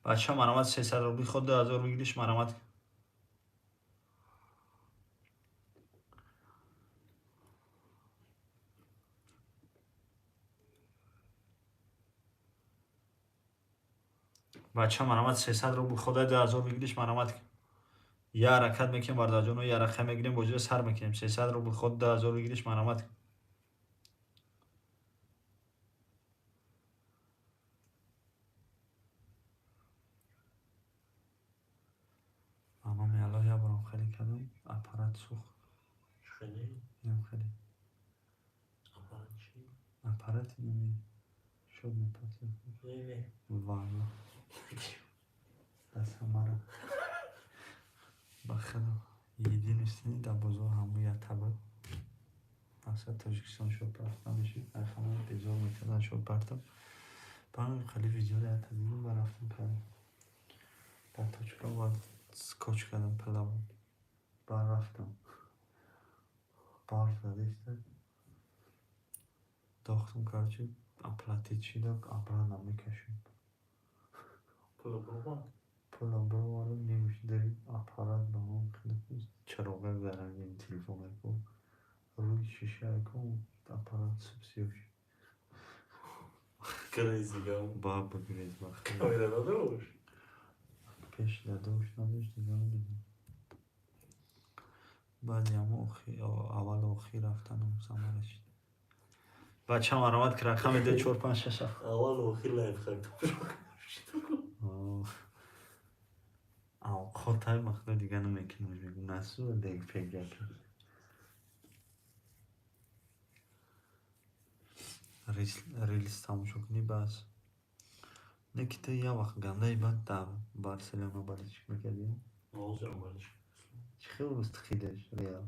Бача, марамат, 300 рубли ход 2000 выигрыш, марамат. Бача, марамат, 300 рубл ходай 2000 выигрыш, марамат. Я ҳаракат мекунем, бародарҷоно, я рақам мегирем, бозиро сар мекунем. 300 рубл ход 2000 выигрыш, марамат. Ба номи Аллоҳ, як борам хеле кардам, аппарат сӯхт. Хеле? Инам хеле. Аппарат чӣ? Аппарат инами шод мепатиёд. Не. Валло. Да Самара. Ба худо. Единственный дар бозор ҳамун якта буд. Мақсад, Тоҷикистон шод партов намешид. Айхона безор мекардан шод партов. Баъд хеле видеоро ята дидим ва рафтам кардам. Дар точка ва скотч кардам пилаво. Баъд рафтам. Барф задиста. Дохтам, короче, оплатить шида, обратно мекашем. Пула бировард? Пула бировардам, нимаш дари аппарат ба ман чароға зарангин телефон айко. Рӯи шиша айко аппарат субсиё шид. Crazy гам. Ба бигрез ба. Камера надошт? Пеш надошт, надошт, дига намедонам. Баъди ҳамо аввалу охир рафтанам самара шид. Бача, маромад ки рақами 2, 4, 5, 6, 7. Аввалу охир лайфхак. Авқотай махда дига намекунам, мегум насу дег пегак. Рилс тамошо кунӣ, бас. Не ки ту як вақт гандаи бад дар Барселона болельщик мекардӣ? Ҳозирам болельщик. Чӣ хел тқидаш Реал?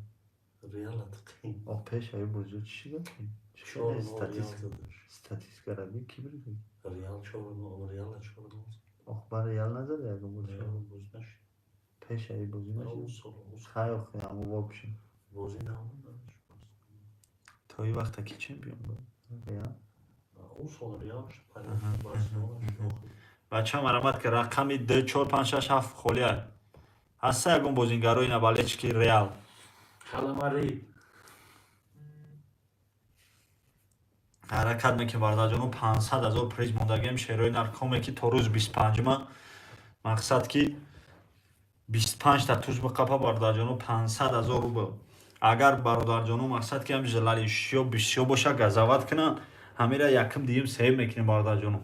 Реал тқид. Ох, пеш аи бозиё чӣ шида? Чор нол Реал задаш. Статистикара би ки бирифт? Реал 4-0, Реала 4-0. Ох, ба Реал назада ягон бозӣ? Реал бозӣ нашид. Пеш аи бозӣ нашид? Хай, охи, ҳамо вообще. Бозӣ наомадаш. То и вақта ки чемпион буд? Реал? Ӯ сол Реал шуд, Барселона шуд. Бача, марамат ки рақами 2, 4, 5, 6, 7 холия. Ҳаста ягон бозингарои на болельщики Реал? Халамари. Ҳаракат мекунем, бародарҷоно, 500 000 приз мондагием, шерои наркоме ки то рӯзи 25-ма, мақсад ки 25-та туз биқапа, бародарҷоно, 500 000 рубл. Агар, бародарҷоно, мақсад ки ҳам желающиё бисёр боша, газават кунанд, ҳамира якум, дуюм, сеюм мекунем, бародарҷоно.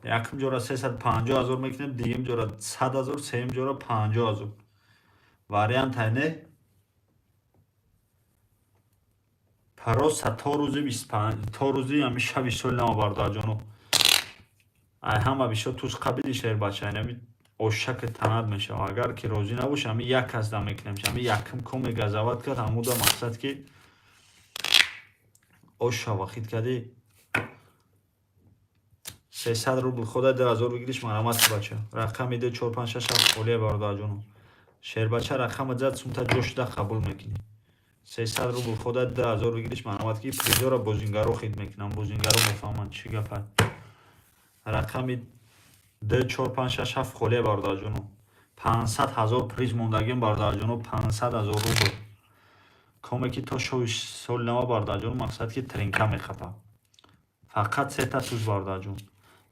Якум ҷора 350 000 мекунем, дуюм ҷора 100 000, сеюм ҷора 50 000. Вариант не? Просто то рӯзи 25, то рӯзи ҳами шаби соли нав, бародарҷоно. Ай ҳама бисёр туз қабиди, шербача, инами ошаки танад мешава. Агар ки розӣ набош, ҳами як кас да мекунем. Ҳами якум коме газават кард, ҳамуда мақсад ки оша вахид кардӣ. 300 рубл хода, 2000 выигрыш, марамат, бача. Рақами 2, 4, 5, 6, 7 холия, бародарҷоно. Шербача рақама зад, сумта ҷо шуда қабул мекунӣ. 300 рубл хода, 2000 выигрыш, марамат ки призора бозингаро хид мекунам, бозингаро мефаҳманд чӣ гапа. Рақами 2, 4, 5, 6, 7 холия, бародарҷоно. 500 000 приз мондагием, бародарҷоно, 500 000 рубл. Коме ки то шови соли нава, бародарҷоно, мақсад ки тринка мехапа. Фақат сета туз, бародарҷон.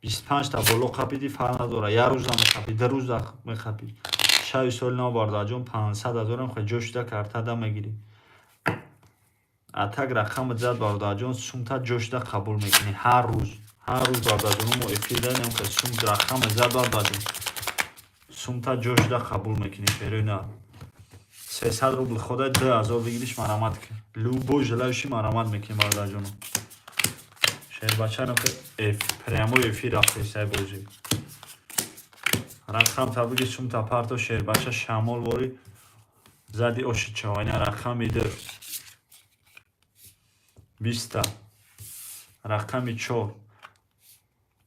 25-та боло қапиди, фарқ надора. Як рӯза мехапӣ, 2 рӯза мехапӣ. Шаби соли нав, бародарҷон, 500 000-ам хе ҷо шуда картада мегирӣ. Атак рақамат зад, бародарҷон, сумта ҷо шуда қабул мекунӣ. Ҳар рӯз, ҳар рӯз, бародарҷон, мо эфир дадем, хе сум рақама зад, бародарҷон. Сумта ҷо шуда қабул мекунӣ, ферои на. 300 рубл хода, 2000 выигрыш, марамат ки. Любой желающий марамат мекунӣ, бародарҷоно. Шербача прямой эфир рафтесай бозӣ. Рақам табиги сумта парто, шербача, шамол вори зади оши чава. Ина рақами 2 20-та, рақами 4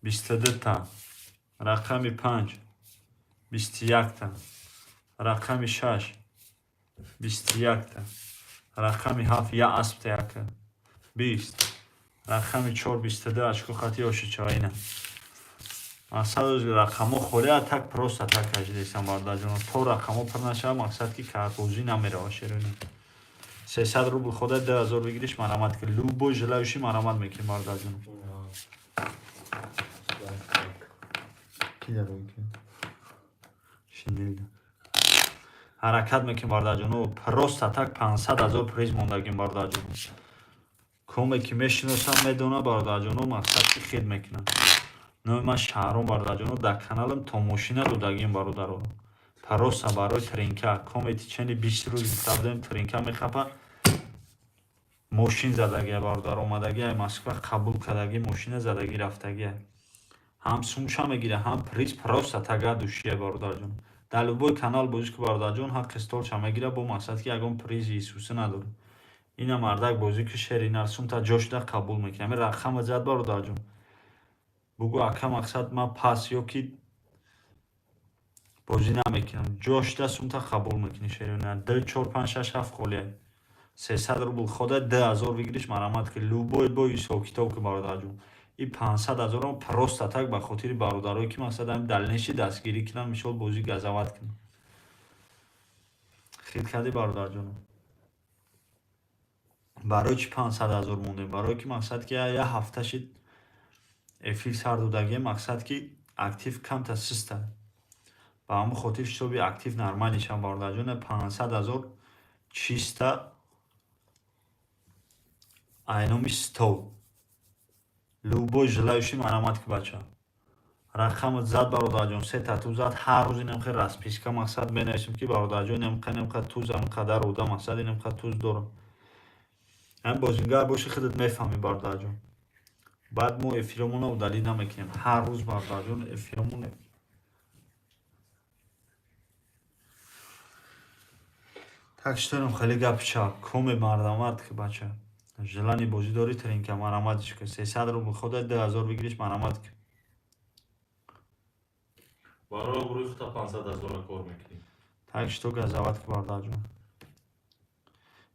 22-та, рақами 5 21-та, рақами 6 21-та, рақами 7 я аспта яка 20, рақами 4 22 очко хати оши чава. Ина мақсад рақамҳо холӣ, а так просто так кажидесам, бародарҷоно, то рақамҳо пур нашавад, мақсад ки бозӣ намерава, шероина. 300 рубл хода, 2000 выигрыш, марамат ки любой желающий марамат мекунӣ, бародарҷоно. Ки дарои ки шинелда ҳаракат мекунем, бародарҷоно, просто так 500 000 приз мондагим, бародарҷоно. Коме ки мешиносам, медона, бародарҷоно, мақсад ки хид мекунам. Номи ман Шаҳром, бародарҷоно, дар каналам то мошина додагим, бародаро. Просто барои тринка. Коме течение 20 рӯз гуфта тринка мехапа, мошин задагия, бародар, омадагия Москва, қабул кардагӣ, мошина задагӣ рафтагия. Ҳам сумша мегира, ҳам приз, просто тага душия, бародарҷон. Дар любой канал бозӣ ки, бародарҷон, ҳаққи столша мегира, бо мақсад ки ягон призи исуса надорад. Ина мардак бозӣ ки, шеринар, сумта ҷо шуда қабул мекунӣ. Ҳамин рақама зад, бародарҷон. Бугӯ, ака, мақсад, ман пас ё ки бозӣ намекунам. Ҷо шуда сумта қабул мекунӣ, шеринар. Д чор панҷ шаш ҳафт холия. 300 рубл хода, 2000 выигрыш, марамат ки любой бой ҳисоб-китоб ки, бародарҷон. И 500 000-ам просто так ба хотири бародарое ки мақсад ҳамин дальнейший дастгирӣ кунанд, мисол, бозӣ газават кунанд. Хит кардӣ, бародарҷонам. Барои чӣ 500 000 мондем? Барое ки мақсад ки як ҳафта шид эфир сар додагием, мақсад ки актив камта систа. Ба ҳамон хотир ҳисоби актив нормалӣ шавад, бародарҷон, 500 000 чиста айноми стол. Любой желающий, марамат ки, бача. Рақамат зад, бародарҷон, сета туз зад, ҳар рӯз инам хел расписка, мақсад, менависем ки, бародарҷон, инам қадар туз, ҳамин қадар одам, мақсад, инам қадар туз дорам. Ҳамин бозингар боши, худат мефаҳмӣ, бародарҷон. Баъд мо эфиромонро удалить намекунем. Ҳар рӯз, бародарҷон, эфиромон. Так что хеле гапи чап. Коме мардамат ки, бача. Желание бозӣ дорӣ, тринка, мараматиш ки. 300 рубл хода, 2000 выигрыш, марамат ки. Барои обрӯи худ 500 000 кор мекунӣ. Так что газават ки, бародарҷон.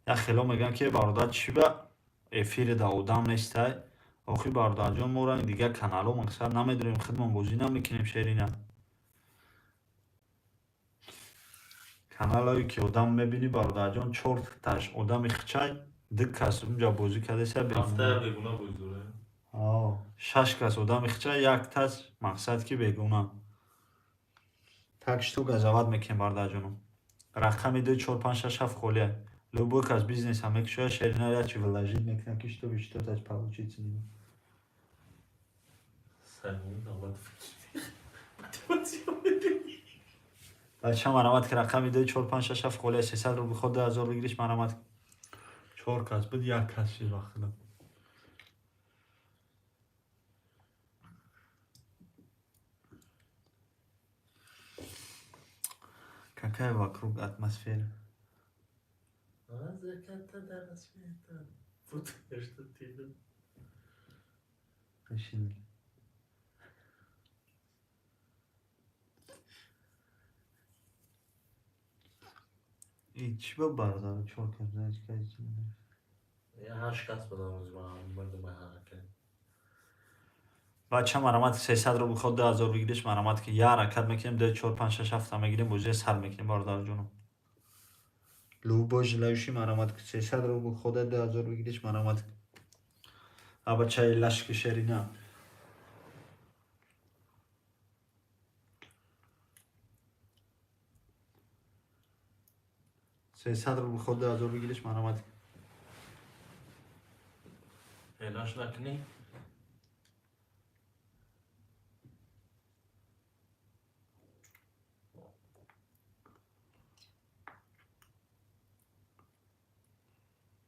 Як хело мегӯянд ки, бародар, чӣ ба эфири да одам нестай? Охи, бародарҷон, мо ранги дигар каналҳо, мақсад, намедонем, худмон бозӣ намекунем, шерина. Каналҳое ки одам мебинӣ, бародарҷон, чорташ одами хичай, ду кас унҷа бозӣ кардеса. Ҳафтая бегуна бозӣ дорад. Шаш кас одами хичай, як тас, мақсад, ки бегуна. Так что газават мекунем, бародарҷонам. Рақами ду чор панҷ шаш ҳафт холия. Любой кас бизнеса мекушояд, шерина ячи вложить мекунад, ки чтобы что-то получиться. Саймон Давлатов. Бача, марамат ки, рақами ду чор панҷ шаш ҳафт холия, 300 рубл ход, 2000 выигрыш, марамат. Чор кас буд, як кас шид вақтида. Какая вокруг атмосфера? От заката до рассвета. Путаешь, что ты. Вообще. И чӣ ба бародаро чор кас буд, кас? Я ҳашт кас будам рӯзи мардуми ҳаракат. Бача, марамат, 300 рубл ход, 2000 выигрыш, марамат ки, я ҳаракат мекунем, ду чор панҷ шаш ҳафта мегирем, бозия сар мекунем, бародарҷонам. Любой желающий, марамат ки, 300 рубл хода, 2000 выигрыш, марамат. А бачаи лашки, шерина. 300 рубл ход, 2000 выигрыш, марамат. Элаш накунӣ?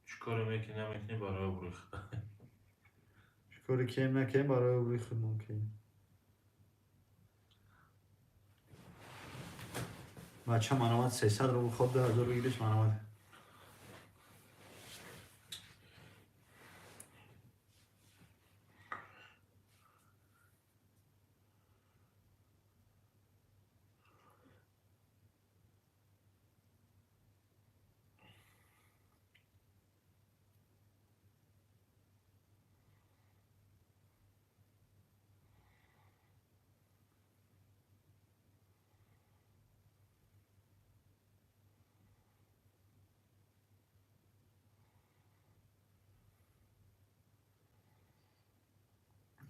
Чӣ коре мекунӣ, намекунӣ, барои обрӯи худ. Чӣ коре кем накем, барои обрӯи худ мумкин. Бача, марамат, 300 рубл ход, 2000 выигрыш, марамат.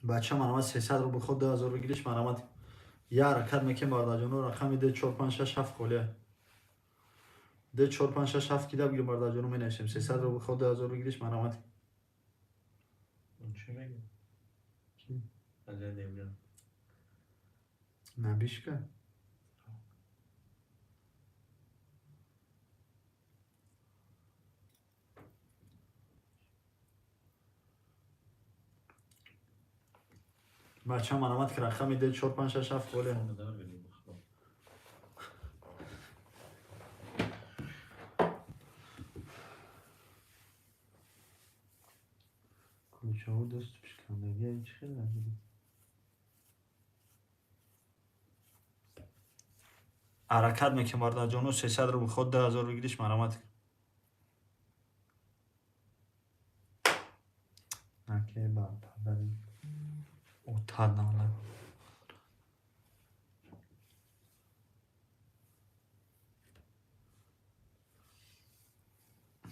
Бача, марамат, 300 рубл ход, 2000 выигрыш, марамат. Я ҳаракат мекунем, бародарҷоно, рақами ду чор панҷ шаш ҳафт холия. Ду чор панҷ шаш ҳафт кида бигир, бародарҷоно, менависем. 300 рубл ход, 2000 выигрыш, марамат. Чӣ мегӯ? Аҷаб небирам. Набишка. Бача, марамат ки, рақами ду чор панҷ шаш ҳафт холия. Бачаҳо дасту пишкандагия чӣ хел нагирӣ? Ҳаракат мекунем, бародарҷоно, 300 рубл ход 2000 выигрыш, марамат. Наке ба падари отад нала.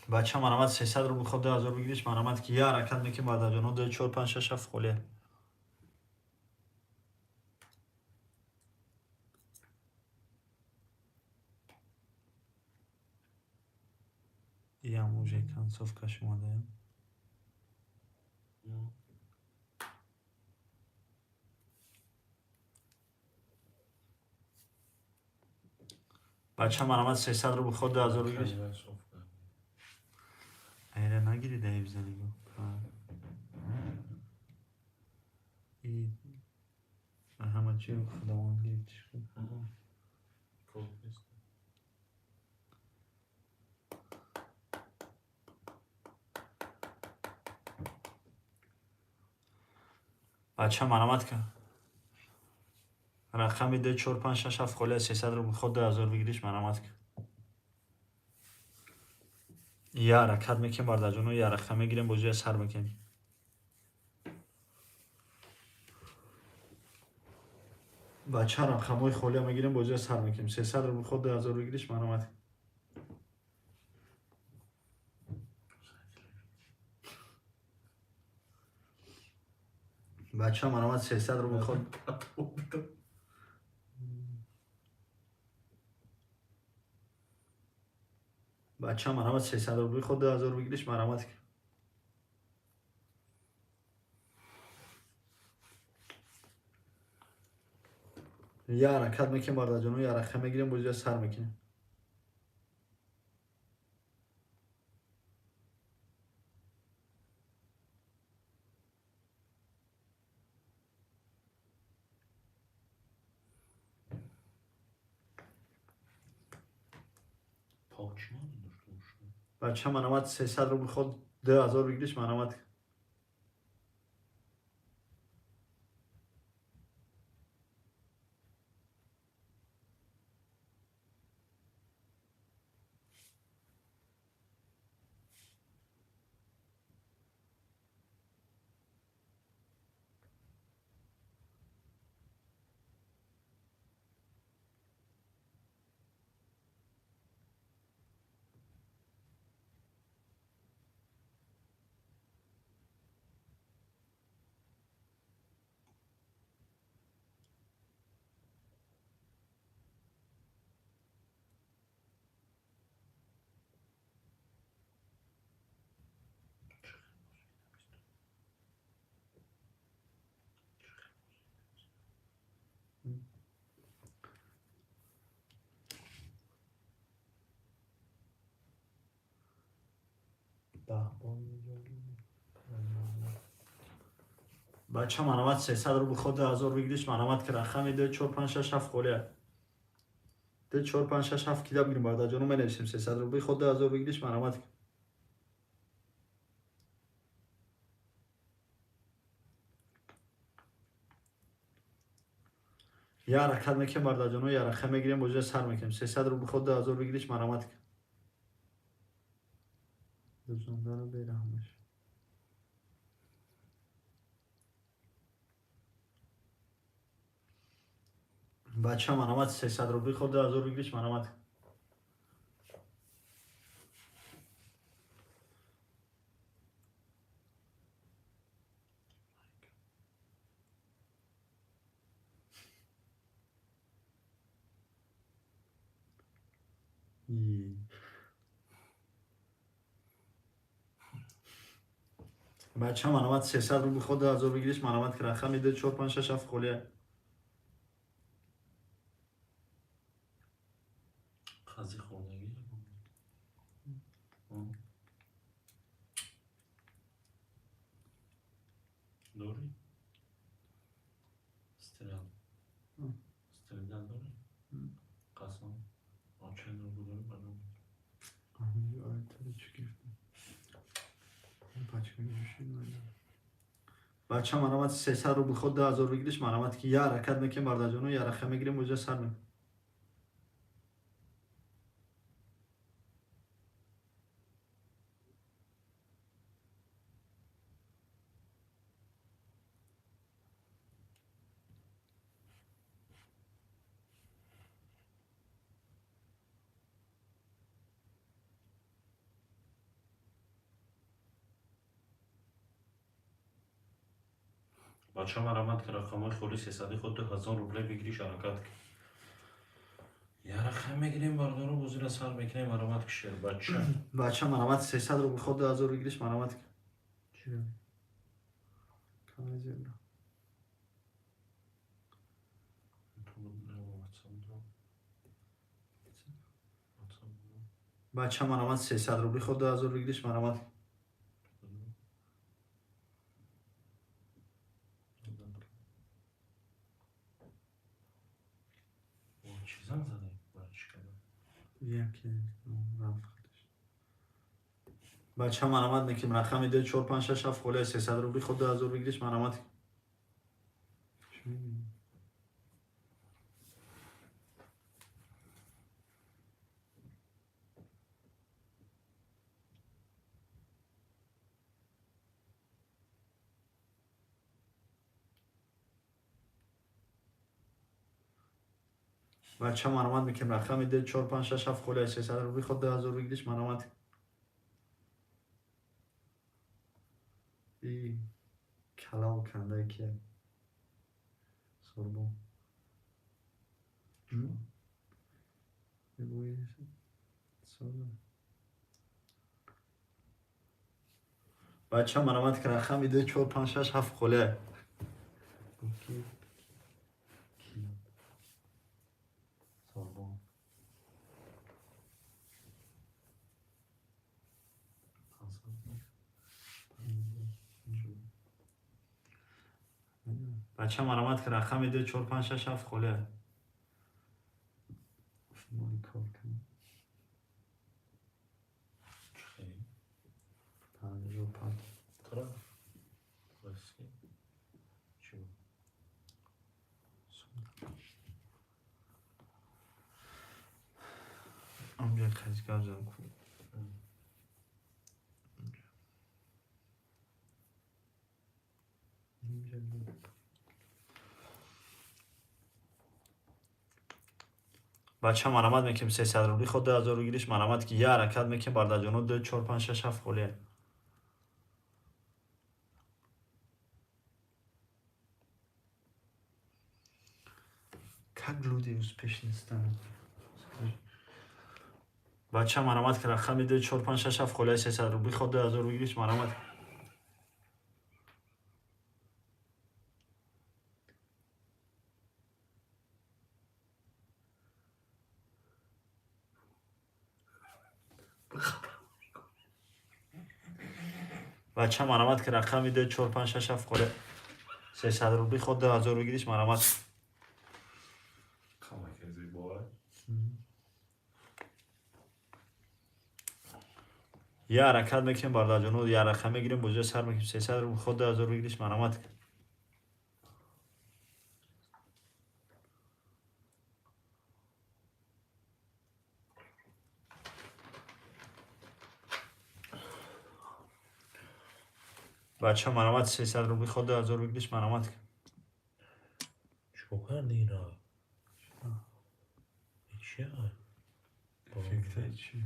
Бача, марамат, 300 рубл ход 2000 выигрыш, марамат, ки я ҳаракат мекунем, бародарҷоно, 2, 4, 5, 6, 7 холия. Иам уже концовкаш омадаям. Бача, марамат, 300 рубл ход 2000 выигрыш. Айра нагири, дай бизанего. И ҳама чи худованд гирифтиш. Бача, марамат, ка рақами 2, 4, 5, 6, 7 холия, 300 рубл ход 2000 выигрыш, марамат, ка я ҳаракат мекунем, бародарҷоно, я рақам мегирем, бозия сар мекунем. Бача, рақамҳои холия мегирем, бозия сар мекунем. 300 рубл ход 2000 выигрыш, марамат. Бача, марамат, 300 рубл ход. Бача, марамат, 300 рубли ход 2000 выигрыш, марамат. Я ҳаракат мекунем, бародарҷоно, я рақам мегирем, бозия сар мекунем. Бача, марамат, 300 рубл ход 2000 выигрыш, марамат. Бача, марамат, 300 рубл ход 2000 выигрыш, марамат, ки рақами 2, 4, 5, 6, 7 холия. 2, 4, 5, 6, 7 кида бигирем, бародарҷоно, менависем. 300 рубли ход 2000 выигрыш, марамат. Я ҳаракат мекунем, бародарҷоно, я рақам мегирем, бозия сар мекунем. 300 рубл ход 2000 выигрыш, марамат. Дузондаро бераҳмаш. Бача, марамат, 300 рубли ход 2000 выигрыш, марамат. Бача, марамат, 300 рубл ход 2000 выигрыш, марамат, ки рақами 2, 4, 5, 6, 7 холия. Қази хонагӣ. Дорӣ? Стрел. Стрелдал дорӣ? Қасам. Чанд рубл дорӣ? Баром. Чӣ гирифтем? Пачка гирифтем. Бача, марамат, 300 рубл ход 2000 выигрыш, марамат, ки я ҳаракат мекунем, бародарҷоно, я рақа мегирем, оҷа сар мекунем. Бача, марамат, ки рақамҳои холи сесади худ 2000 рубле выигрыш, ҳаракат ки. Я рақам мегирем, бародаро, бозира сар мекунем, марамат, ки, шербача. Бача, марамат, 300 рубл ход 2000 выигрыш, марамат. Чӣ? Камера зебра. Бача, марамат, 300 рубли ход 2000 выигрыш, марамат. Чӣ занг задем? Барои чӣ кардам? Яке рафт худаш. Бача, марамат мекунем, рақами 2 4 5 6 7 холия, 300 рубли ход 2000 выигрыш, марамат. Чӣ мебинӣ? Бача, марамат мекунем, рақами 2 4 5 6 7 холия, 300 рубли ход 2000 выигрыш, марамат. И калав канда ки сурбон. Бигӯи соза. Бача, марамат, ки рақами 2 4 5 6 7 холия. Ки ки сурбон. Бача, марамат, ки рақами 2 4 5 6 7 холия. Моли кор кун. Чӣ хеле? 55. Тра? Россия? Чӣ буд? Амҷа қази гап зан ку. Инҷа буд. Бача, марамат мекунем, 300 рубли ход 2000 выигрыш, марамат, ки я ҳаракат мекунем, бародарҷоно, 2 4 5 6 7 холия. Как люди успешны станут? Скажи. Бача, марамат, ки рақами 2 4 5 6 7 холия, 300 рубли ход 2000 выигрыш, марамат. Бача, марамат, ки рақами 2 4 5 6 7 холия, 300 рубли ход 2000 выигрыш, марамат. Камаке зебоа. Я ҳаракат мекунем, бародарҷоно, я рақам мегирем, бозиро сар мекунем, 300 рубл ход 2000 выигрыш, марамат. Бача, марамат, 300 рубли ход 2000 выигрыш, марамат. Чикор карди ина? Чия? Эффекти чӣ?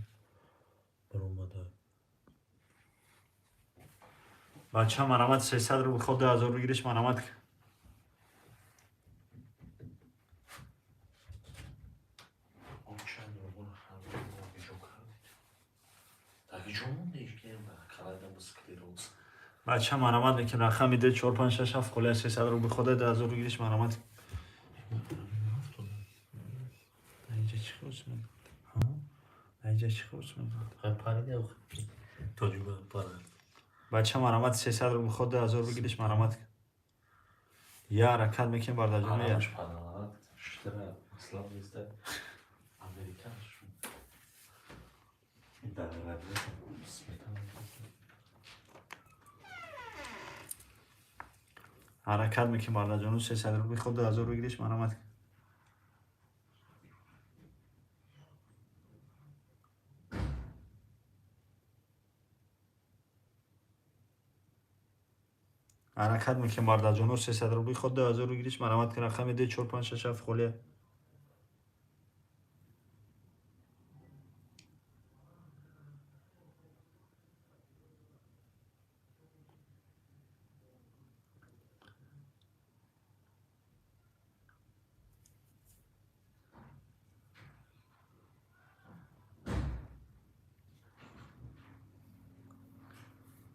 Баромада. Бача, марамат, 300 рубл ход 2000 выигрыш, марамат. Он чанд рубл ҳамаро кардед? Даги ҷо мондеш ки калайда склероз. Бача, марамат мекунем, рақами 2 4 5 6 7 холия, 300 рубл ход 2000 выигрыш, марамат. Инҷа чӣ хурс мекунад? Инҷа чӣ хурс мекунад? Парида тоҷуба пара. Бача, марамат, 300 рубл ход 2000 выигрыш, марамат. Я ҳаракат мекунем, бародарҷоно, я. Парамаш паралат. Штра аслан неста. Американш. Дар сметана. Ҳаракат мекунем, бародарҷону, 300 рубли худ 2000 выигрыш марамат. Ҳаракат мекунем, бародарҷону, 300 рубли худ 2000 выигрыш марамат. Рақами 2, 4, 5, 6, 7 холия.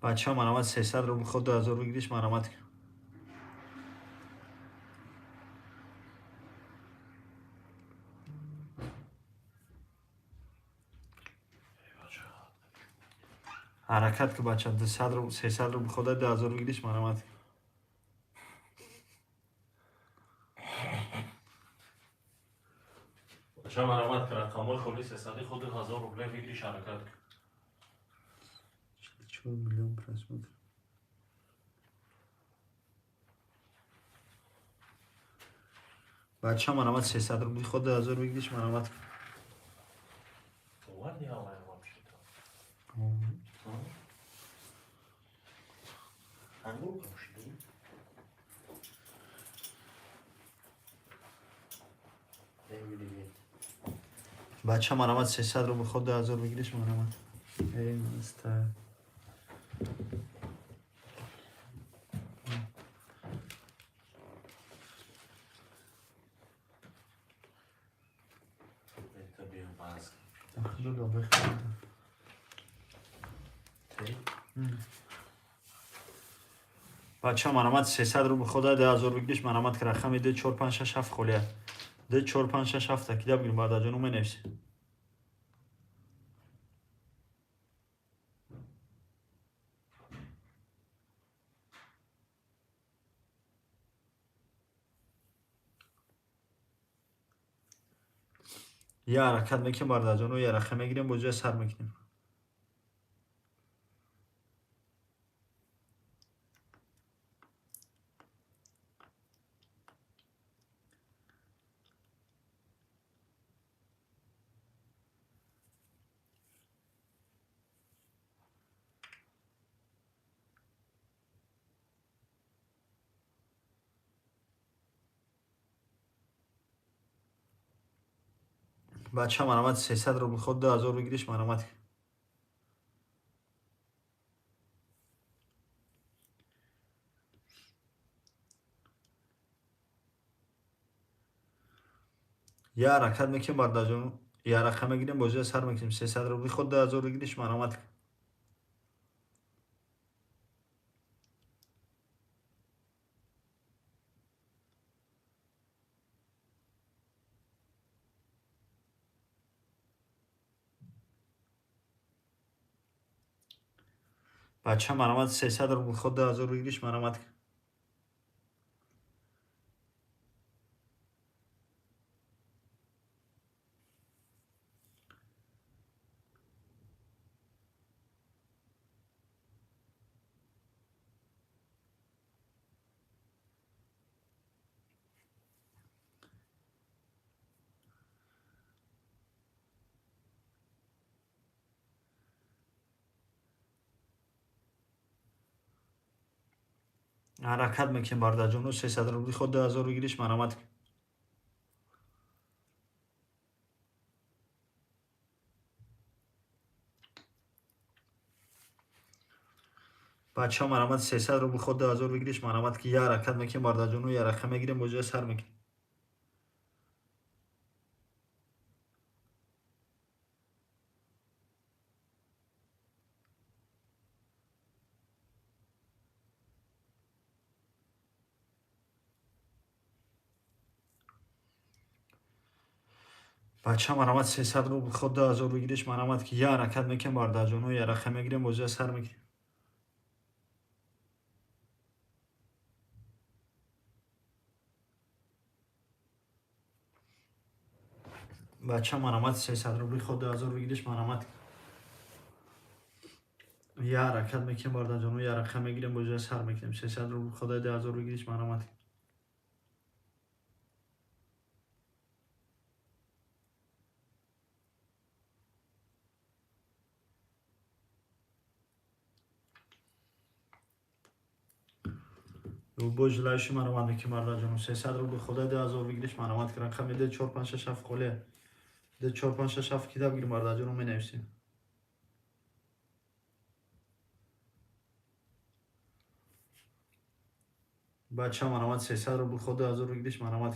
Бачаҳо, марамат, 300 рубл худ 2000 выигрыш марамат. Ҳаракат ки, бача, 200 рубл, 300 рубл худа 2000 выигрыш марамат. Бача, марамат, рақамҳои холи сесади худ 1000 рубле выигрыш, ҳаракат ки. 4 миллион просмотр. Бача, марамат, 300 рубли худ 2000 выигрыш марамат. Ладно, вообще-то. Ангул кушли. Бача, марамат, 300 рубли худ 2000 выигрыш марамат. Эй, маста. Это биомаска. Худо бихӯрда. Бача, марамат, 300 рубл худа 2000 выигрыш марамат. Рақами 2, 4, 5, 6, 7 холия. 2, 4, 5, 6, 7 такида бигирем, бародарҷону, менависем. Я ҳаракат мекунем, бародарҷону, я рақа мегирем, бо ҷоя сар мекунем. Бача, марамат, 300 рубл худ 2000 выигрыш марамат. Я ҳаракат мекунем, бародарҷону, я рақа мегирем, бо ҷоя сар мекунем. 300 рубли худ 2000 выигрыш марамат. Бача, марамат, 300 рубл худ 2000 выигрыш марамат. Ҳаракат мекунем, бародарҷону, 300 рубли худ 2000 выигрыш марамат. Бачаҳо, марамат, 300 рубл худ 2000 выигрыш марамат. Ки я ҳаракат мекунем, бародарҷону, я рақа мегирем, бо ҷоя сар мекунем. Бача, марамат, 300 рубл худ 2000 выигрыш марамат. Ки я ҳаракат мекунем, бародарҷону, я рақа мегирем, бо ҷоя сар мекунем. Бача, марамат, 300 рубли худ 2000 выигрыш марамат. Я ҳаракат мекунем, бародарҷоно, я рақам мегирем, бозиро сар мекунем. 300 рубл ходай 2000 выигрыш, марҳамат. Любой желающий марҳамат мекунем, бародарҷоно. 300 рубл ходай 2000 выигрыш, марҳамат. Рақами 2 4 5 6 7 холия. 2 4 5 6 7 кида бигирем, бародарҷоно, менависем. Бача, марҳамат, 300 рубл ход 2000 выигрыш, марҳамат.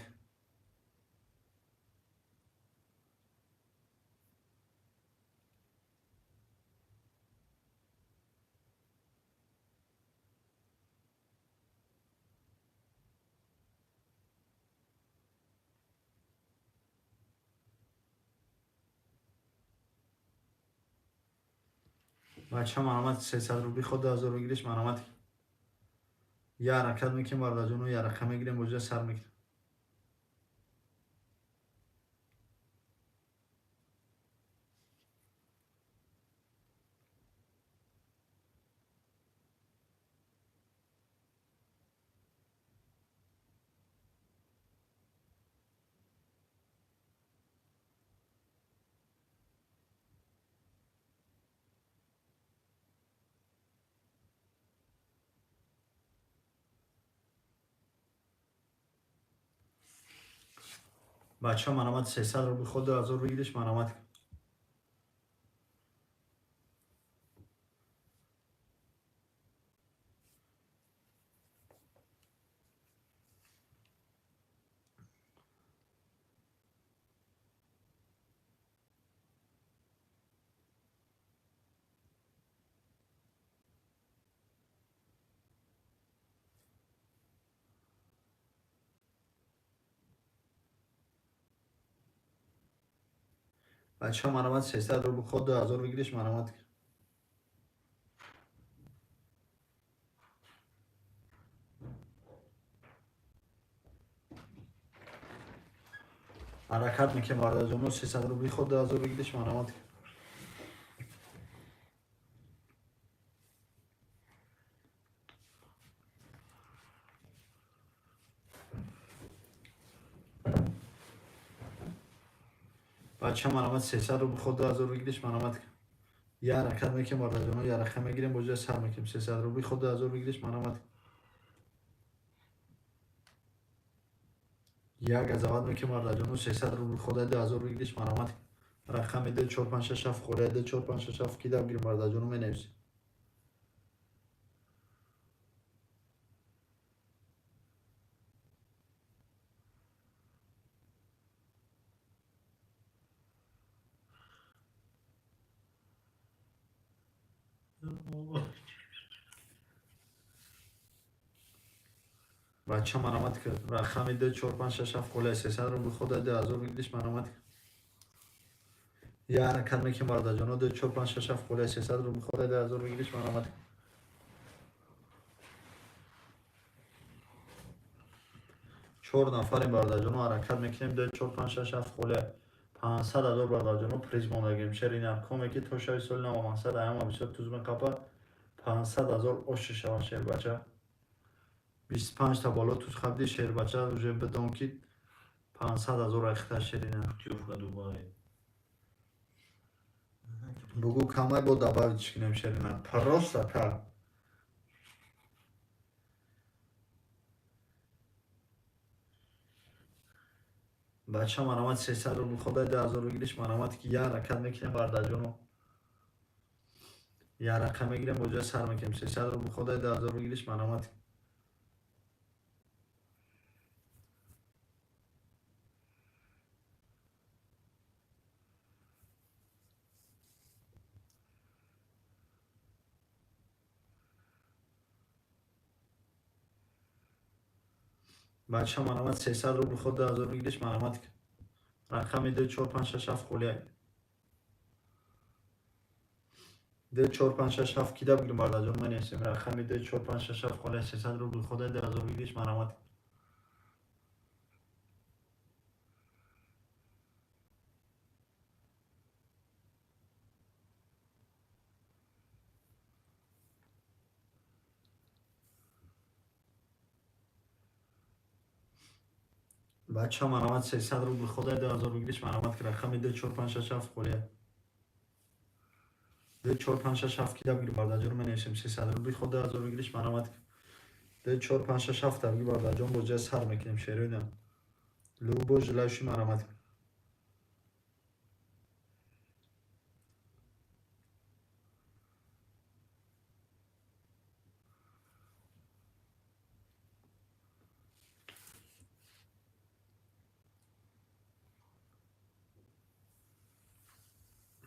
Бача, марҳамат, 300 рубли ход 2000 выигрыш, марҳамат. Я ҳаракат мекунем, бародарҷоно, я рақам мегирем, бозиро сар мекунем. Бача, марҳамат, 300 рубли ход 2000 выигрыш, марҳамат. Бача, марҳамат, 300 рубл ход 2000 выигрыш, марҳамат. Ҳаракат мекунем, бародарҷоно, 300 рубли ход 2000 выигрыш, марҳамат. Бача, марҳамат, 300 рубл ход 2000 выигрыш, марҳамат. Я ҳаракат мекунем, бародарҷоно, я рақам мегирем, бозиро сар мекунем. 300 рубли ход 2000 выигрыш, марҳамат. Як газават мекунем, бародарҷоно, 300 рубл ход 2000 выигрыш, марҳамат. Рақами 2 4 5 6 7 холия 2 4 5 6 7 кида бигирем, бародарҷоно, менависем. Бача, марҳамат, рақами 2 4 5 6 7 холия 300 рубл ход 2000 выигрыш, марҳамат. Я ҳаракат мекунем, бародарҷоно, 2 4 5 6 7 холия 300 рубл ход 2000 выигрыш, марҳамат. Чор нафарем, бародарҷоно, ҳаракат мекунем. 2 4 5 6 7 холия 500 ҳазор, бародарҷоно, приз мондагем. Шерина коме ки то шави соли нав мақсад аяма бисёр туз меқапа 500 ҳазор оши шава шербача. 25 та боло туз хабди шербача, уже бидон ки 500 ҳазор айхта шерина. Путёвка Дубай. Бугу камай бо добавить кунем, шерина. Просто так. Бача, марҳамат, 300 рубл ходай 2000 выигрыш, марҳамат. Ки я ҳаракат мекунем, бародарҷоно, я рақам мегирем, бозиро сар мекунем. 300 рубл ходай 2000 выигрыш, марҳамат. Бача, марҳамат, 300 рубл ход 2000 выигрыш, марҳамат. Рақами 2 4 5 6 7 холия 2 4 5 6 7 кида бигирем, бародарҷон, менависем. Рақами 2 4 5 6 7 холия 300 рубл ходай 2000 выигрыш, марҳамат. Бача, марамат, 300 рубл ходай, 2000 выигрыш, марамат, ки рақами 2 4 5 6 7 холия. 2 4 5 6 7 кида бигир, бардаҷон, менависем. 300 рубли ход, 2000 выигрыш, марамат, 2 4 5 6 7 бигир, бардаҷон, бозия сар мекунем, шероина. Любой желающий, марамат.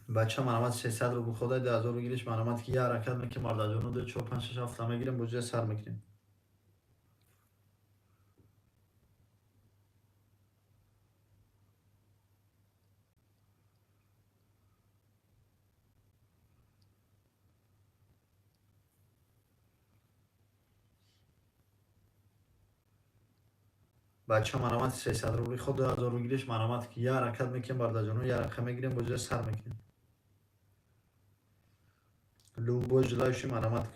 Бача, марамат, 300 рубл ходай, 2000 выигрыш, марамат, ки я ҳаракат мекунем, бардаҷону, 2 4 5 6 7 мегирем, бозия сар мекунем. Бача, марамат, 300 рубли ход, 2000 выигрыш, марамат, ки я ҳаракат мекунем, бардаҷону, я ҳарака мегирем, бозия сар мекунем. Любой желающий, марамат.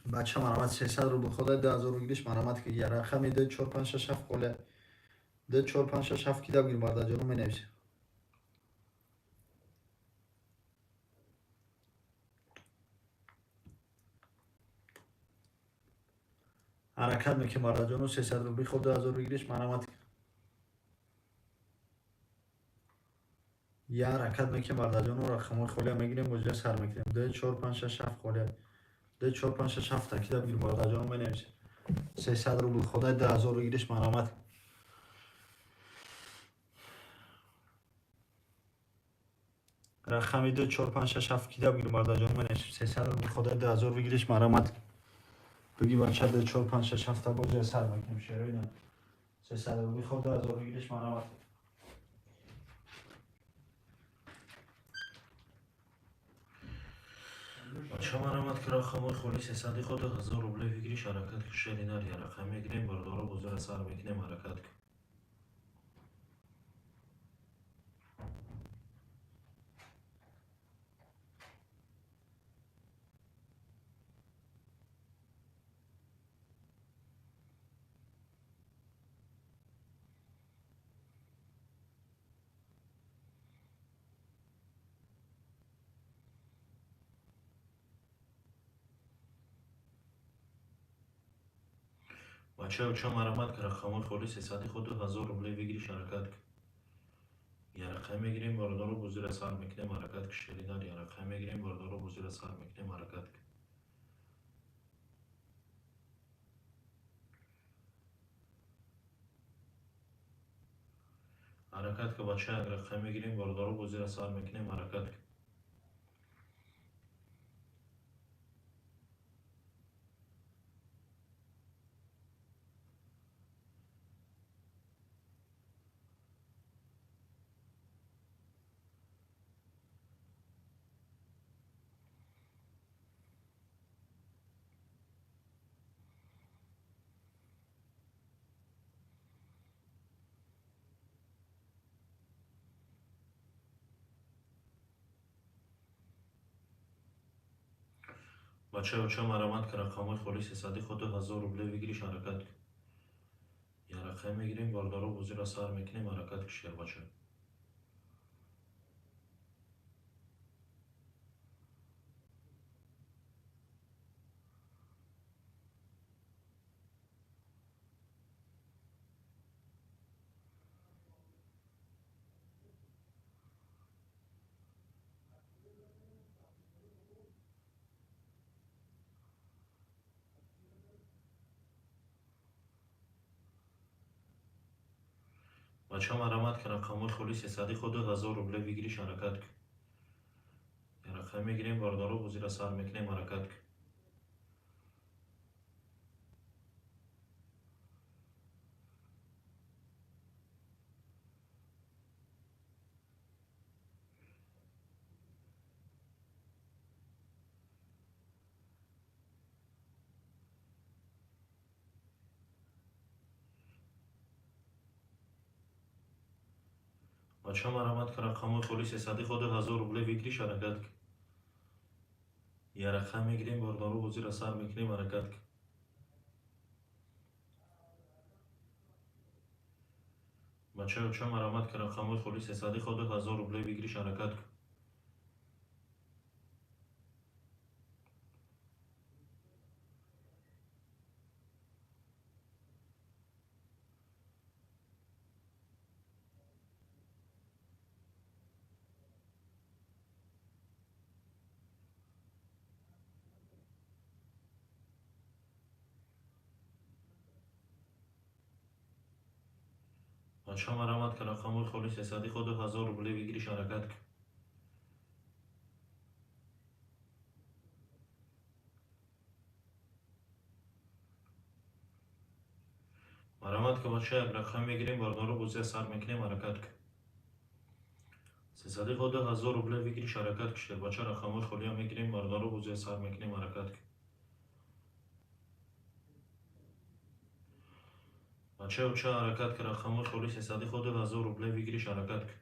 Бача, марамат, 300 рубл ходай, 2000 выигрыш, марамат, ки я рақами 2 4 5 6 7 қоля. 2 4 5 6 7 кида бигир, бардаҷону, менависем. Ҳаракат мекунем, бардаҷону, 300 рубли ход, 2000 выигрыш, марамат. Я ҳаракат мекунем, бардаҷону, рақамҳои холия мегирем, бозия сар мекунем. 2 4 5 6 7 холия. 2 4 5 6 7 кида бигир, бардаҷону, менависем. 300 рубл ходай, 2000 выигрыш, марамат. Рақами 2 4 5 6 7 кида бигир, бардаҷону, менависем. 300 рубл ходай, 2000 выигрыш, марамат. Биги, бача, 2 4 5 6 7 бозия сар мекунем, шероина. 300 рубли ход, 2000 выигрыш, марамат. Бача, марамат, ки рақамҳои холи сесади ход, 1000 рубле выигрыш, ҳаракат ки, шеринар, я рақам мегирем, бародаро, бозиро сар мекунем, ҳаракат ки. Бача, оча, марамат, ки рақамҳои холи сесади ход, 1000 рубле выигрыш, ҳаракат ки. Я рақам мегирем, бародаро, бозиро сар мекунем, ҳаракат ки, шеринар, я рақам мегирем, бародаро, бозиро сар мекунем, ҳаракат ки. Ҳаракат ки, бача, як рақам мегирем, бародаро, бозиро сар мекунем, ҳаракат ки. Бача, оча, марамат, ки рақамҳои холи сесади ход, 1000 рубле выигрыш, ҳаракат ки. Я рақам мегирем, бародаро, бозиро сар мекунем, ҳаракат ки, шербача. Бача марамат ки рақамҳои холи сесади хо 2000 рубле выигрыш ҳаракат ки. Рақам мегирем, бародаро, бозиро сар мекунем, ҳаракат ки. Бача марамат ки рақамҳои холи сесади хо 2000 рубле выигрыш ҳаракат ки. Я рақам мегирем, бародаро, бозиро сар мекунем, ҳаракат ки. Бача оча марамат ки рақамҳои холи сесади хо 2000 рубле выигрыш ҳаракат ки. Бача марамат ки рақамҳои холи сесади хо 2000 рубле выигрыш ҳаракат ки. Марамат ки бача, як рақам мегирем, бародаро, бозия сар мекунем, ҳаракат ки. Сесади хо 2000 рубле выигрыш ҳаракат ки. Шербача, рақамҳои холиам мегирем, бародаро, бозия сар мекунем, ҳаракат ки. Бача оча ҳаракат ки рақамҳои холи сесади хо 2000 рубле выигрыш ҳаракат ки.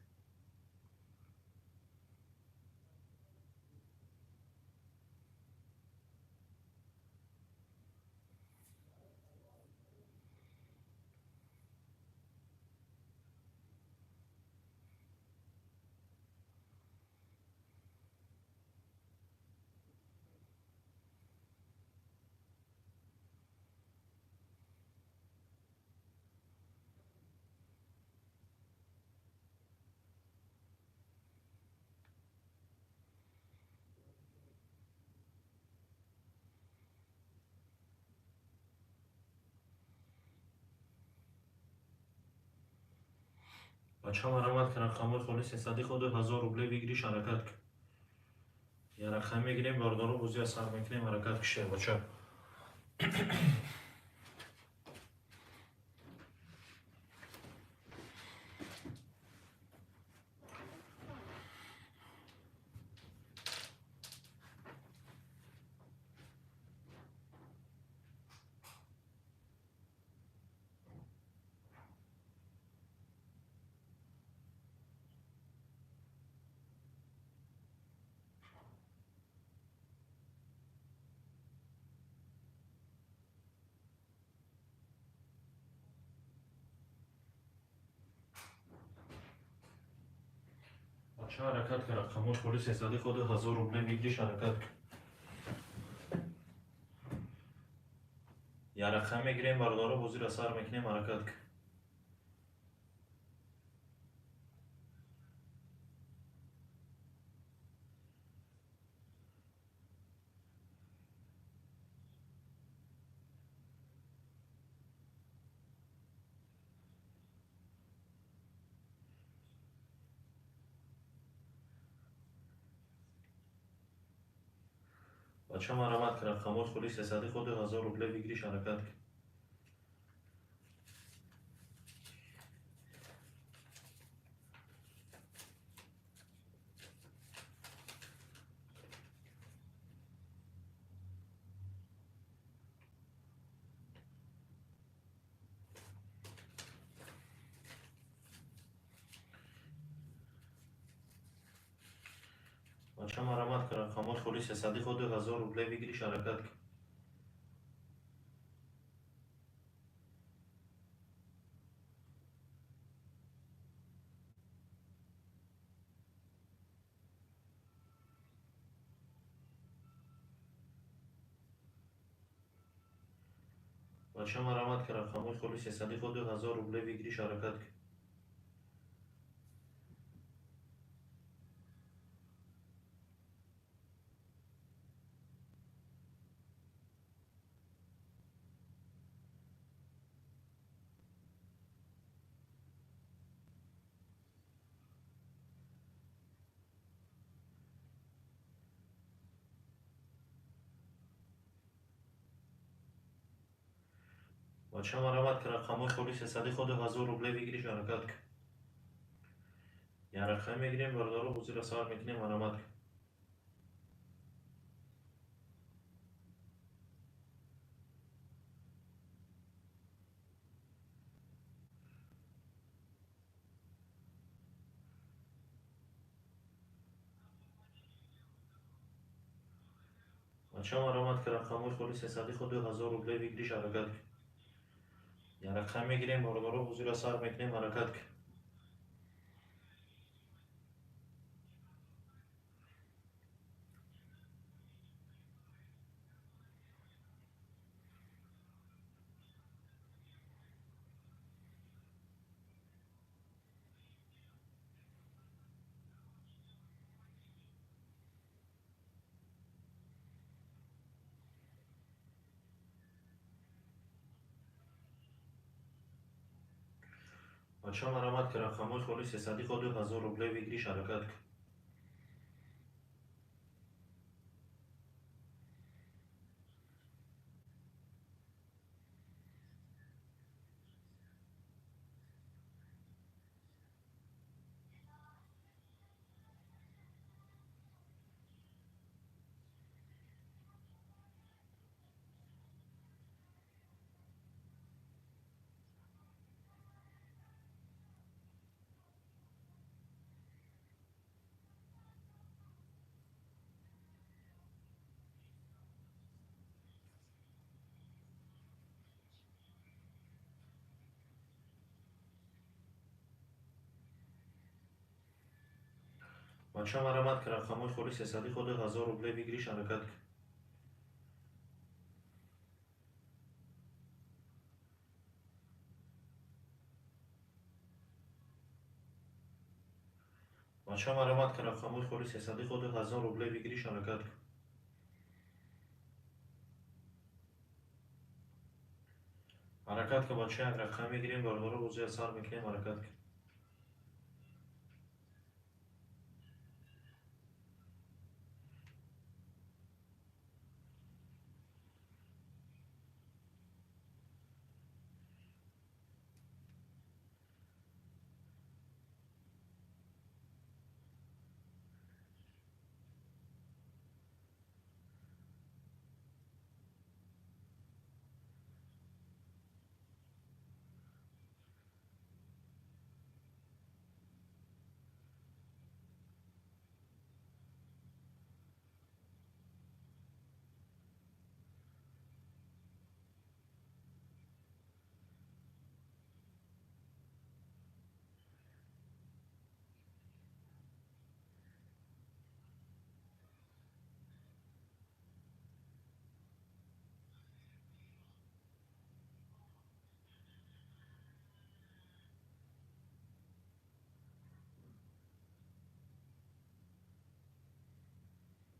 Бача марамат ки рақамҳои холи сесади хо 2000 рубле выигрыш ҳаракат ки. Я рақам мегирем, бародаро, бозия сар мекунем, ҳаракат ки, шербача. Бача ҳаракат ки рақамҳои холи сесади хо 2000 рубле выигрыш ҳаракат ки. Я рақам мегирем, бародаро, бозиро сар мекунем, ҳаракат ки. Бача марамат ки рақамҳои холи сесади хо 2000 рубле выигрыш ҳаракат ки. Бача марамат ки рақамҳои холи сесади хо 2000 рубле выигрыш ҳаракат ки. Бача марамат ки рақамҳои холи сесади хо 2000 рубле выигрыш ҳаракат ки. Бача марамат ки рақамҳои холи сесади хо 2000 рубле выигрыш, ҳаракат ки. Як рақам мегирем, бародаро, бозиро сар мекунем, марамат ки. Бача марамат ки рақамҳои холи сесади хо 2000 рубле выигрыш, ҳаракат ки. Як рақам мегирем, бародаро, бозиро сар мекунем, ҳаракат ки. Бача марамат ки рақамҳои холи сесади хо 2000 рубле выигрыш, ҳаракат ки. Бача марамат ки рақамҳои холи сесади хо 2000 рубле выигрыш, ҳаракат ки. Бача марамат ки рақамҳои холи сесади хо 2000 рубле выигрыш, ҳаракат ки. Ҳаракат ки, бача, як рақам мегирем, бародаро, бозиро сар мекунем, ҳаракат ки.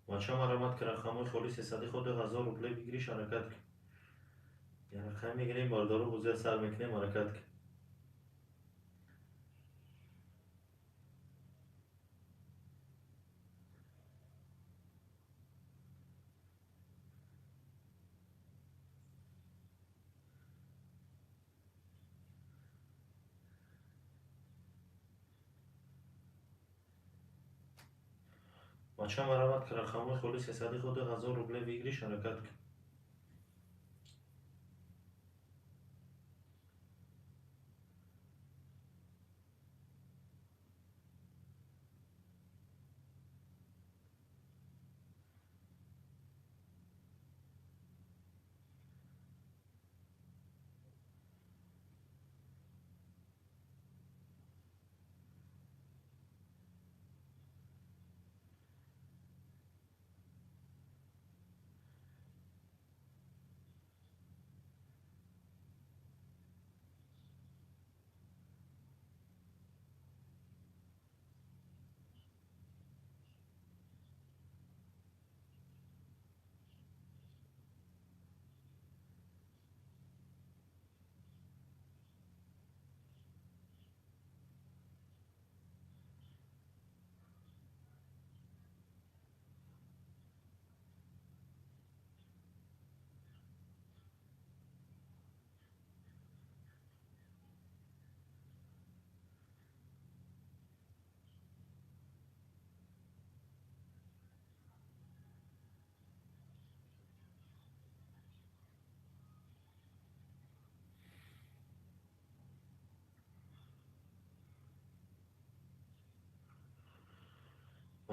Бача марамат ки рақамҳои холи сесади хо 2000 рубле выигрыш, ҳаракат ки. Як рақам мегирем, бародаро, бозиро сар мекунем, ҳаракат ки. Бача марамат ки рақамҳои холи сесади хо 2000 рубле выигрыш, ҳаракат ки.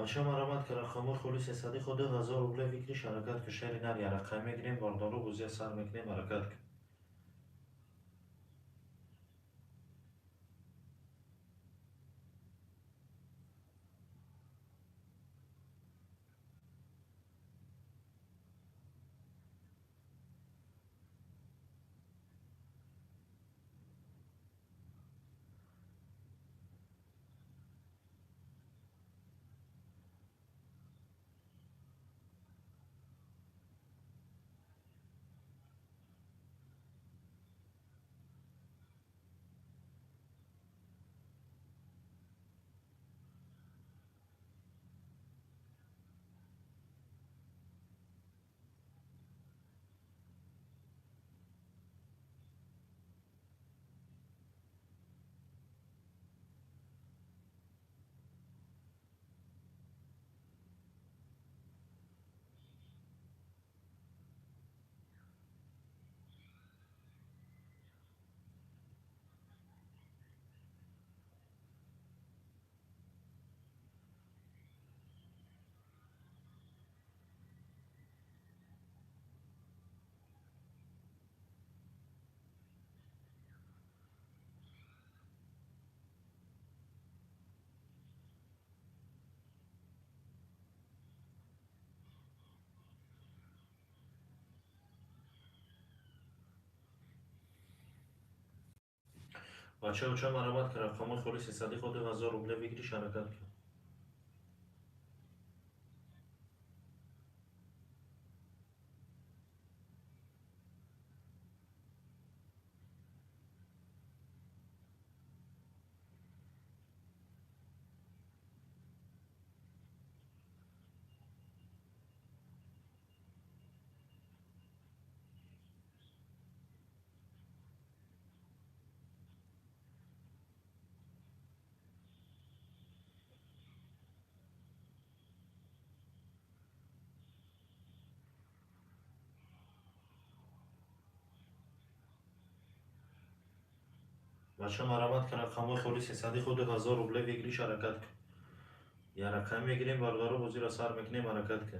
Бача, марамат ки рақамҳои холи сесади хо 2000 рубле выигрыш, ҳаракат ки. Шери нар, я рақам мегирем, бародаро, бозия сар мекунем, ҳаракат ки. Бача, оча, марамат ки рақамҳои холи сесади хо 2000 рубле выигрыш, ҳаракат ки. Бача, марамат ки рақамҳои холи сесади хо 2000 рубле выигрыш, ҳаракат ки. Я рақам мегирем, бародаро, бозиро сар мекунем, ҳаракат ки.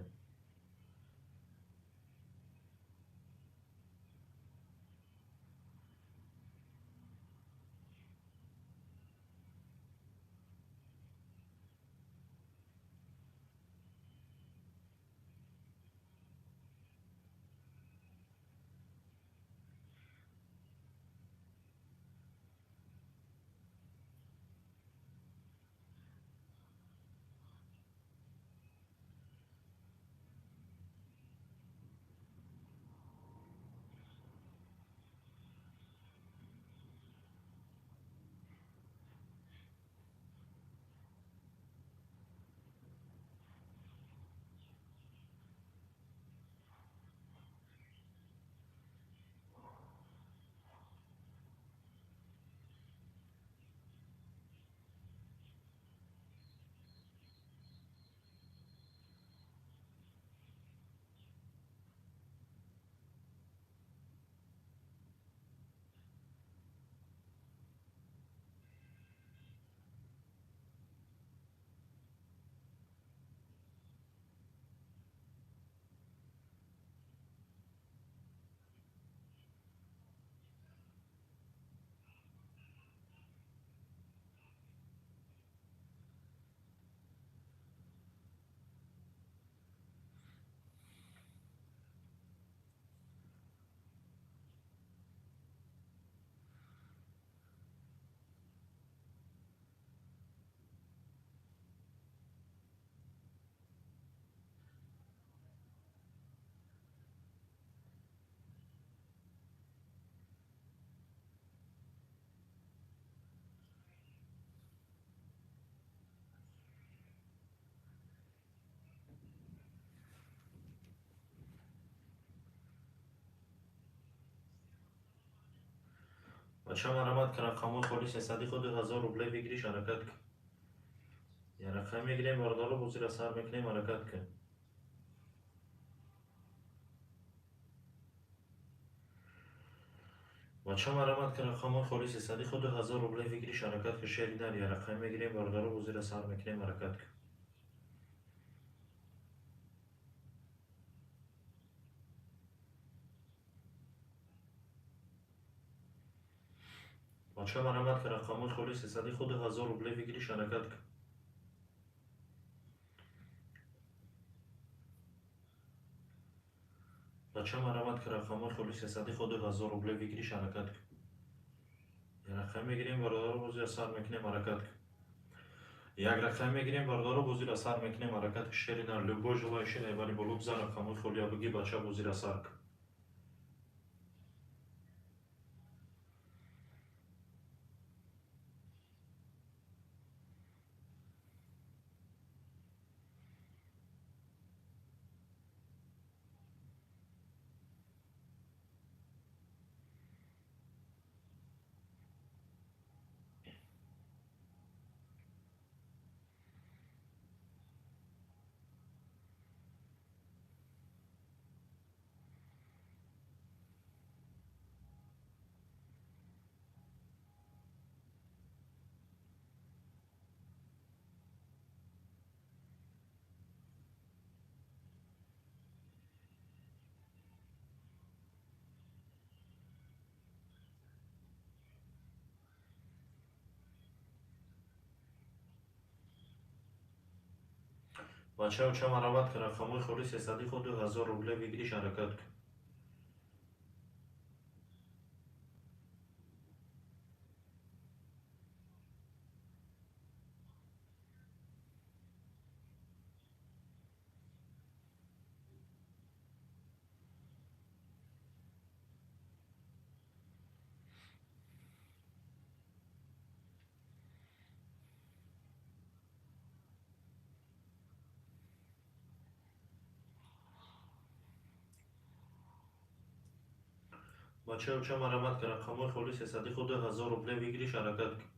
Бача, марамат ки рақамҳои холи сесади хо 2000 рубле выигрыш, ҳаракат ки. Я рақам мегирем, бародаро, бозиро сар мекунем, ҳаракат ки. Бача, марамат ки рақамҳои холи сесади хо 2000 рубле выигрыш, ҳаракат ки. Шери нар, я рақам мегирем, бародаро, бозиро сар мекунем, ҳаракат ки. Бача, марҳамат, ки рақамҳои холи сесади худ 1000 рубле выигрыш, ҳаракат кун. Бача, марҳамат, ки рақамҳои холи сесади худ 1000 рубле выигрыш, ҳаракат кун. Як рақам мегирем, бародаро, бозиро сар мекунем, ҳаракат кун. Як рақам мегирем, бародаро, бозиро сар мекунем, ҳаракат ки, шери нар. Любой желающий айбари боло бизан, рақамҳои холия бигӣ, бача, бозиро сар кун. Бача, оча, марҳамат, ки рақамҳои холи сесади худ 2000 рубле выигрыш, ҳаракат кун. Бача, оча, марҳамат, ки рақамҳои холи сесади худ 2000 рубле выигрыш, ҳаракат кун.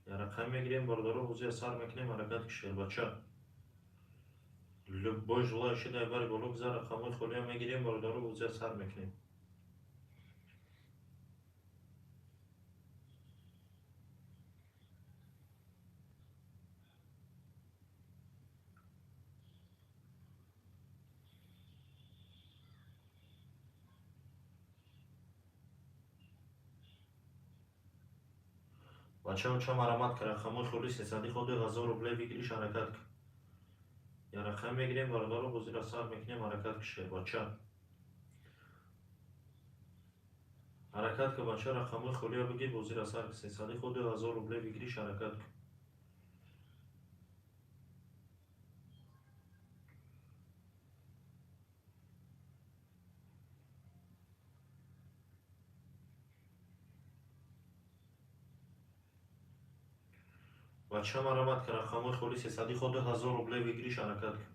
Як рақам мегирем, бародаро, бозиро сар мекунем, ҳаракат ки, шербача. Любой желающий айбари боло бизан, рақамҳои холия мегирем, бародаро, бозиро сар мекунем. Бача, оча, марҳамат, ки рақамҳои холи сесади худ 2000 рубле выигрыш, ҳаракат кун. Як рақам мегирем, бародаро, бозиро сар мекунем, ҳаракат ки, шербача. Ҳаракат ки, бача, рақамҳои холия бигӣ, бозиро сар ки, сесади худ 2000 рубле выигрыш, ҳаракат кун. Бача, марҳамат, ки рақамҳои холи сесади худ 2000 рубле выигрыш, ҳаракат кун.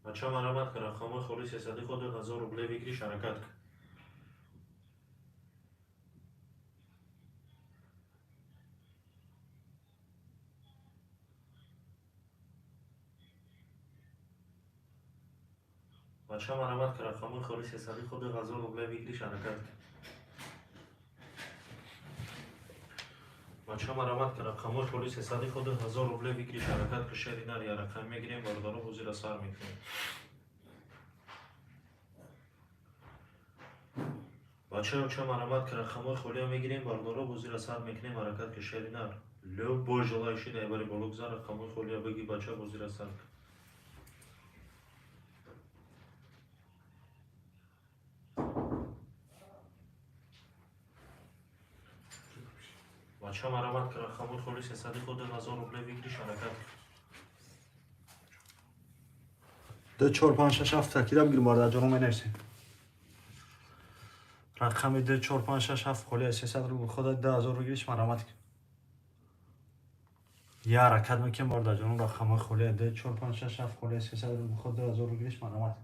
Бача, марҳамат, ки рақамҳои холи сесади худ 2000 рубле выигрыш, ҳаракат кун. Бача, марҳамат, ки рақамҳои холи сесади худ 2000 рубле выигрыш, ҳаракат кун. Бача, марҳамат, ки рақамҳои холи сесади худ 1000 рубле выигрыш, ҳаракат ки, шери нар. Як рақам мегирем, бародаро, бозиро сар мекунем. Бача, оча, марҳамат, ки рақамҳои холия мегирем, бародаро, бозиро сар мекунем, ҳаракат ки, шери нар. Любой желающий айбари боло гузар, рақамҳои холия бигӣ, бача, бозиро сар кун. Бача, марҳамат, ки рақамҳои холи сесади худ 2000 рубле выигрыш, ҳаракат кун. Ду, чор, панҷ, шаш, ҳафт такида бигирем, бародарҷоно, менависем. Рақами 2, 4, 5, 6, 7 холия 300 рубл хода 2000 выигрыш марамат. Я ҳаракат мекунем, бародарҷонон, рақамҳои холия 2, 4, 5, 6, 7 холия 300 рубл хода 2000 выигрыш марамат.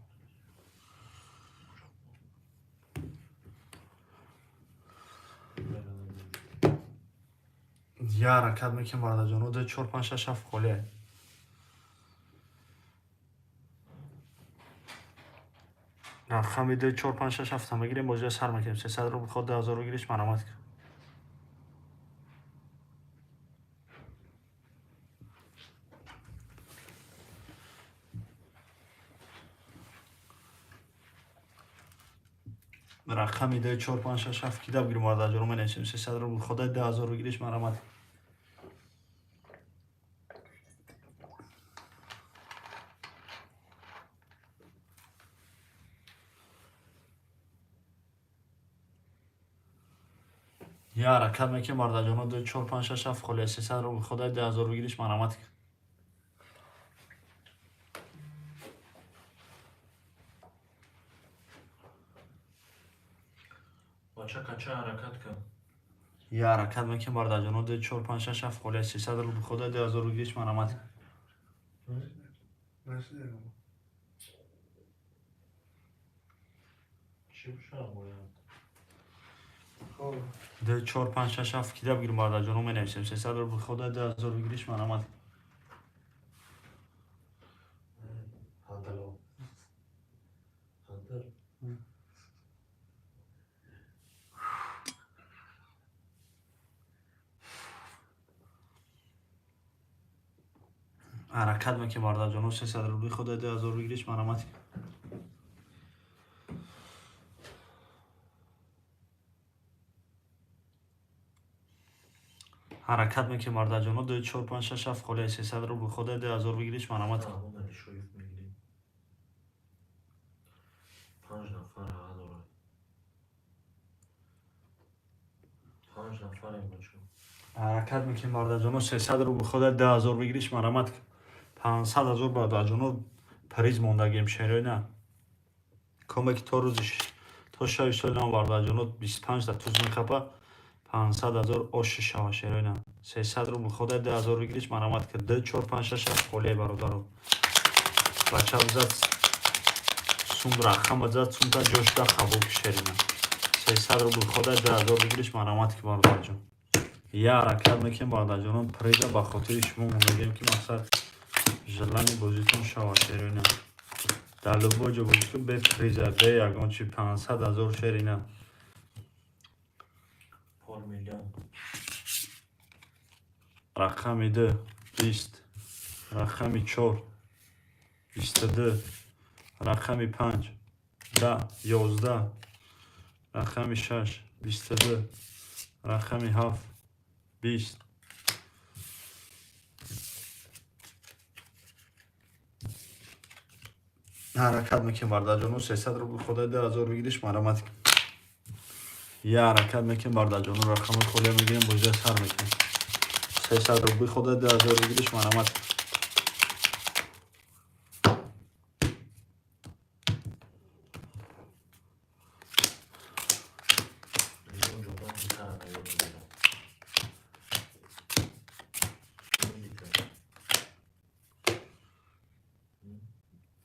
Я ҳаракат мекунем, бародарҷонон, 2, 4, 5, 6, 7 холия. Рақами 2, 4, 5, 6, 7 мегирем, бозиро сар мекунем. 300 рубл ход 2000 выигрыш марамат. Рақами 2, 4, 5, 6, 7 кида бигирем, бародарҷонон, менависем. 300 рубл ход 2000 выигрыш марамат. Я ҳаракат мекунем, бародарҷонон, 2, 4, 5, 6, 7 холия 300 рубл хода 2000 выигрыш марамат. Бача кача ҳаракат кун. Я ҳаракат мекунем, бародарҷонон, 2, 4, 5, 6, 7 холия 300 рубл хода 2000 выигрыш марамат. Чӣ бошад бояд? 2, 4, 5, 6, 7 кида бигирем, бародарҷонон, менависем. 300 рубл хода 2000 выигрыш марамат. Ҳандало. Ҳандал. Ҳаракат мекунем, бародарҷонон, 300 рубли хода 2000 выигрыш марамат. Ҳаракат мекунем, бародарҷонон, 2, 4, 5, 6, 7 холия 300 рубл хода 2000 выигрыш марамат. Раҳмон Алишоев мегирем. 5 нафар ҳа дорад. 5 нафарем, бачо. Ҳаракат мекунем, бародарҷонон, 300 рубл хода 2000 выигрыш марамат. 500 ҳазор, бародарҷонон, приз мондагем шерои на. Коме ки то рӯзи то шави соли нав, бародарҷонон, 25 та туз мехапа, 500 ҳазор оши шава шерои на. 300 рубл хода 2000 выигрыш марамат ки 2, 4, 5, 6, 7 холия, бародаро. Бача зад сум рақама зад сумта ҷошда қабул ки шерина. 300 рубл хода 2000 выигрыш марамат ки, бародарҷон. Я ҳаракат мекунем, бародарҷонон, приза ба хотири шумо мондагем, ки мақсад желани бозитон шава шерина. Дар любой ҷо бозӣ кун бе приза, бе ягон чи 500 ҳазор шерина. Пол миллион. Рақами 2 20, рақами 4 22, рақами 5 10 11, рақами 6 22, рақами 7 20. Ҳаракат мекунем, бародарҷонон, 300 рубл хода 2000 выигрыш марамат. Я ҳаракат мекунем, бародарҷонон, рақами холия мегирем, бозиро сар мекунем. 300 рубли хода 2000 выигрыш марамат. Миллион ҷобан гитара наёд мегирам.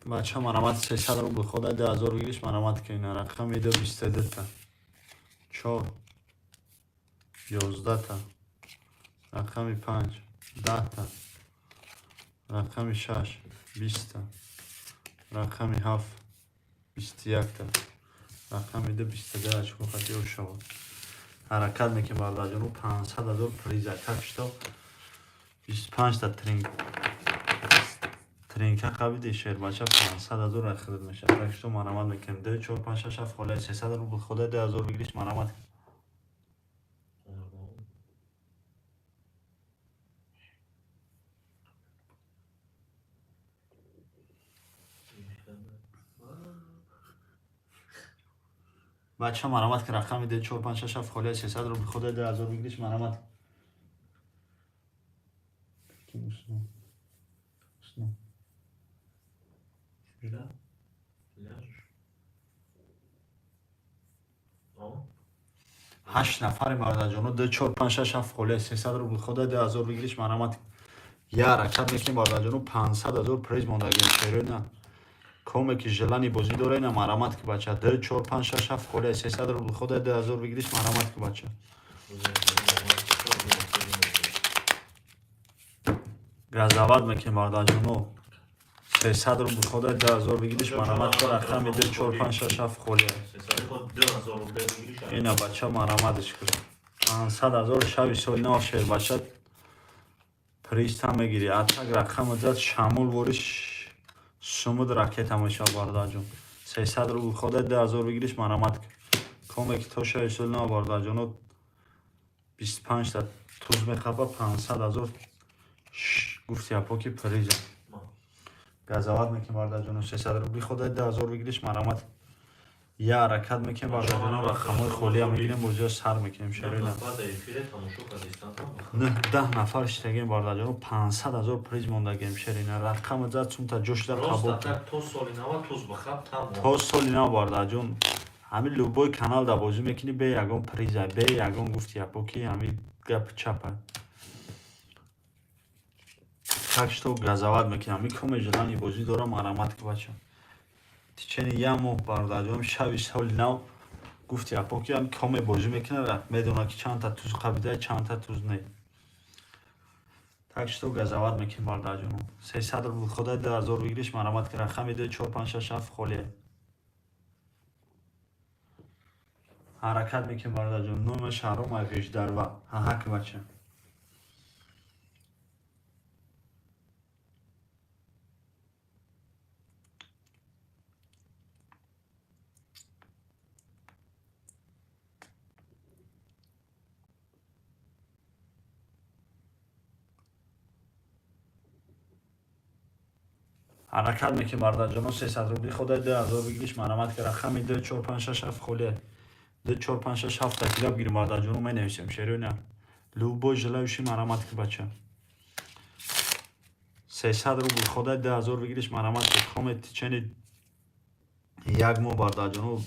Бача марамат, 300 рубл хода 2000 выигрыш марамат кунед. Рақами 2 22 та. 4 11 та. Рақами 5 10 та. Рақами 6 20 та. Рақами 7 21 та. Рақами 2 22 очко хати ошава. Ҳаракат мекунем, бародарҷонон, 500 ҳазор приза, так что 25 та тринка қабиди шербача 500 ҳазор рахидат мешавад. Так что марамат мекунем. 2, 4, 5, 6, 7 холия 300 рубл хода 2000 выигрыш марамат. Бача марамат ки рақами 2, 4, 5, 6, 7 холия 300 рубл хода 2000 выигрыш марамат. Ляжешь? Ҳашт нафари, бародарҷоно. Ду, чор, панҷ, шаш, ҳафт холия. 300 рубл хода, 2000 выигрыш, марҳамат. Я ҳаракат мекунем, бародарҷоно, 500 000 приз мондагем, шероина. Коме ки желание бозӣ дора, ина марҳамат ки, бача. Ду, чор, панҷ, шаш, ҳафт холия. 300 рубл хода, 2000 выигрыш, марҳамат ки, бача. Газават мекунем, бародарҷоно. 300 рубл хода, 2000 выигрыш, марҳамат ки. Рақами ду, чор, панҷ, шаш, ҳафт холия. Ина, бача, марҳаматиш кун. 500 000 шаби соли нав, шербача, приз та мегирӣ. Атак рақама зад, шамол вориш сумуд, ракета мешавад, бародарҷон. 300 рубл хода, 2000 выигрыш, марҳамат. Коме ки то шаби соли нав, бародарҷоно, 25-та туз мехапа, 500 000 гуфти апо ки приза. Газават мекунем, бародарҷоно. 300 рубли хода, 2000 выигрыш, марҳамат. Я ҳаракат мекунем, бародарҷоно, рақамҳои холия мегирем, бозиро сар мекунем, шероина. 9-10 нафар шитагем, бародарҷоно, 500 000 приз мондагем, шерина. Рақама зад, сумта ҷошда қабул. То соли нав, бародарҷон, ҳамин любой канал да бозӣ мекунӣ, бе ягон приза, бе ягон гуфти апо ки ҳамин гапи чапа. Так что газават мекунам. Ҳамин коме желание бозӣ дорам, марҳамат ки, бача. Течение як моҳ, бародарҷон, шаби соли нав, гуфти апо ки ҳамин коме бозӣ мекунад, медонад ки чандта туз қабида, чандта туз не. Так что газават мекунем, бародарҷоно. 300 рубл хода, 2000 выигрыш, марҳамат ки. Рақами ду, чор, панҷ, шаш, ҳафт холия. Ҳаракат мекунем, бародарҷон. Номи шаҳром Айғишдарва. Ҳаҳак, бача. Ҳаракат мекунем, бародарҷоно. 300 рубли хода, 2000 выигрыш, марҳамат ки. Рақами ду, чор, панҷ, шаш, ҳафт холия. Ду, чор, панҷ, шаш, ҳафт такила бигирем, бародарҷоно, менависем, шероина. Любой желающий, марҳамат ки, бача. 300 рубл хода, 2000 выигрыш, марҳамат ки. Коме течение як моҳ, бародарҷоно,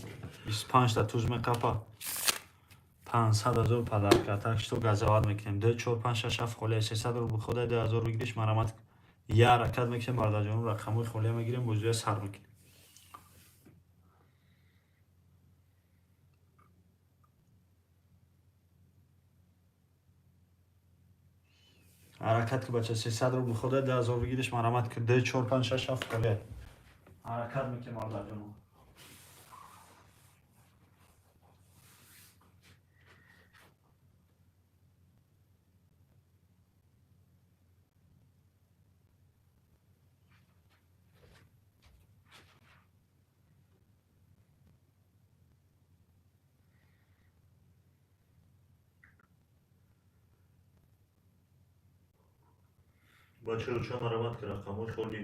25-та туз меқапа, 500 000 подарка. Так что газават мекунем. Ду, чор, панҷ, шаш, ҳафт холия. 300 рубл хода, 2000 выигрыш, марҳамат. Я ҳаракат мекунем, бародарҷоно, рақамҳои холия мегирем, бозиро сар мекунем. Ҳаракат ки, бача. 300 рубл хода, 2000 выигрыш, марҳамат ки. Ду, чор, панҷ, шаш, ҳафт холия. Ҳаракат мекунем, бародарҷоно. Бачаҳо, марҳамат ки, рақамҳои холӣ.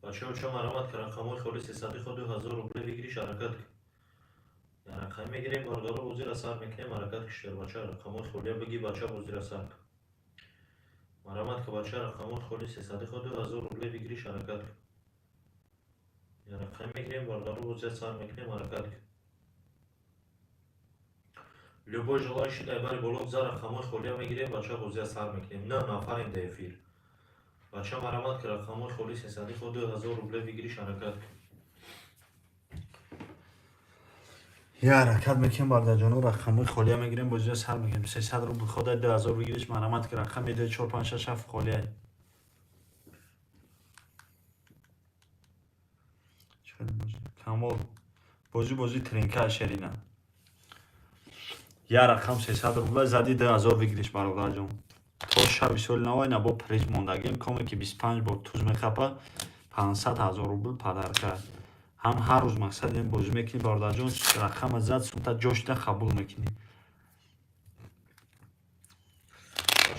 Бачаҳо, марҳамат ки, рақамҳои холӣ. 300 хо, 2000 рубле выигрыш, ҳаракат. Рақам мегирем, бародаро, бозиро сар мекунем. Ҳаракат ки, шербача, рақамҳои холия бигӣ, бача, бозиро сар кун. Марҳамат ки, бача, рақамҳои холӣ. 300 хо, 2000 рубле выигрыш, ҳаракат. Рақам мегирем, бародаро, бозиро сар мекунем. Ҳаракат. Любой желающий дар бари боло за рақамҳои холия мегирем, бача, бозиро сар мекунем. Нӯ нафарем дар эфир. Бача, марҳамат ки, рақамҳои холӣ. 300 хо, 2000 рубле выигрыш, ҳаракат. Я ҳаракат мекунем, бародарҷоно, рақамҳои холия мегирем, бозиро сар мекунем. 300 рубл хода, 2000 выигрыш, марҳамат ки. Рақами ду, чор, панҷ, шаш, ҳафт холия. Камол, бозӣ бозӣ тринка, шерина. Я рақам 300 рубла зади, 2000 выигрыш, бародарҷон. То шаби соли навай набо приз мондагем. Коме ки 25 бор туз мехапа, 500 000 рубл подарка. Ҳам ҳар рӯз мақсад ин бозӣ мекунӣ, бародарҷон, рақама зад, сумта ҷошта қабул мекунӣ.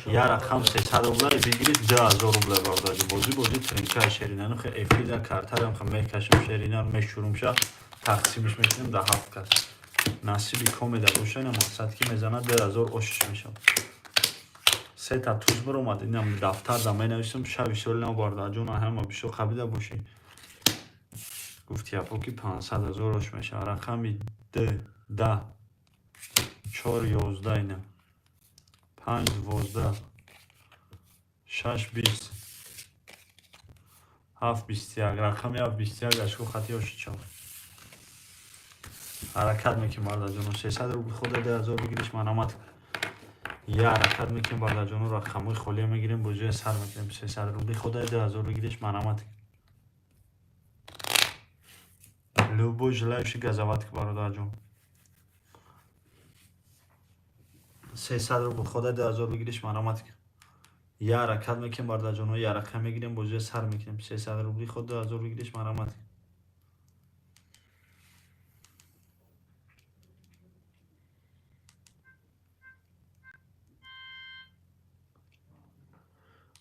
Я рақам 300 рубля выигрыш 2000 рубля, бародарҷон. Бозӣ бозӣ тринкаи шерина. Хе эфирда картарам хе мекашам, шерина мешурумша, тақсимиш мекунем да ҳафт кас. Насиби комеда боша, ина мақсад ки мезана, 2000 ошиш мешавад. Сета туз биромад, инам дафтар да менависам, шаби соли нав, бародарҷон, ҳама бисёр қабида бошӣ. Гуфти япо ки 500 ҳазор ош мешавад. Рақами д 10 4 11, ина 5 12, 6 20, 7 21. Рақами 7 21 ашко хати оши чав. Ҳаракат мекунем, бародарҷоно, 300 рубли худа 2000 выигрыш, марамат. Я ҳаракат мекунем, бародарҷоно, рақамҳои холия мегирем, бозиа сар мекунем. 300 рубли худа 2000 выигрыш, марамат. Любой желающий газовать, бародарҷон. 300 рубл хода 2000 выигрыш, марамат. Я ҳаракат мекунем, бародарҷоно, я рақам мегирем, бозиа сар мекунем. 300 рубли ход 2000 выигрыш, марамат.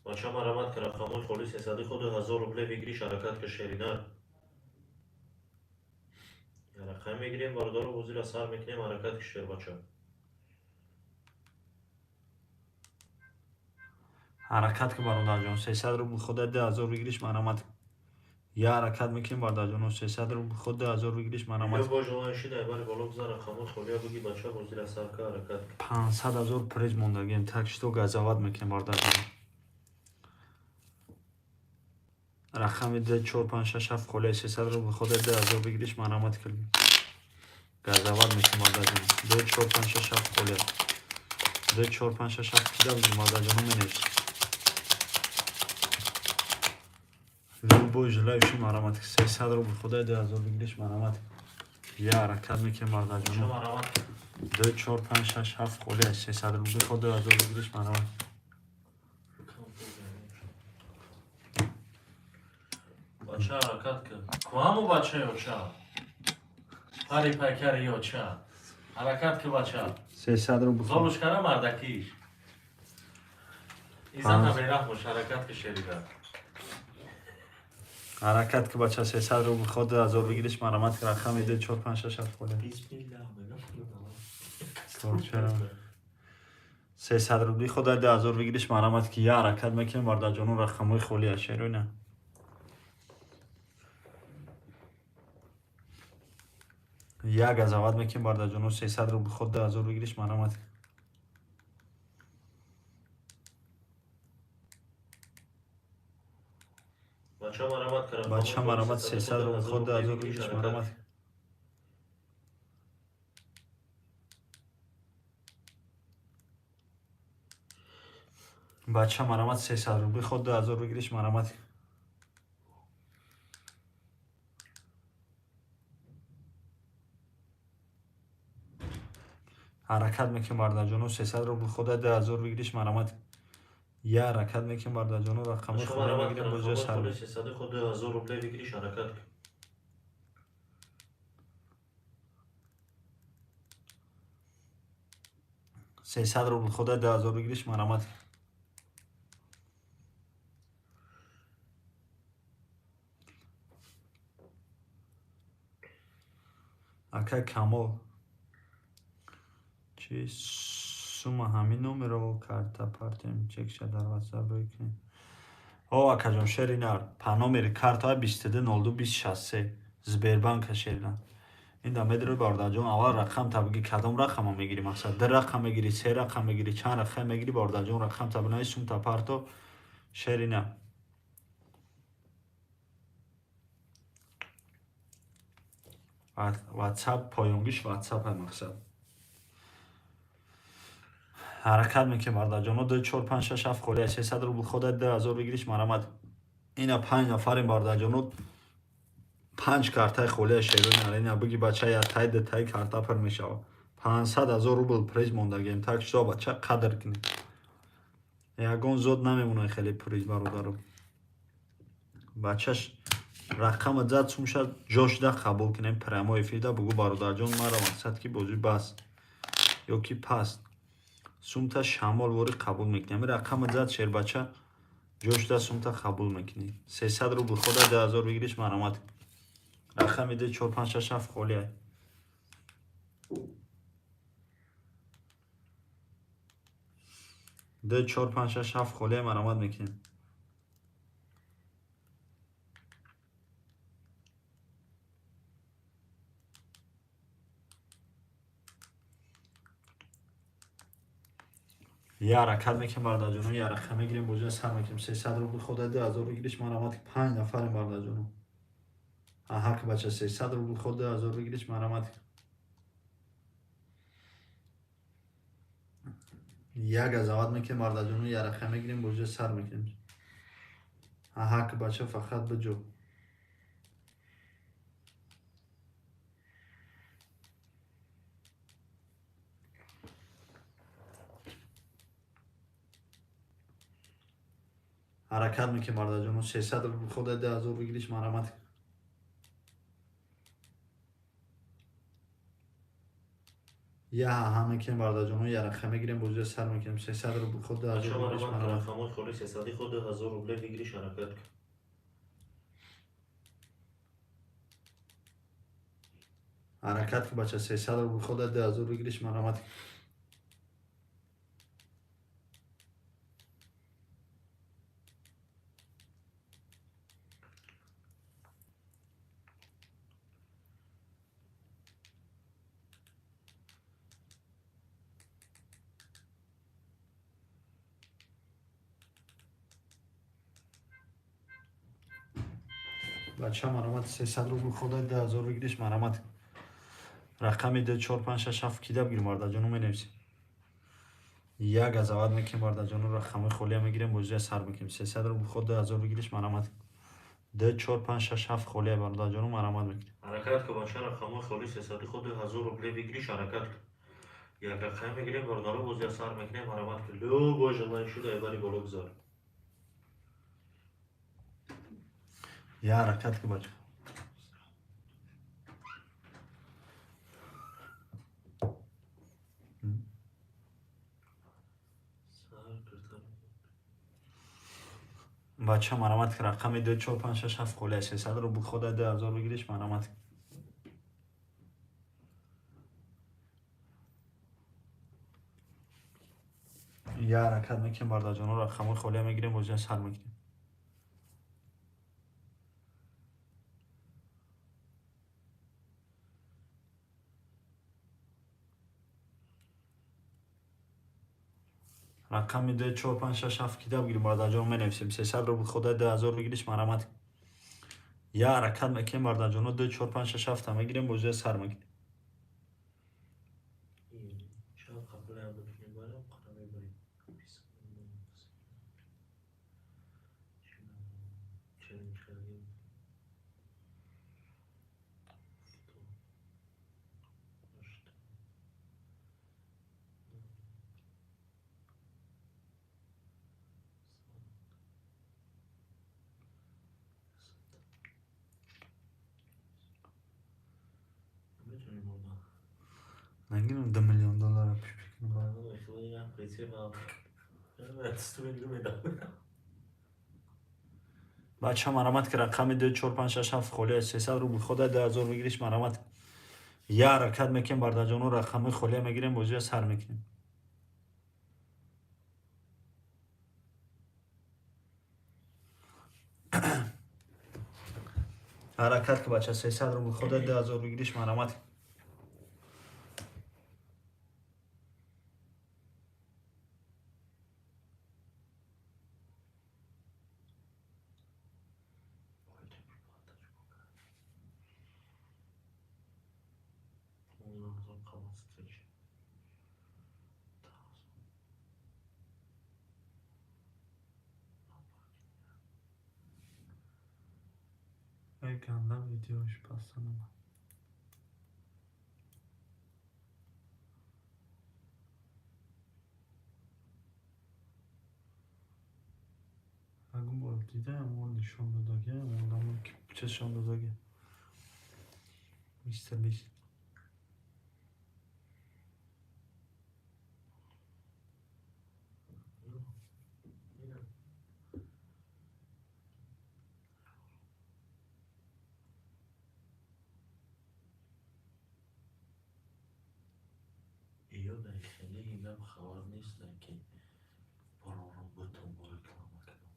Бача, марамат ки рақамҳои холи сесади худ 1000 рубле выигрыш, ҳаракат ки, шерина. Рақам мегирем, бародаро, бозиро сар мекунем, ҳаракат ки, шербача. Ҳаракат ки, бародарҷон, 300 рубл худа 2000 выигрыш, марамат. Я ҳаракат мекунем, бародарҷоно, 300 рубл худ 2000 выигрыш, марамат. Любой желающий дар бари боло гузар, рақамҳои холия буги, бача, бозиро сар ка, ҳаракат ки. 500 ҳазор приз мондагем, так что газовать мекунем, бародарҷон. Рақами д 4 5 6 7 холия, 300 рубл худа 2000 выигрыш, марамат кардем. Газовать мекунем, бародарҷон. Д 4 5 6 7 холия. Д 4 5 6 7 кида будем, бародарҷоно, менависем. Любой желающий, марамат, 300 рубл худа 2000 выигрыш, марамат. Я ҳаракат мекунем, бародарҷоно. Марамат. 2 4 5 6 7 холия, 300 рубли худ 2000 выигрыш, марамат. Бача, ҳаракат кун. Куҳаму бача ёча. Пари пайкари ёча. Ҳаракат ки, бача. 300 рубл. Золушкара мардакиш. Изата бераҳм бош, ҳаракат ки, шерида. Ҳаракат ки, бача, 300 рубл худ 2000 выигрыш, марамат. Рақами 2 4 5 6 7 холия. Бисмиллах. Чора. 300 рубли худ 2000 выигрыш, марамат ки. Я ҳаракат мекунем, бародарҷоно, рақамҳои холия, шеруина. Я газовать мекунем, бародарҷоно, 300 рубл худ 2000 выигрыш, марамат. Бача, марамат ки. Бача, марамат, 300 рубл худ 2000 выигрыш, марамат. Бача, марамат, 300 рубли худ 2000 выигрыш, марамат. Ҳаракат мекунем, бародарҷоно, 300 рубл худа 2000 выигрыш, марамат. Я ҳаракат мекунем, бародарҷоно, рақамҳои холия мегирем, бозиа сар. Сесади худ 2000 рубле выигрыш, ҳаракат ки. 300 рубл худа 2000 выигрыш, марамат. Акай Камол, чи сума ҳамин номеро карта партем, чекша дар ватсап рӯй кунем. О, акаҷон, шеринар, па номери картаи 22 02 20 63, Сбербанка, шеринар. Ин да медрои, бародарҷон, аввал рақам та биги, кадом рақама мегирӣ, мақсад ду рақам мегирӣ, се рақам мегирӣ, чанд рақам мегирӣ, бародарҷон, рақам та бинавис, сум та парто, шерина. Ватсап поёнгиш, ватсап мақсад. Ҳаракат мекунем, бародарҷоно, ду чор панҷ шаш ҳафт холия, 300 рубл хода 2000 выигрыш, марамат. Ина панҷ нафарем, бародарҷоно, панҷ картаи холия, шерони арена биги, бача, яктай дутай карта пур мешавад. 500 000 рубл приз мондагем, так что, бача, қадр кунем. Ягон зод намемонад хеле приз, бародаро. Бачаш рақама зад, сумша ҷошда қабул кунем, прямой эфирда бугӯ, бародарҷон, мара мақсад ки бозӣ бас ё ки паст. Сумта шамол вори қабул мекунӣ. Ами рақама зад шербача ҷошта сумта қабул мекунӣ. 300 рубл хода 2000 выигрыш марамат. Рақами 2 4 5 6 7 холия. 2 4 5 6 7 холия марамат мекунем. Я ҳаракат мекунем бародарҷоно, я рақам мегирем, бозиро сар мекунем. 300 рубл хода 2000 выигрыш марамат. 5 нафарем бародарҷоно. Аҳак бача 300 рубл хода 2000 выигрыш марамат. Як азават мекунем бародарҷоно, я рақам мегирем, бозиро сар мекунем. Аҳак бача фақат биҷо. Ҳаракат мекунем бародарҷоно, 300 рубл хода 2000 выигрыш марамат. Я ҳа мекунем бародарҷоно, я рақам мегирем, бозиро сар мекунем. 300 рубл хода 2000 выигрыш марамат. Рақамҳои холи сесади ход 2000 рубле выигрыш ҳаракат кун. Ҳаракат ки бача 300 рубл хода 2000 выигрыш марамат. Бача марамат 300 рубл хода 2000 выигрыш марамат. Рақами 2 4 5 6 7 кида бигирем бародарҷоно менависем. Як азават мекунем бародарҷоно, рақамҳои холия мегирем, бозиро сар мекунем. 300 рубл хода 2000 выигрыш марамат. 2 4 5 6 7 холия бародарҷоно марамат мекунем. Ҳаракат кун бача, рақамҳои холи сесади ход 2000 рубле выигрыш ҳаракат кун. Як рақам мегирем бародаро, бозиро сар мекунем, марамат кун. Любой желающий дар бари боло гузор. Я ҳаракат ки бача. Бача марамат ки рақами 2 4 5 6 7 холия 300 рубл хода 2000 выигрыш марамат. Я ҳаракат мекунем бародарҷоно, рақамҳои холия мегирем, бозиро сар мекунем. Рақами 2 4 5 6 7 кида бигирем бародарҷоно менависем. 300 рубл хода 2000 выигрыш марамат. Я ҳаракат мекунем бародарҷоно, 2 4 5 6 7 мегирем, бозиро сар мекунем. Нагирам 2 миллион доллара пиш мекунам. Бача марамат ки рақами 2 4 5 6 7 холия 300 рубл хода 2000 выигрыш марамат. Я ҳаракат мекунем бародарҷоно, рақамҳои холия мегирем, бозиро сар мекунем. Ҳаракат ки бача 300 рубл хода 2000 выигрыш марамат. Ганда видеош пасанама. Агун бор дидаам, он нишон додагиам, одамо ки чашон додагиам. Мистер Бист. Ё дар хеле гап хабар нестанд, ки барорам бутон бо реклама кунам.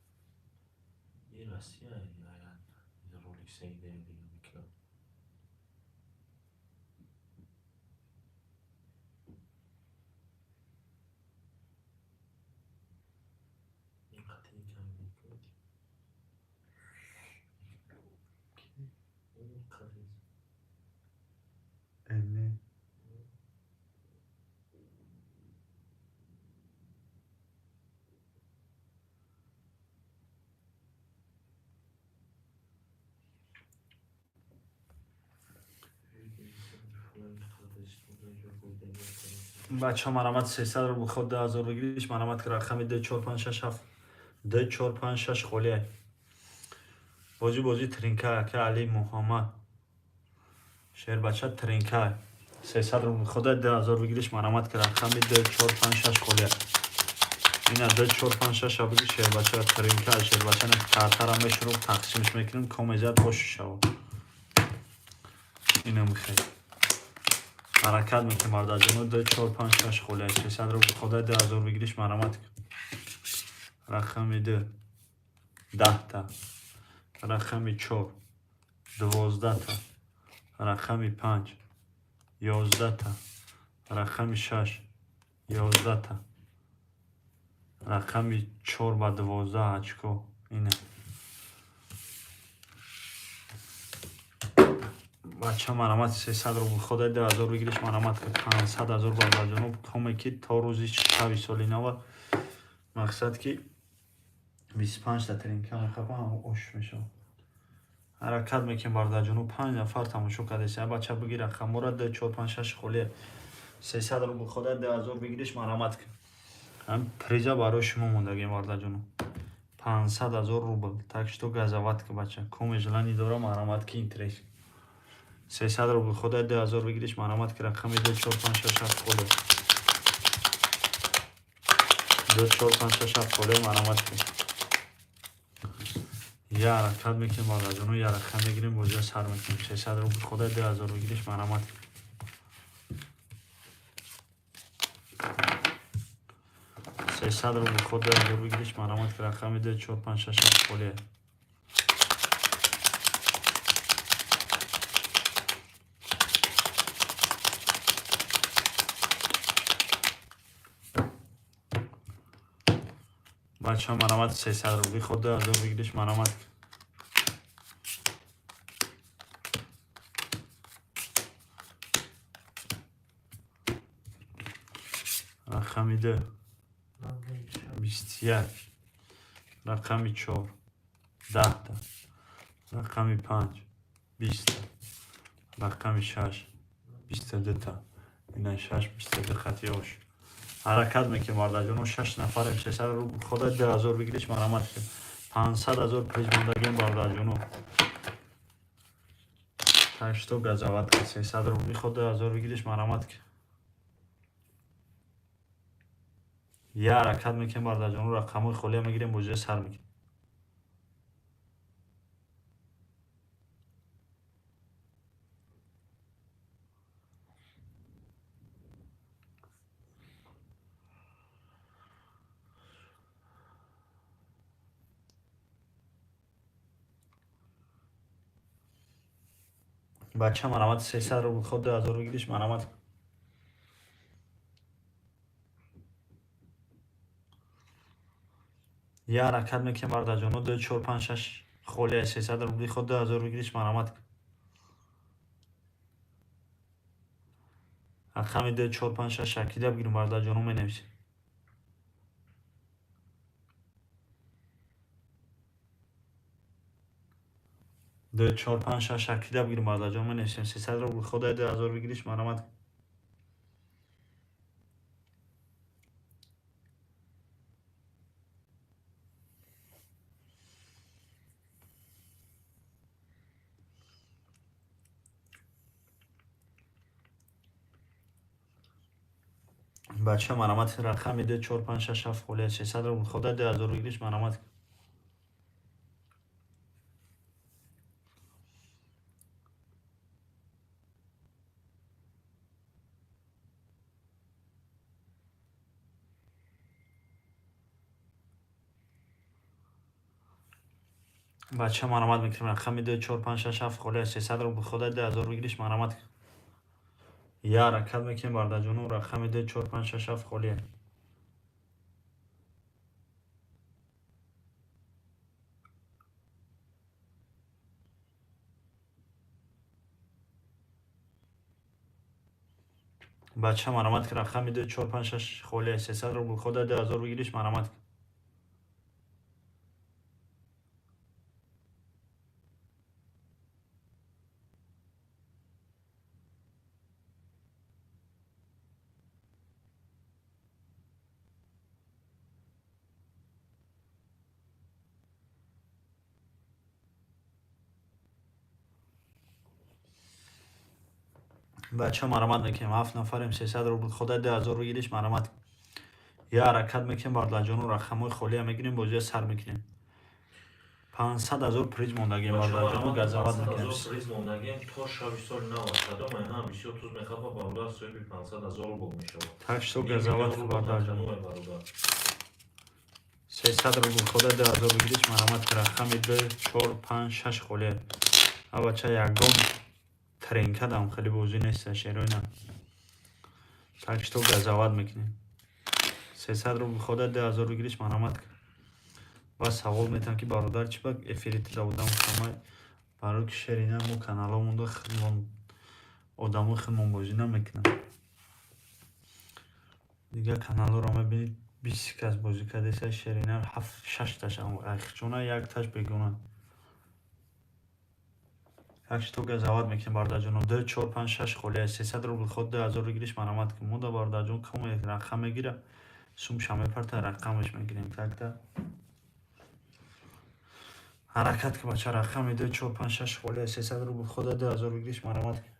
И Россия ролик саида дига мекунам. Ин қатъи кам мекунад. Ин қатъи. Не. Бача, марамат, 300 рубл ход 2000 выигрыш, марамат, рақами 2 4 5 6 7, 2 4 5 6 холия. Бозӣ бозӣ тринка, ака Али Муҳаммад. Шербача, тринка. 300 рубл ход 2000 выигрыш, марамат, рақами 2 4 5 6 холия. Ина 2 4 5 6 абуги, шербача, тринка, шербача, на картара мешурум, тақсимш мекунем, комезад бош шава. Ина михай. Ҳаракат мекунем, бародарҷоно, 2 4 5 6 холия. 300 рубл ход 2000 выигрыш, марамат. Рақами 2 10 та. Рақами 4 12 та. Рақами 5 11 та. Рақами 6 11 та. Рақами 4 ба 12 очко. Ина. Бача, марамат, 300 рубл ход 2000 выигрыш, марамат, 500 ҳазор, бародарҷоно, коме ки то рӯзи шаби соли нава, мақсад ки 25 та тринка мехапам, ҳамо ош мешавад. Ҳаракат мекунем, бародарҷоно, панҷ нафар тамошо кардеса. Бача, бигир рақамҳоро, 2 4 5 6 холия. 300 рубл ход 2000 выигрыш, марамат. Ҳам приза барои шумо мондагем, бародарҷоно. 500 ҳазор рубл. Так что газовать ка, бача. Коме желание дора, марамат ки интерес. 300 рубл ход 2000 выигрыш, марамат, ки рақами 2 4 5 6 7 холия. 2 4 5 6 7 холия, марамат ки. Я ҳаракат мекунем, бародарҷоно, я рақам мегирем, бозиро сар мекунем. 300 рубл ход 2000 выигрыш, марамат. 300 рубл ход 2000 выигрыш, марамат, ки рақами 2 4 5 6 7 холия. Бача, марамат, 300 рубли ход 2000 выигрыш, марамат. Рақами 2 21, рақами 4 10 та, рақами 5 20 та, рақами 6 22 та. Ина 6 22 хати ош. Ҳаракат мекунем, бародарҷоно, шаш нафарем. 300 рубл ход 2000 выигрыш, марамат, 500 ҳазор приз мондагем, бародарҷоно. Так что газовать. 300 рубли ход 2000 выигрыш, марамат. Я ҳаракат мекунем, бародарҷоно, рақамҳои холия мегирем, бозиро сар мекунем. Бача, марамат, 300 рубл ход 2000 выигрыш, марамат. Я ҳаракат мекунем, бародарҷоно, 2 4 5 6 холия. 300 рубли ход 2000 выигрыш, марамат. Рақами 2 4 5 6 шакида бигирем, бародарҷоно, менависем. 2 4 5 6 шакида бигирем, бародарҷоно, менависем. 300 рубл ход 2000 выигрыш, марамат. Бача, марамат, рақами 2 4 5 6 7 холия. 300 рубл ход 2000 выигрыш, марамат. Бача, марамат мекунем, рақами 2, 4, 5, 6, 7 холия, 300 рубл хода, 2000 выигрыш, марамат. Я ҳаракат мекунем, бардаҷону, рақами 2, 4, 5, 6, 7 холия. Бача, марамат ки, рақами 2, 4, 5, 6 холия, 300 рубл хода, 2000 выигрыш, марамат. Бача, марамат мекунем, ҳафт нафарем, 300 рубл хода, 2000 выигрыш, марамат. Я ҳаракат мекунем, бардаҷону, рақамҳои холия мегирем, бозия сар мекунем. 500 000 приз мондагем, бардаҷону, газават мекунем. Приз мондагем то шаби соли нав. Кадом ҳам бисёр туз мехапа, бародар, соҳиби 500 000 рубл мешавад. Так что газават, бардаҷон. 300 рубл хода, 2000 выигрыш, марамат. Рақами 2, 4, 5, 6 холия. Абача, ягон тренкадам хеле бозӣ неста, шероина. Так что газават мекунем. 300 рубл хода, 2000 выигрыш, марамат. Ва савол метам, ки бародар, чӣ ба эфири тилаводам хамай? Барои ки, шерина, мо каналомонда худмон одамои худмон бозӣ намекунанд. Дигар каналҳоро мебинед, 20 кас бозӣ кардеса, шерина, ҳафт шашташ айхчона, якташ бегона. Так что газават мекунем, бародарҷоно. Ду, чор, панҷ, шаш холия, 300 рубл ход, 2000 выигрыш, марамат кун. Мода, бародарҷон, каме рақам мегира, сумша мепарта, рақамаш мегирем. Такта ҳаракат ки, бача, рақами ду, чор, панҷ, шаш холия, 300 рубл хода, 2000 выигрыш, марамат кун.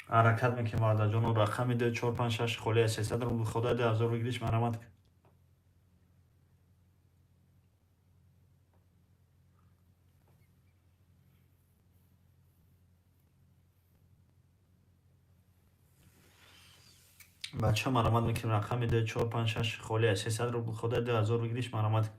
Ҳаракат мекунем, бародарҷоно, рақами ду, чор, панҷ, шаш холия, 300 рубл хода, 2000 выигрыш, марамат кун. Бача, марамат мекунем, рақами ду, чор, панҷ, шаш холия, 300 рубл хода, 2000 выигрыш, марамат кун.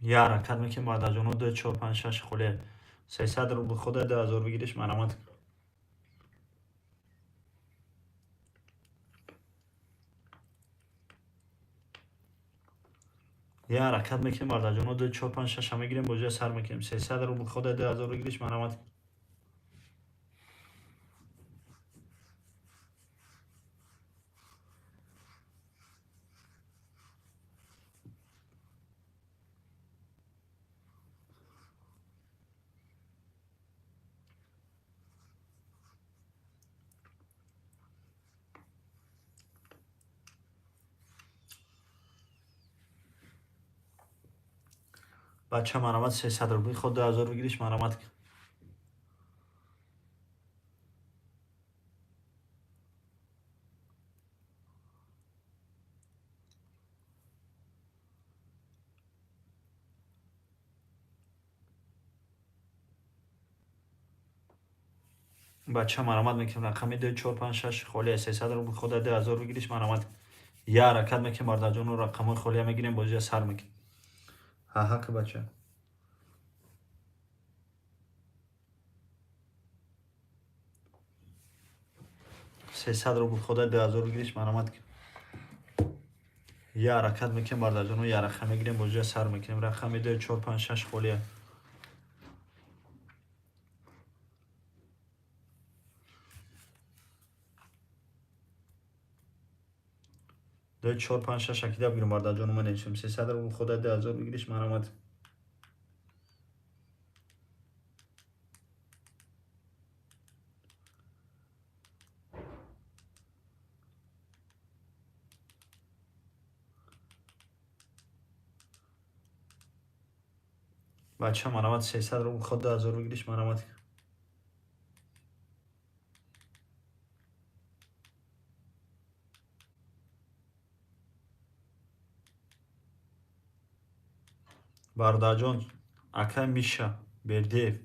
Я ҳаракат мекунем, бародарҷоно, ду, чор, панҷ, шаш холия, 300 рубл хода, 2000 выигрыш, марамат кун. Я ҳаракат мекунем, бародарҷоно, ду, чор, панҷ, шаша мегирем, бозия сар мекунем. 300 рубл хода, 2000 выигрыш, марамат кун. Бача, марамат, 300 рубли ход, 2000 выигрыш, марамат. Бача, марамат мекунем, рақами ду, чор, панҷ, шаш холия, 300 рубл хода, 2000 выигрыш, марамат. Я ҳаракат мекунем, бародарҷону, рақамҳои холия мегирем, бозия сар мекунем. Ҳаҳа ки, бача. 300 рубл хода, 2000 выигрыш, марамат. Я ҳаракат мекунем, бародарҷону, я рақам мегирем, бозия сар мекунем. Рақами ду, чор, панҷ, шаш холия. Ду, чор, панҷ, шаш акида бигирем, бародарҷону, менависем. 300 рубл хода, 2000 выигрыш, марамат. Бача марамат 300 рубл ход 2000 выигрыш марамат. Бародарҷон, акай Миша Бердиев.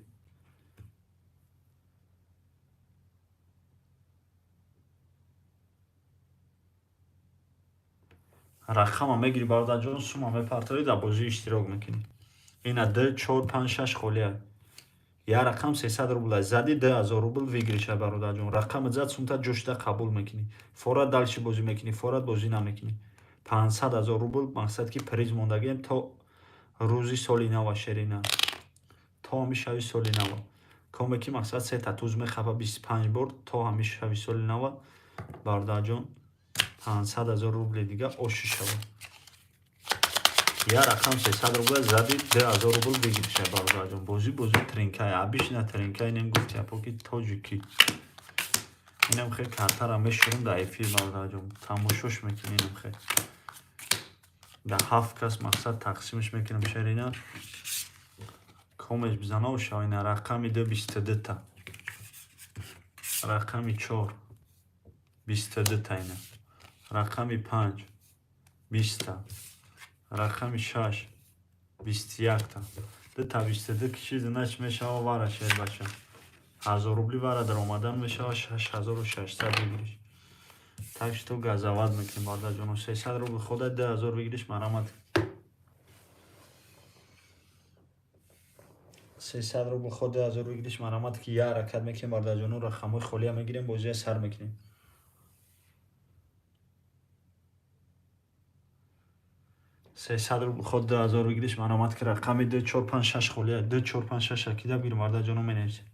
Рақама мегири бародарҷон, сума мепартоӣ, дар бозӣ иштирок мекунӣ. Ина 2 4 5 6 холия. Я рақам 300 рубл зади 2000 рубл выигрыша бародарҷон. Рақама зад сумта ҷошта қабул мекунӣ. Форат дальше бозӣ мекунӣ, форат бозӣ намекунӣ. 500 000 рубл мақсад ки приз мондагием то рӯзи соли нава шерина. То ҳами шави соли нава. Коме ки мақсад се та туз мехапа 25 бор то ҳами шави соли нава бародарҷон 500 000 рубли дига оши шава. Я рақам 300 рубл зади 2000 рубл выигрыша бародарҷон. Бозӣ бозӣ тринкай, абишна тринкай нем гуфти апоки тоҷикӣ. Инам хел картара мешурум дар эфир бародарҷон. Тамошош мекунӣ инам хел. Дар 7 кас мақсад тақсимш мекунам шерина. Комеш бизанав шава ина рақами 2 22 та. Рақами 4 22 та ина. Рақами 5 20 та. Рақами 6 21 та. 2 та 22 киши значит мешава вара шер бача. 1000 рубли вара дар омадан мешава 6600 выигрыш. Так что газават мекунем бародарҷоно. 300 рубл хода 2000 выигрыш марамат. 300 рубл ход 2000 выигрыш марамат ки я ҳаракат мекунем бародарҷоно, рақамҳои холия мегирем, бозия сар мекунем. 300 рубл ход 2000 выигрыш марамат ки рақами 2 4 5 6 холия 2 4 5 6 акида бигирем бародарҷоно менависем.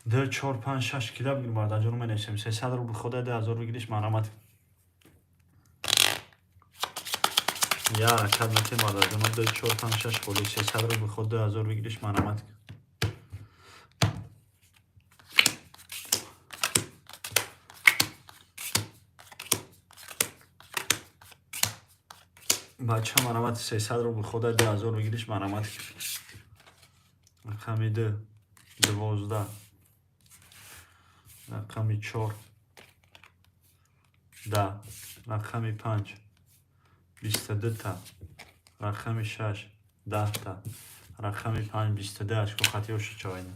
2 4 5 6 кида бигирем бародарҷоно менависем. 300 рубл хода 2000 выигрыш марамат. Я ҳаракат мекунем бародарҷоно 2 4 5 6 холи 300 рубл ход 2000 выигрыш марамат. Бача марамат 300 рубл хода 2000 выигрыш марамат. Рақами 2 12 рақами 4 10 рақами 5 22 та рақами 6 10 та рақами 5 22 ашко хатиёши чоина.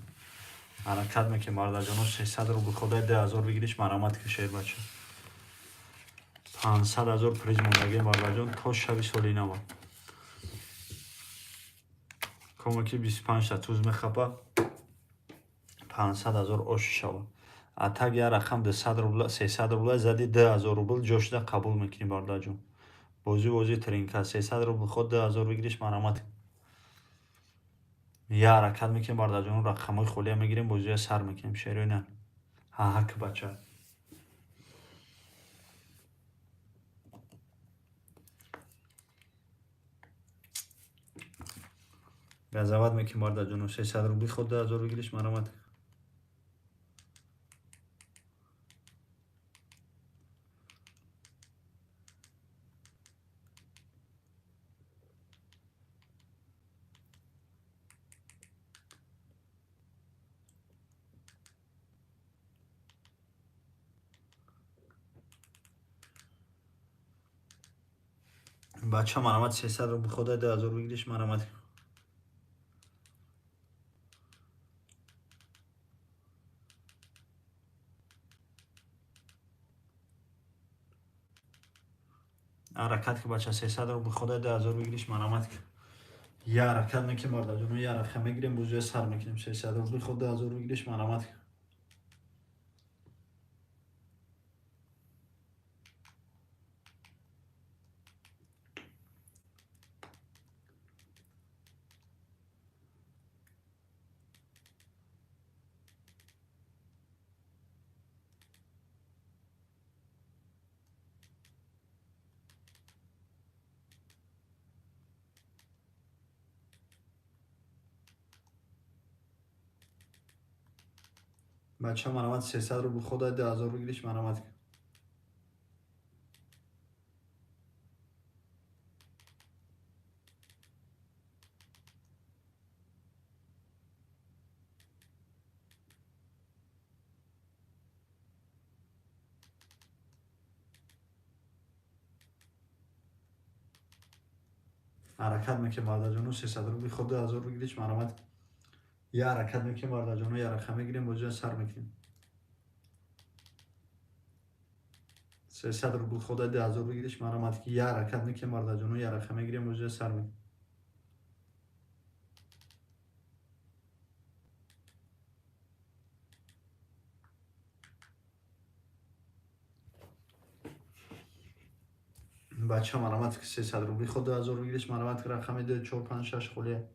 Ҳаракат мекунем бародарҷоно 300 рубл хода 2000 выигрыш марамат ки шер бача. 500 000 приз мондагием бародарҷон то шави соли нава. Коме ки 25 та туз мехапа 500 000 оши шава. А так я рақам 200 рубл 300 рубл зади 2000 рубл ҷошда қабул мекунӣ бародарҷон. Бозӣ бозӣ тринка 300 рубл ход 2000 выигрыш марамат. Я ҳаракат мекунем бародарҷон, рақамҳои холия мегирем, бозия сар мекунем шерина. Ҳак бача. Газават мекунем бародарҷон, 300 рубли ход 2000 выигрыш марамат. Бача марамат 300 рубл хода 2000 выигрыш марамат. Ҳаракат ки бача 300 рубл хода 2000 выигрыш марамат. Я ҳаракат мекунем бародарҷоно, я рақам мегирем, бозия сар мекунем. 300 рубл ход 2000 выигрыш марамат. Бача, марамат, 300 рубл хода, 2000 выигрыш, марамат. Ҳаракат мекунем, бародарҷоно, 300 рубли ход, 2000 выигрыш, марамат. Я ҳаракат мекунем, бародарҷоно, я рақам мегирем, бозиа сар мекунем. 300 рубл хода, 2000 выигрыш, марамат. Ки я ҳаракат мекунем, бародарҷоно, я рақам мегирем, бозиа сар мекунем. Бача, марамат, ки 300 рубли ход, 2000 выигрыш, марамат. Рақами 2, 4, 5, 6 холия.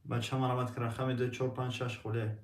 Бача, марамат, ки рақами 2, 4, 5, 6 холия.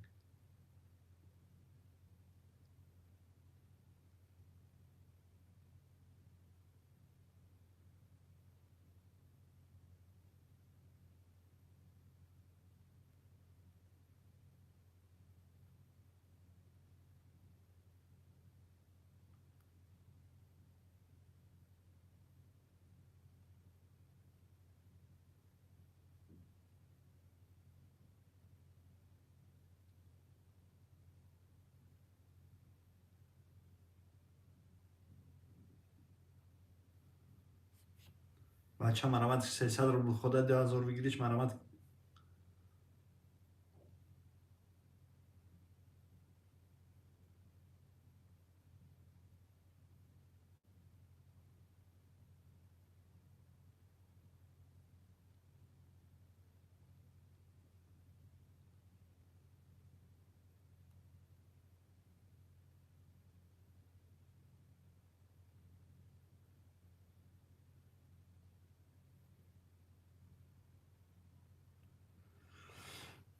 Бача, марамат, 300 рубл хода, 2000 выигрыш, марамат.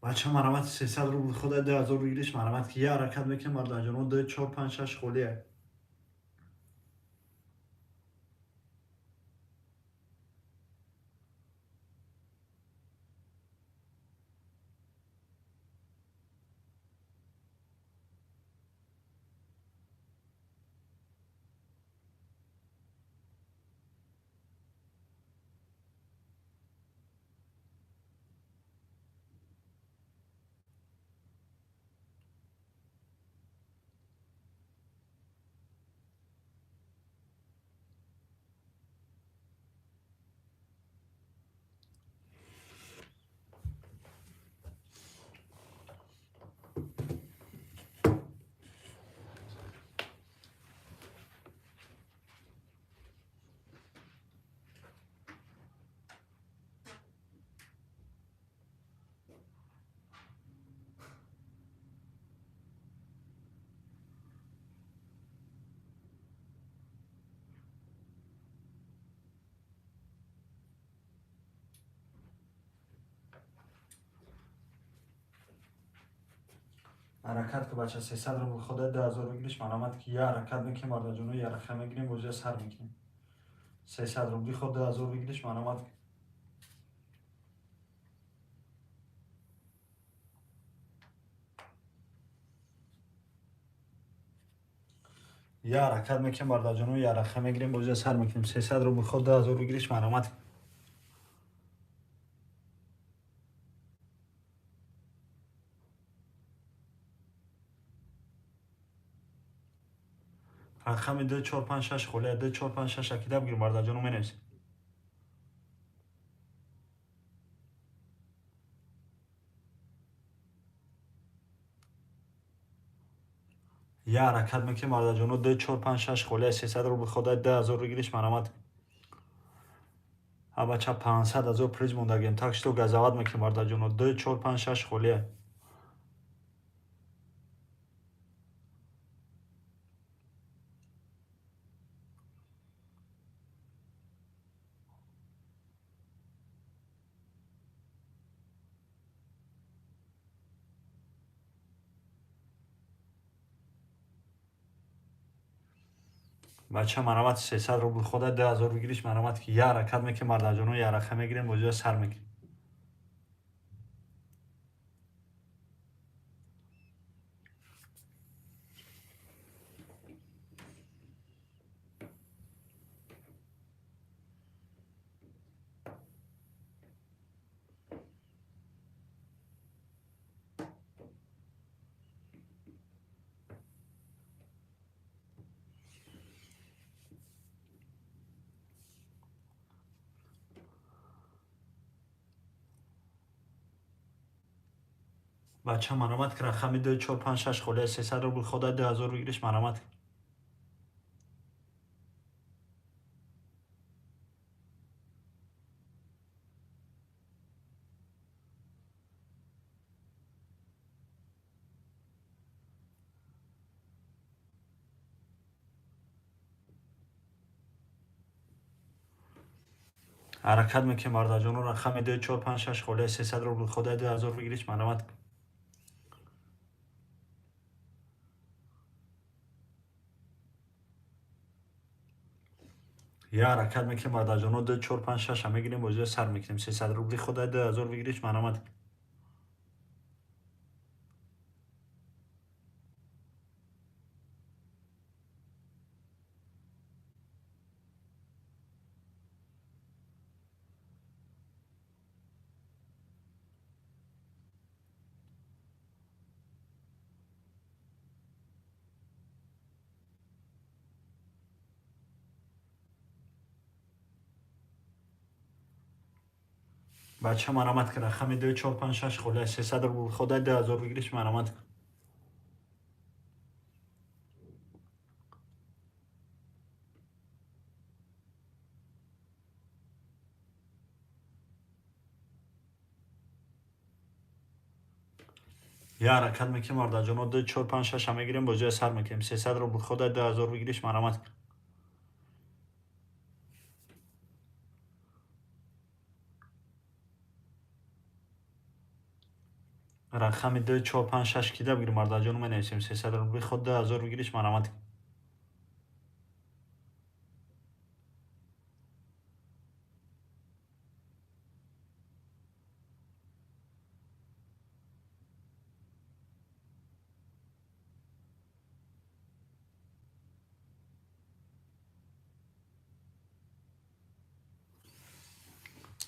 Бача, марамат, 300 рубл хода, 2000 выигрыш, марамат. Ки я ҳаракат мекунем, бародарҷоно, 2, 4, 5, 6 холия. Ҳаракат ки, бача, 300 рубл хода, 2000 выигрыш, марамат. Ки я ҳаракат мекунем, бародарҷоно, я рақам мегирем, бозиа сар мекунем. 300 рубли ход, 2000 выигрыш, марамат. Я ҳаракат мекунем, бародарҷоно, я рақам мегирем, бозиа сар мекунем. 300 рубл ход, 2000 выигрыш, марамат. Рақами 2, 4, 5, 6 холия. 2, 4, 5, 6 акида бигир, бародарҷоно, менависем. Я ҳаракат мекунем, бародарҷоно, 2, 4, 5, 6 холия 300 рубл хода 2000 выигрыш марамат. А бача 500 ҳазор приз мондагем, так что газават мекунем, бародарҷоно, 2, 4, 5, 6 холия. Бача марамат 300 рубл хода 2000 выигрыш марамат ки я ҳаракат мекунем, бародарҷоно, я рақа мегирем, бозиро сар мекунем. Бача марамат ки рақами 2, 4, 5, 6 холия 300 рубл хода 2000 выигрыш марамат. Ҳаракат мекунем, бародарҷоно, рақами 2, 4, 5, 6 холия 300 рубл хода 2000 выигрыш марамат. Я ҳаракат мекунем, бародарҷоно, 2, 4, 5, 6 мегирем, бозиро сар мекунем. 300 рубли хода 2000 выигрыш марамат. Бача марамат ки рақами 2, 4, 5, 6 холия 300 рубл хода 2000 выигрыш марамат. Я ҳаракат мекунем, бародарҷоно, 2, 4, 5, 6 мегирем, бозиро сар мекунем. 300 рубл хода 2000 выигрыш марамат. Рақами 2, 4, 5, 6 кида бигирем, бародарҷоно, менависем 300 рубли ход 2000 выигрыш марамат.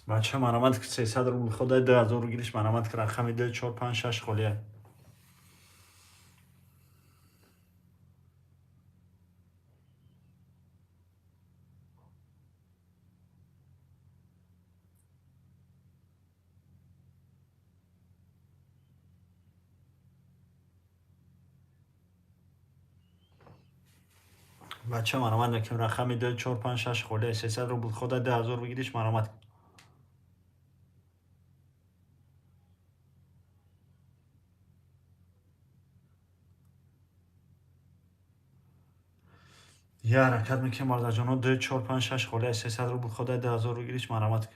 Бача марамат ки 300 рубл хода 2000 выигрыш марамат ки рақами 2, 4, 5, 6 холия. Бача марамат мекунем, рақами 2, 4, 5, 6 холия 300 рубл хода 2000 выигрыш марамат. Я ҳаракат мекунем, бародарҷоно, 2, 4, 5, 6 холия 300 рубл хода 2000 выигрыш марамат.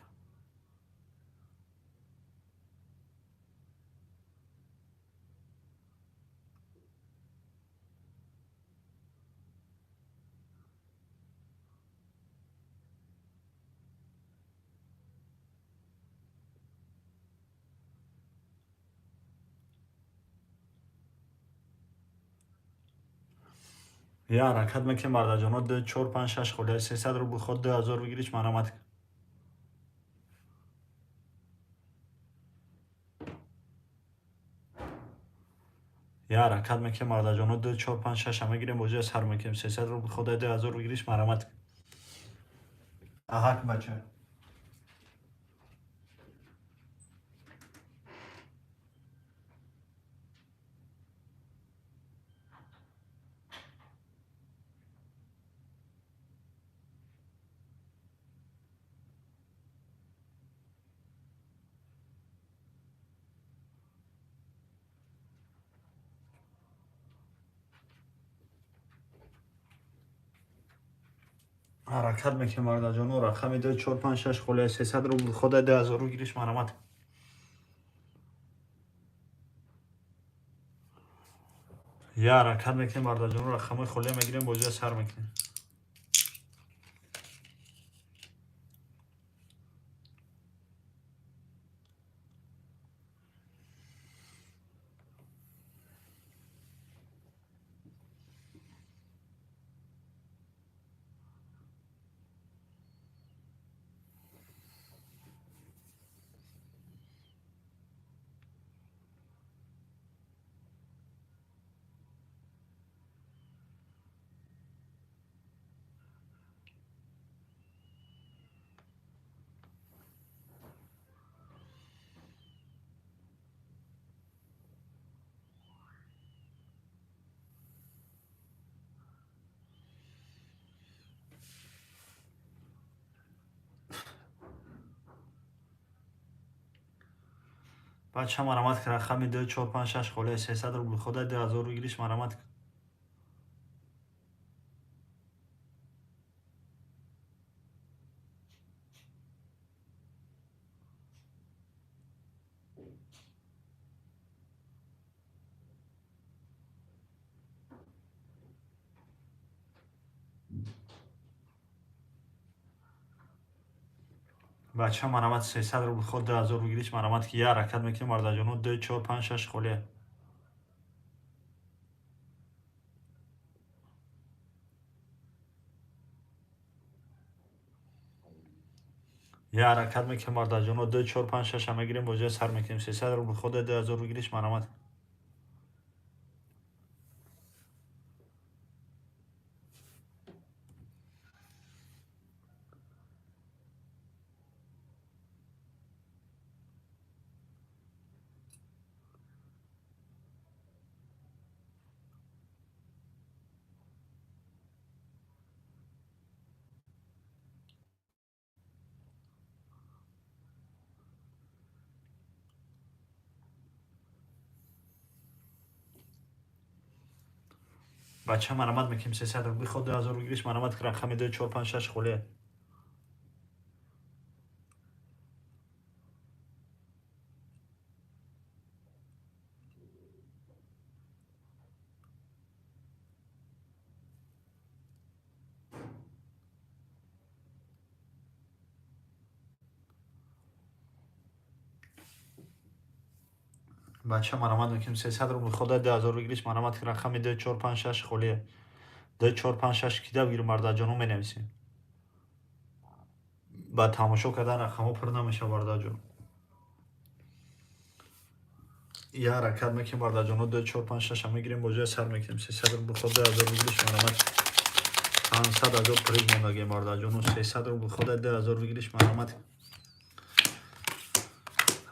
Я ҳаракат мекунем, бародарҷоно, 2, 4, 5, 6 холия 300 рубл ход 2000 выигрыш марамат. Я ҳаракат мекунем, бародарҷоно, 2, 4, 5, 6 мегирем, бозиро сар мекунем. 300 рубл хода 2000 выигрыш марамат. Аҳак бача. Ҳаракат мекунем, бародарҷоно. Рақами 2, 4, 5, 6 холия, 300 рубл хода, 2000 выигрыш, марамат. Я ҳаракат мекунем, бародарҷоно, рақамҳои холия мегирем, бозиро сар мекунем. Бача, марамат ки, рақами 2, 4, 5, 6 холия, 300 рубл хода, 2000 выигрыш, марамат. Бача, марамат, 300 рубл ход, 2000 выигрыш, марамат. Ки я ҳаракат мекунем, бародарҷоно, 2, 4, 5, 6 холия. Я ҳаракат мекунем, бародарҷоно, 2, 4, 5, 6 мегирем, бозиро сар мекунем. 300 рубл хода, 2000 выигрыш, марамат. Бача, марамат мекунем, 300 рубли ход, 2000 выигрыш, марамат. Рақами 2, 4, 5, 6 холия. Бача, марамат мекунем, 300 рубл хода, 2000 выигрыш, марамат. Рақами 2, 4, 5, 6 холия. 2, 4, 5, 6 кида бигирем, бародарҷоно, менависем. Ба тамошо кардан рақамҳо пур намешавад, бародарҷон. Я ҳаракат мекунем, бародарҷоно, 2, 4, 5, 6 мегирем, бозиро сар мекунем. 300 рубл ход, 2000 выигрыш, марамат. 500 ҳазор приз мондагем, бародарҷоно. 300 рубл хода, 2000 выигрыш, марамат.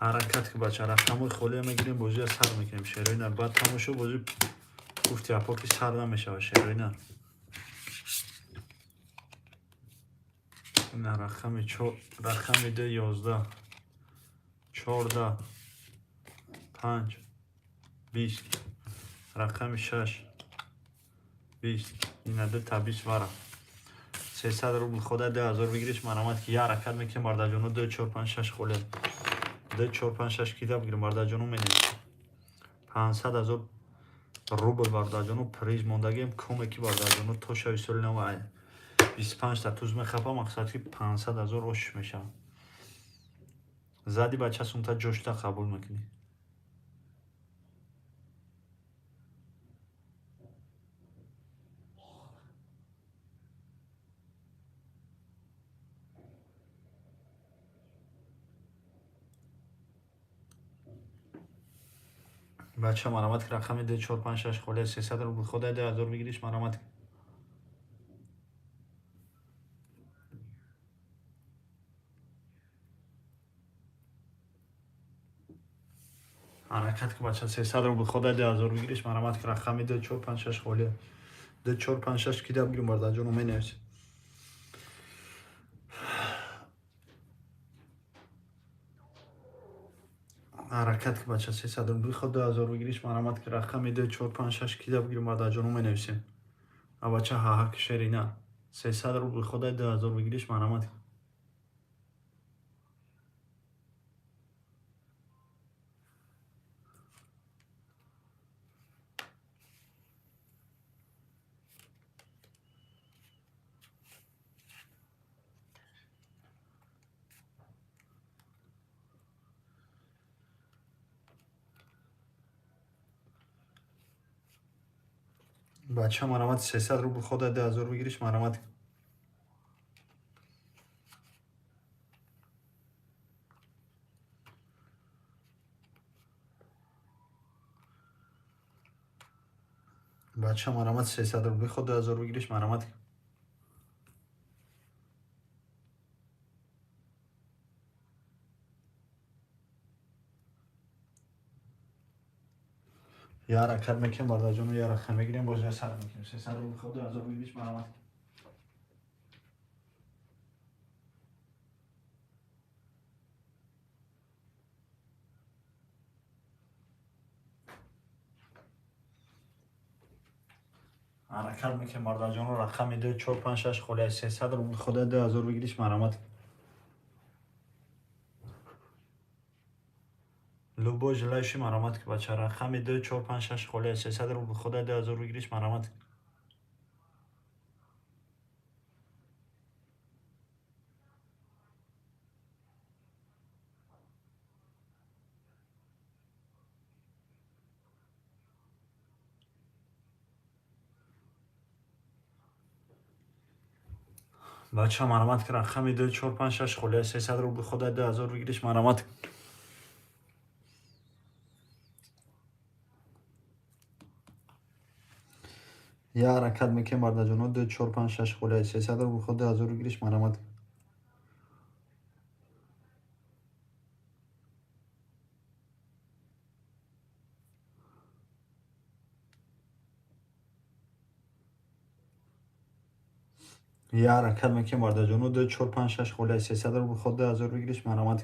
Ҳаракат ки, бача, рақамҳои холия мегирем, бозиро сар мекунем. Шерои нар, баъд тамошо бозӣ гуфти апо ки сар намешавад, шерои нар. Ина рақами, рақами 2, 11, 14, 5, 20, рақами 6, 20. Ина ду та 20 вара. 300 рубл хода, 2000 выигрыш, марамат. Ки я ҳаракат мекунем, бародарҷоно, 2, 4, 5, 6 холия. 2, 4, 5, 6 кида бигирем, бародарҷоно, менависем. 500 ҳазор рубл, бародарҷоно, приз мондагем. Комеки, бародарҷоно, то шави соли нав 25 та туз мехапа, мақсад ки 500 ҳазор ош мешавад. Зади, бача, сумта ҷошта қабул мекунӣ. Бача, марамат, рақами 2, 4, 5, 6 холия, 300 рубл хода, 2000 выигрыш, марамат. Ҳаракат ки, бача, 300 рубл хода, 2000 выигрыш, марамат. Рақами 2, 4, 5, 6 холия. 2, 4, 5, 6 кида бигирем, бародарҷоно, менависем. Ҳаракат ки, бача, 300 рубли ход, 2000 выигрыш, марамат. Ки рақами 2, 4, 5, 6 кида бигирем, бародарҷоно, менависем. А бача, ҳаҳа ки, шерина. 300 рубли ходай 2000 выигрыш, марҳамат. Бача, марҳамат, 300 рубл ходай 2000 выигрыш, марҳамат. Бача, марҳамат, 300 рубли ход 2000 выигрыш, марҳамат. Я ҳаракат мекунем, бародарҷоно, я рақам мегирем, боз я сар мекунем. 300 рубли ход 2000 выигрыш, марҳамат. Ҳаракат мекунем, бародарҷоно, рақами 2 4 5 6 холия 300 рубли хода 2000 выигрыш, марҳамат. Любой желающий, марҳамат, ки бача, рақами 2 4 5 6 холия 300 рубли хода 2000 выигрыш, марҳамат. Бача, марҳамат, ки рақами 2 4 5 6 холия 300 рубли хода 2000 выигрыш, марҳамат. Я ҳаракат мекунем, бародарҷоно, 2 4 5 6 холия 300 рубли ход 2000 выигрыш, марҳамат. Я ҳаракат мекунем, бародарҷоно, 2 4 5 6 холия 300 рубли ход 2000 выигрыш, марҳамат.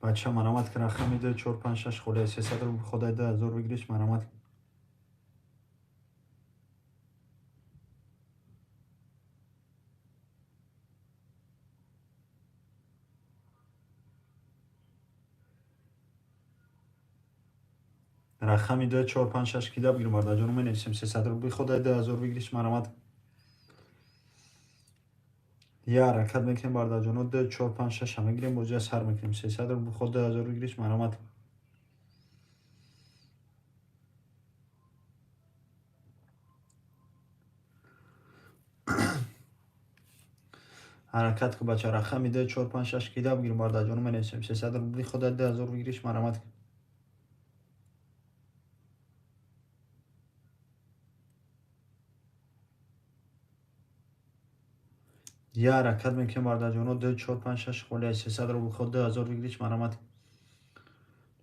Бача, марҳамат, ки рақами 2 4 5 6 холия 300 рубли ходай 2000 выигрыш, марҳамат. Рақами 2 4 5 6 кида бигирем, бародарҷоно, менависем 300 рубли ходай 2000 выигрыш, марҳамат. Я ҳаракат мекунем, бародарҷоно, 2 4 5 6 мегирем, боз я сар мекунем. 300 рубли ход 2000 выигрыш, марҳамат. Ҳаракат ку, бача, рақами 2 4 5 6 кида бигирем, бародарҷоно, менависем 300 рубли ходай 2000 выигрыш, марҳамат. Я ҳаракат мекунем, бародарҷоно, 2 4 5 6 холия 300 рубли ход 2000 выигрыш, марҳамат.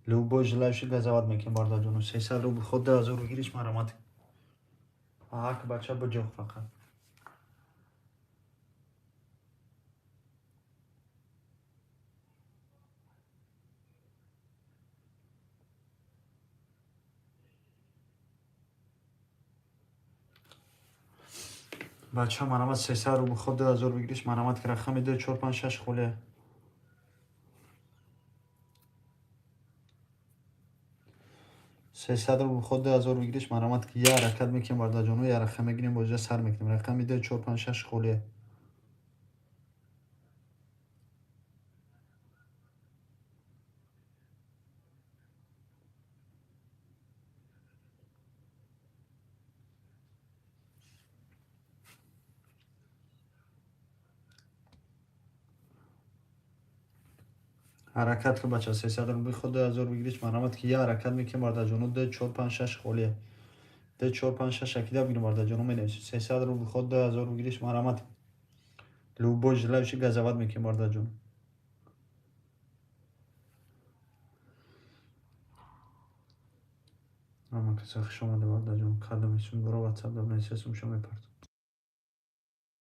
Любой желающий, газават мекунем, бародарҷоно, 300 рубли ход 2000 выигрыш, марҳамат. Ак, бача, биҷоқ фақат. Бача, марҳамат, 300 рубли ход 2000 выигрыш, марҳамат, ки рақами 2 4 5 6 холия 300 рубли ход 2000 выигрыш, марҳамат, ки я ҳаракат мекунем, бародарҷоно, я рақам мегирем, боз я сар мекунем. Рақами 2 4 5 6 холия. Ҳаракат ку, бача, 300 рубли ход 2000 выигрыш, марҳамат, ки я ҳаракат мекунем, бародарҷоно, 2 4 5 6 холия 2 4 5 6 акида бигирем, бародарҷоно, менависем 300 рубли ход 2000 выигрыш, марҳамат. Любой желающий, газават мекунем, бародарҷоно. Ама каса хуш омаде, бародарҷон. Кадом исм бро, ватсап да бинависесум, шо мепартам.